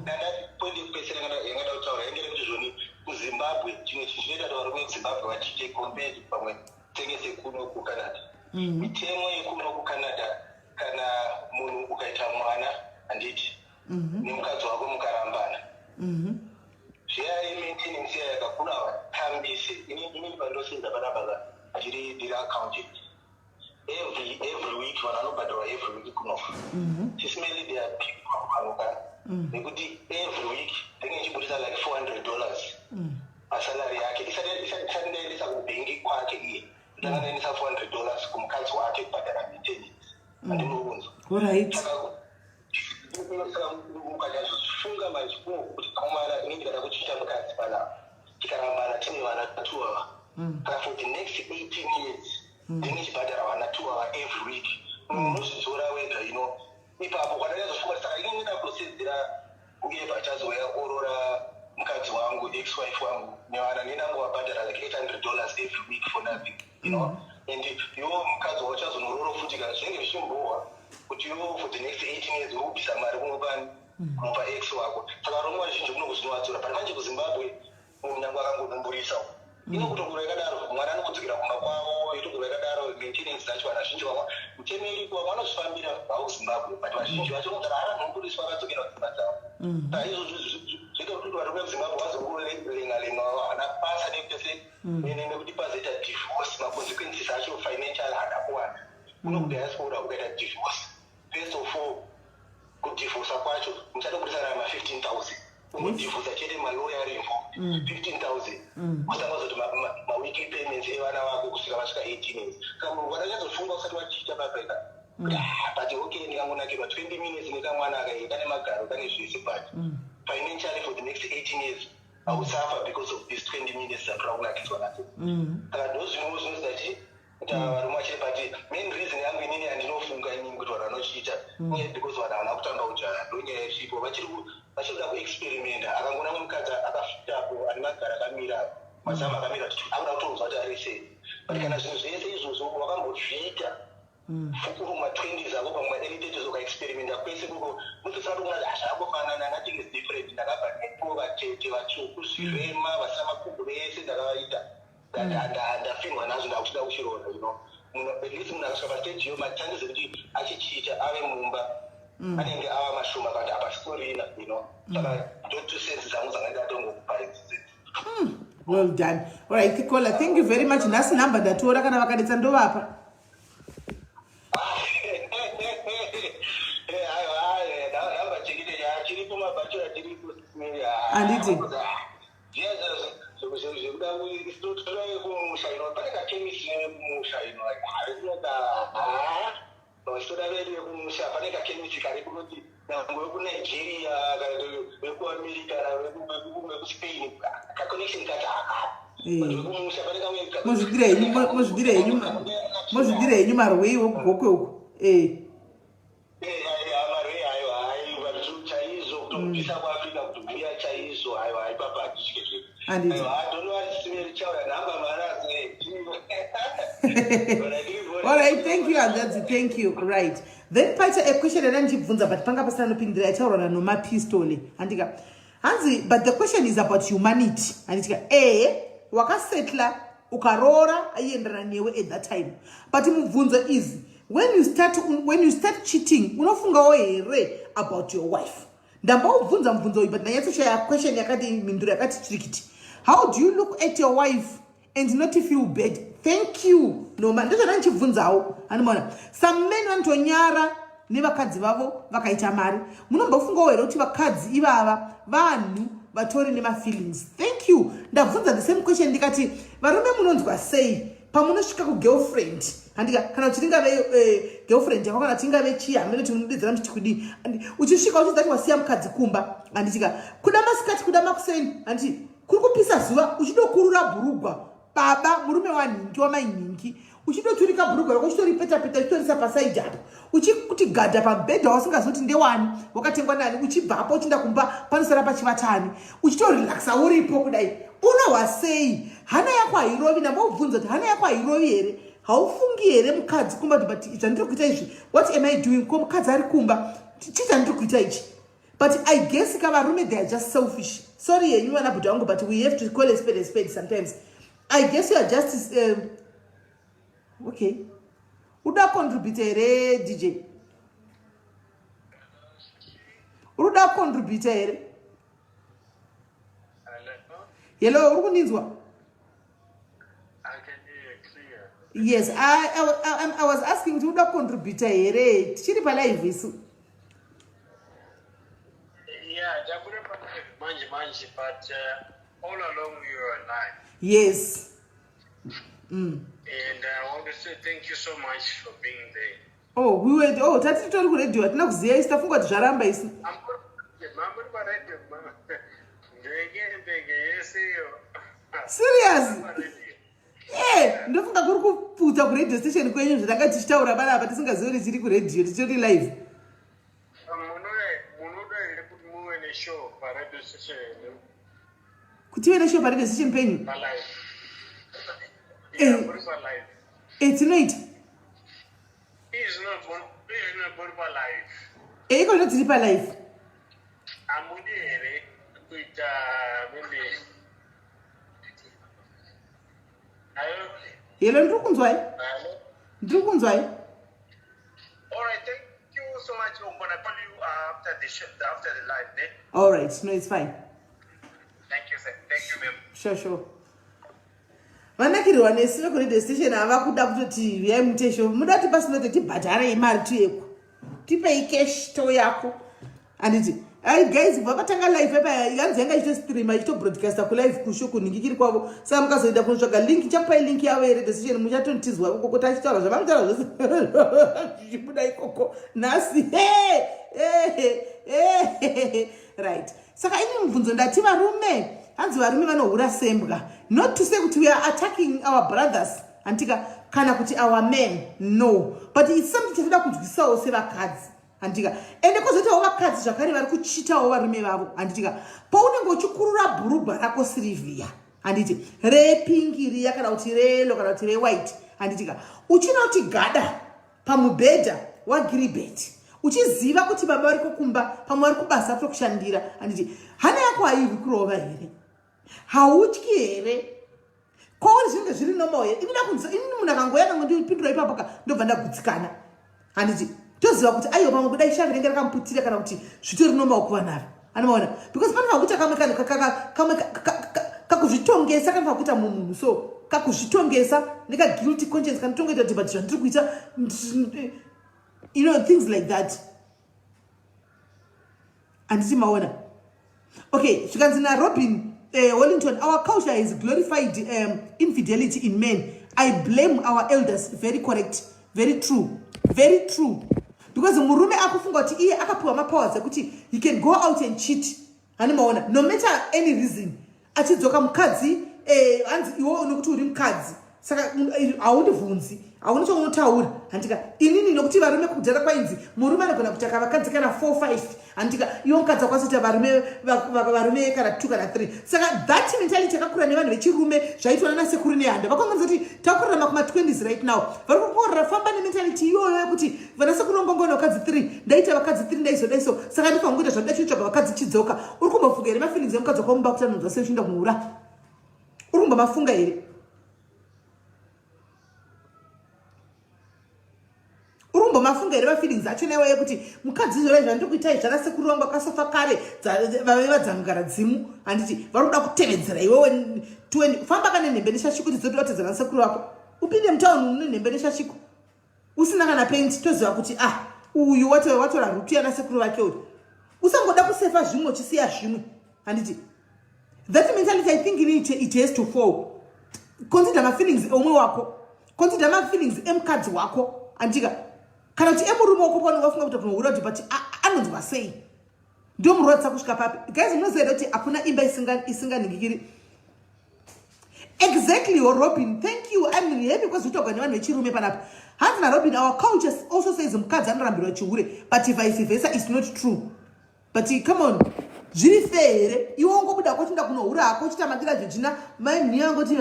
Danda point yekupedzisira yangada kutaura yange rekuti zvoni kuZimbabwe, chimwe chinhu chinoita kuti varume vekuZimbabwe vachiite compared pamwe tenge sekuno kuCanada, mitemo yekuno kuCanada, kana munhu ukaita mwana, handiti, nemukadzi wako mukarambana, zviya maintenance iya yakakura havatambise. Inini pandosenza panapa achiri ndiri accountant, every week vanhu vanobhadharwa every week kunofa. Sismely, they are people vanhu ka nekuti every week ndenge ichibudisa like $400 pasalary yake isati ndaendesa kubhengi kwake iye. Ndanga ndaendesa $400 kumukadzi wake kubhadhara maintenance, handinounzwa. Saka ukanyatsofunga manje kuti komana, ini ndikada kuchiita mukadzi panapa, tikarambana tine vana two ava, saka for the next 18 years ndinge ichibhadhara vana two ava every week. Unozvidzora wega ipapo kwandanyazofunga. Saka ini ndida kusedzera whoever achazouya orora mukadzi wangu, ex wife wangu nevana, nendangovabhadhara like $800 every week for nothing. And iwo mukadzi wauchazonororo futi, kana zvinenge zvichimbohwa kuti iwo for the next 18 years uri kubvisa mari kunopani, kunopa ex wako. Saka varume vazhinji kuno kuzvinovadzora, but manje kuZimbabwe munhu nyange akangonumburisa inokutokura yakadaro, mwana anokudzokera kumba kwavo, yotokura yakadaro. Maintenance dzacho, vanhu vazhinji vamwe mitemo iriko, vamwe vanozvifambira vavo kuZimbabwe, but vazhinji vacho unogara aranhumburiswa akadzokera kudzimba dzavo. Saka izvozvo zvoita kuti varume vemuZimbabwe vazongolenga lenga, havana basa nekuti se nekuti pazoita divorce, maconsequences acho financial haana kuwanda. Kuno kudiaspora ukaita divorce, first of all kudivhosa kwacho muchatobudisa kana ma15 000 ungodivhosa chete, malawyer ari involved, 15 000, usanga kuzoti maweekly payments evana vako kusvika vasvika 18 years. Saka munhu wakanyatsofunga usati wachiita papeka, but okay, ndikangonakirwa 20 minutes nekamwana aka kane magaro kane zvese, but financially for the next 18 years I will suffer because of these 20 minutes dzatoda kunakidzwa nadzo. Saka ndo zvimwewo zvinoziva chi kuti ava varume vachiri, but main reason yangu inini yandinofunga inini kuti vanhu vanochiita inyaya because vanhu havana kutamba ujaya. Ndo nyaya yesvipo, vachiri kuda kuexperimenta. Akangoona mukadzi akafitapo ane magaro akamira, mazamu akamira, kuti akuda kutonzwa kuti ari sei. But kana zvinhu zvese izvozvo wakambozviita uri kuma-20s ako, pamwe ma-early 30s, ukaexperimenta kwese koko, unotosara tokuona kuti hazvakangofanana, nothing is different. Ndakabva nepo vatete, vatsvuku, zvirema, vasina makumbo, vese ndakavaita. Ndafinwa nazvo, ndakuchida kuchiroora. Munhu at least munhu akasvika pastage iyo, machances ekuti achichiita ave mumba anenge ava mashoma, kana kuti hapasitorina. Saka ndo two sense dzangu dzanga ndatongokupa idzidzi. Well done. All right, Kola, thank you very much. Nhasi number ndatora kana vakadetsa ndovapa. Anditi. Vachitora vedu vekumusha pane kakemisi kari kunoti nyangwe vekunigeria kana vekuamerica kana vekuspain kaconnection kacho eh. mozvidira henyu mozvidira henyu mozvidira henyu marwei wekugokwe uko eh. eh, marwei ayo hai chaizvo kutobvisa kuafrica kutobviya chaizvo ayo hai papa hatitye Handiti. All right, thank you hanzvadzi, thank you. Right. Then paita a question yanda ndichibvunza but panga pasina anopindira yataurwa nanomapistole. Handika. Hanzi, but the question is about humanity. Handitika. Eh, wakasetla ukaroora aienderana newe at that time. But mubvunzo is when you start when you start cheating unofungawo here about your wife? Ndamboubvunza mubvunzo uyu but ndanyatsoshaya question yakati mhinduro yakati chirikiti. How do you look at your wife and not feel bad? Thank you. Noma ndozvana ndichibvunzawo. Anomaona. Some men vanotonyara nevakadzi vavo vakaita mari. Munombofungawo here kuti vakadzi ivava vanhu vatori nemafeelings? Thank you. Ndabvunza the same question ndikati varume munonzwa sei pamunosvika kugirlfriend handika kana kuti ringave eh, girlfriend yako kana kuti ingave chii hamene kuti munodedzera muchiti kudii uchisvika uchiziva kuti wasiya mukadzi kumba handitika kuda masikati kuda makuseni handiti kuri kupisa zuva uchidokurura bhurugwa baba murume wanhingi wamainhingi uchidoturika bhurugwa rako uchitoripetapeta uchitorisa pasaidi apo uchikuti gadha pamubhedha wasingazivi kuti ndewani wakatengwa nani uchibvapo uchienda kumba panosara pachivatani uchitorelaxa uripo kudai unohwa sei hana yako hairovi ndambobvunza kuti hana yako hairovi here haufungi here mukadzi kumba kuti but zvandiri kuita izvi what am i doing ko mukadzi ari kumba chii chandiri kuita ichi but i guess ka varume they are just selfish sorry yenyu vana bhuti vangu but we have to call a spade a spade sometimes i guess you are just okay uda contribute here dj uri kuda contribute here hello uri kundinzwa yes I, I, I, I was asking kuti uda contributa here tichiri palive isu yes And I want to say thank you so much for being there. Oh, we were, oh, tati titori kuradio hatina kuziva isu tafunga kuti zvaramba isu. Mamuri paradio ndege ndege yese iyo. Serious? Eh, ndofunga kuri kuputsa kuradio station kwenyu zvatanga tichitaura panapa tisingazivi kuti tiri kuradio tichitori live. Munoda here kuti muve neshow paradio station Kuti tive neshow paradio station penyu? Palive. Eh. Yeah, muri palive. Eh, tinoita. Eh, iko zvino tiri palive. Hamudi here kuita maybe Hello, ndiri kunzwai? Ndiri kunzwai? All right, thank you so much. I'm gonna call you after the show, after the live, ne? All right, no, it's fine. Thank you, sir. Thank you, ma'am. Sure, sure. Vanakirwa nesu vekuradio station ava kuda kutoti uyai muite show. Muda kuti pasina kuti tibhadharei mari tuyeko. Tipei cash toyako. Anditi ai guys kubva patanga live apa yanzi yanga ichitostreama ichitobroadcasta kulive kusho kunhingikiri kwavo saka mukazoenda kunotsvaga link chakupai link yavo yeradio station muchatonditizwa ikoko tachitaura zvavanotaura zvose zvichibuda ikoko nhasi right saka ini mubvunzo ndati varume hanzi varume vanohura sembwa not to say kuti we are attacking our brothers handitika kana kuti our men no but its something chatoda kunzwisisawo sevakadzi handitika ende kozoitawo vakadzi zvakare vari kuchitawo varume vavo handitika paunenge uchikurura bhurugwa rako sirivhiya handiti repingi riya kana kuti reyelo kana kuti rewhite handitika uchinoti gada pamubhedha wagiribheti uchiziva kuti baba vari kukumba pamwe vari kubasa kuri kushandira handiti hana yako haivi kurova here hautyi here kwauri zvinenge zviri normal here ini ndakunzwa ini munhu akangouya akangondipindura ipapo ka ndobva ndagutsikana handiti toziva kuti aiwa pamwe kudai shavi ringe rakamuputira kana kuti zvitori normal kuvanhu ava anomaona because panofanira kuita kamwe kanhu kamwe Kakuzvitongesa kanofanira kuita mumunhu so kakuzvitongesa nekaguilty conscience kanotongoita kuti but zvandiri kuita, you know, things like that. Handiti maona? Okay, zvikanzi naRobin Wellington, our culture has glorified infidelity in men. I blame our elders. Very correct, very true, very true, because murume akufunga kuti iye akapiwa mapowers ekuti he can go out and cheat, hani maona, no matter any reason. Achidzoka mukadzi, hanzi iwe nokuti uri mukadzi saka haundibvunzi, hauni chaunotaura, handika? Inini nokuti varume kudhara kwainzi murume anogona kuita vakadzi kana 4 5, handika? Iwo mukadzi akwanisa kuita varume kana 2 kana 3. Saka that mentality yakakura nevanhu vechirume, zvaitwa nanasekuru nehanda. Vakanganisa kuti takurarama kuma20s right now, vari kukorera famba nementality iyoyo yekuti vanasekuru vangongona vakadzi 3, ndaita vakadzi 3, ndaizodaiso, saka ndifanira kuita zvandoda, chinotsvaga vakadzi chidzoka. Uri kumbofunga here mafeelings emukadzi wakamumba kuti anonzwa sei uchienda kunoura? Uri kumbomafunga here? Uri kumbomafunga here mafeelings acho naiwa yekuti mukadzi zvora zvandiri kuitai zvanasekuru vangu akasofa kare, vave vadzangara dzimu, handiti? Vari kuda kutevedzera iwewe. Famba kane nhembe neshashiko tidzotoda kutevedzera nasekuru vako. Upinde mutauni une nhembe neshashiko, usina kana penti, toziva kuti ah, uyu watora rutu yanasekuru vake uyu. Usangoda kusefa zvimwe uchisiya zvimwe, handiti? That mentality, I think it has to fall. Consider mafeelings omwe wako, consider mafeelings emukadzi wako, andika, kana kuti emurume wako paunenge wafunga kuti kunohura kuti, but anonzwa sei? Ndomurwadza kusvika papi? Guys, munoziva here kuti hakuna imba isinganingikiri? Exactly, Robin, thank you. I'm happy because kutaurwa nevanhu vechirume panapa. Hanzi naRobin, our culture also says mukadzi anorambirwa chihure, but vice versa is not true. But come on, zviri fair here? Iwe ungobuda kochienda kunohura hako, uchita madira jojina, mai mhini yangoti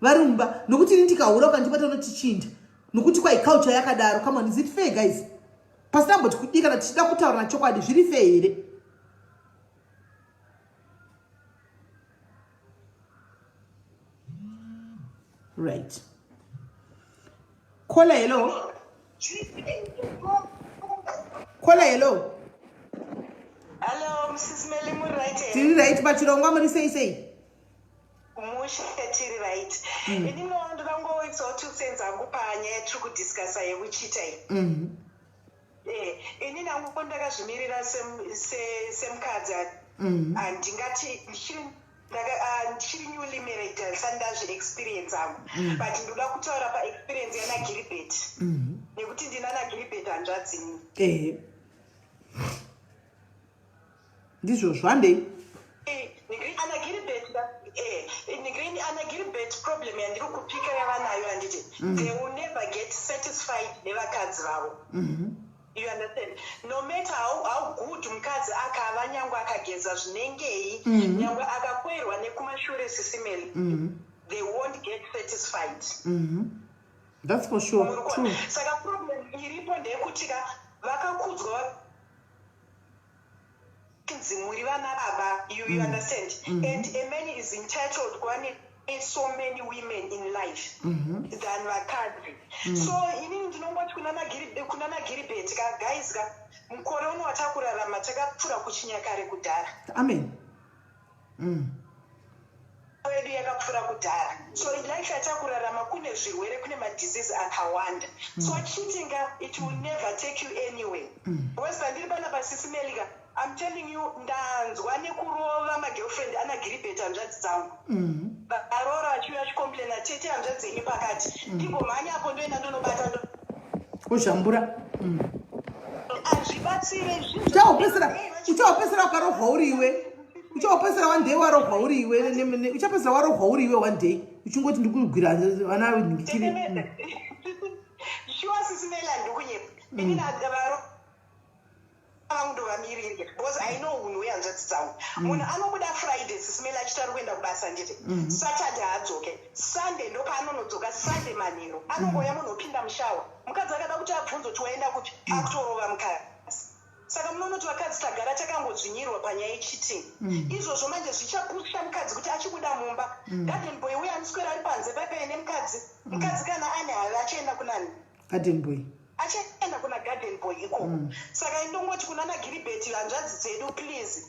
varumba nokuti ini ndikahura ukandibata unotichinda nokuti kwai culture yakadaro. Come on, is it fair, guys? Pasina mboti kudii, kana tichida kutaura nachokwadi, zviri fair here? Right, caller, hello. Caller, hello. Hello, Mrs Meli, muri right here? Tiri right pachirongwa, muri sei sei? Mushe, tiri right. Inini ndoda ngoitsawo 2 cents angu panyaya yatiri kudiscussa yekuchita iyi. Inini hangu ndakazvimirira semukadzi. Handingati ndichiri newly married, handisati ndazviexperience hangu, but ndoda kutaura paexperience yanaGiribet, nekuti ndina naGiribet hanzvadzini. Ehe, ndizvozvo, handei. Ana Giribet, problem yandiri kupika yavanayo, handiti, they will never get satisfied nevakadzi vavo. You understand? No matter how good mukadzi akava, nyangwe akageza zvinengei, nyangwe akakwerwa nekumashure, Sisi Meli, they won't get satisfied. That's for sure. Muri kuona? True. Saka problem iripo ndeyekuti ka vakakudzwa kunzi muri vana baba, you understand? And a man is entitled kuva so many women in life than vakadzi. So inini ndinongoti kuna naGiribet ka, guys ka, mukore uno watakurarama takapfuura kuchinyakare kudhara. Amen. Wedu yakapfuura kudhara. So life yatakurarama kune zvirwere, kune madisease akawanda. So cheating ka, it will never take you anywhere, because pandiri panapa, Sisi Meli ka, I'm telling you, ndanzwa nekurova magirlfriend ana Giribet hanzvadzi dzangu. Varoora vachiuya vachicomplaina, "Tete, hanzvadzi yenyu pakati." Ndimbomhanya apo, ndoenda ndonobata Kuzvambura. Hazvibatsire. Uchahopesera ukarohwa uriwe. Uchahopesera one day warohwa uriwe. Uchapesera warohwa uriwe one day uchingoti ndikugwira vana nhingikiri. Sure, Sisi Meli, handikunyepa inini. Varo vangu ndovamirira because I know unhu hwehanzvadzi dzangu. Munhu anobuda Friday, Sisi Meli, achiti ari kuenda kubasa, nditi Saturday haadzoke, Sunday ndopaanonodzoka. Sunday manheru anongoya, munhu opinda mushawa. Mukadzi akada kuti abvunze kuti waenda kupi, akutorova mukadzi. Saka munonoti vakadzi tagara takangodzvinyirwa panyaya yecheating. Izvozvo manje zvichapusha mukadzi kuti achibuda mumba, garden boy uye anoswera ari panze paipai nemukadzi. Mukadzi kana ane havi achienda kunani? Garden boy. Achienda kuna garden. boy ikoko. Saka indongoti kuna nagiribheti, hanzvadzi dzedu, please.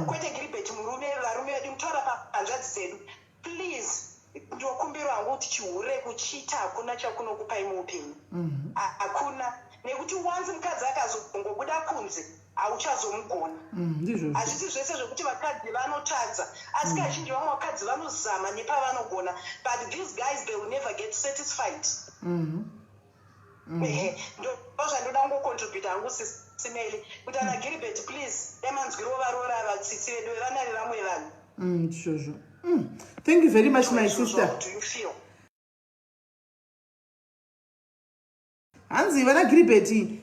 Kwete Giribheti murume, varume vedu, mutaura pahanzvadzi dzedu, please. Ndokumbirwa hangu kuti chihure kuchita hakuna chakunokupai muupenyu. Hakuna, nekuti once mukadzi akazongobuda kunze, hauchazomugona. Ndizvozvo. Hazvisi zvese zvekuti vakadzi vanotadza, asi kazhinji vamwe vakadzi vanozama nepavanogona, but these guys, they will never get satisfied. Ehe, ndo zvandoda kungocontributa hangu, Sis Melly, kuti ana Giribet, please, emanzwiro varoora vatsitsi vedu vevana vevamwe vanhu. Ndizvozvo. Thank you very much, my sister. How do you feel? Hanzi vana Giribeti.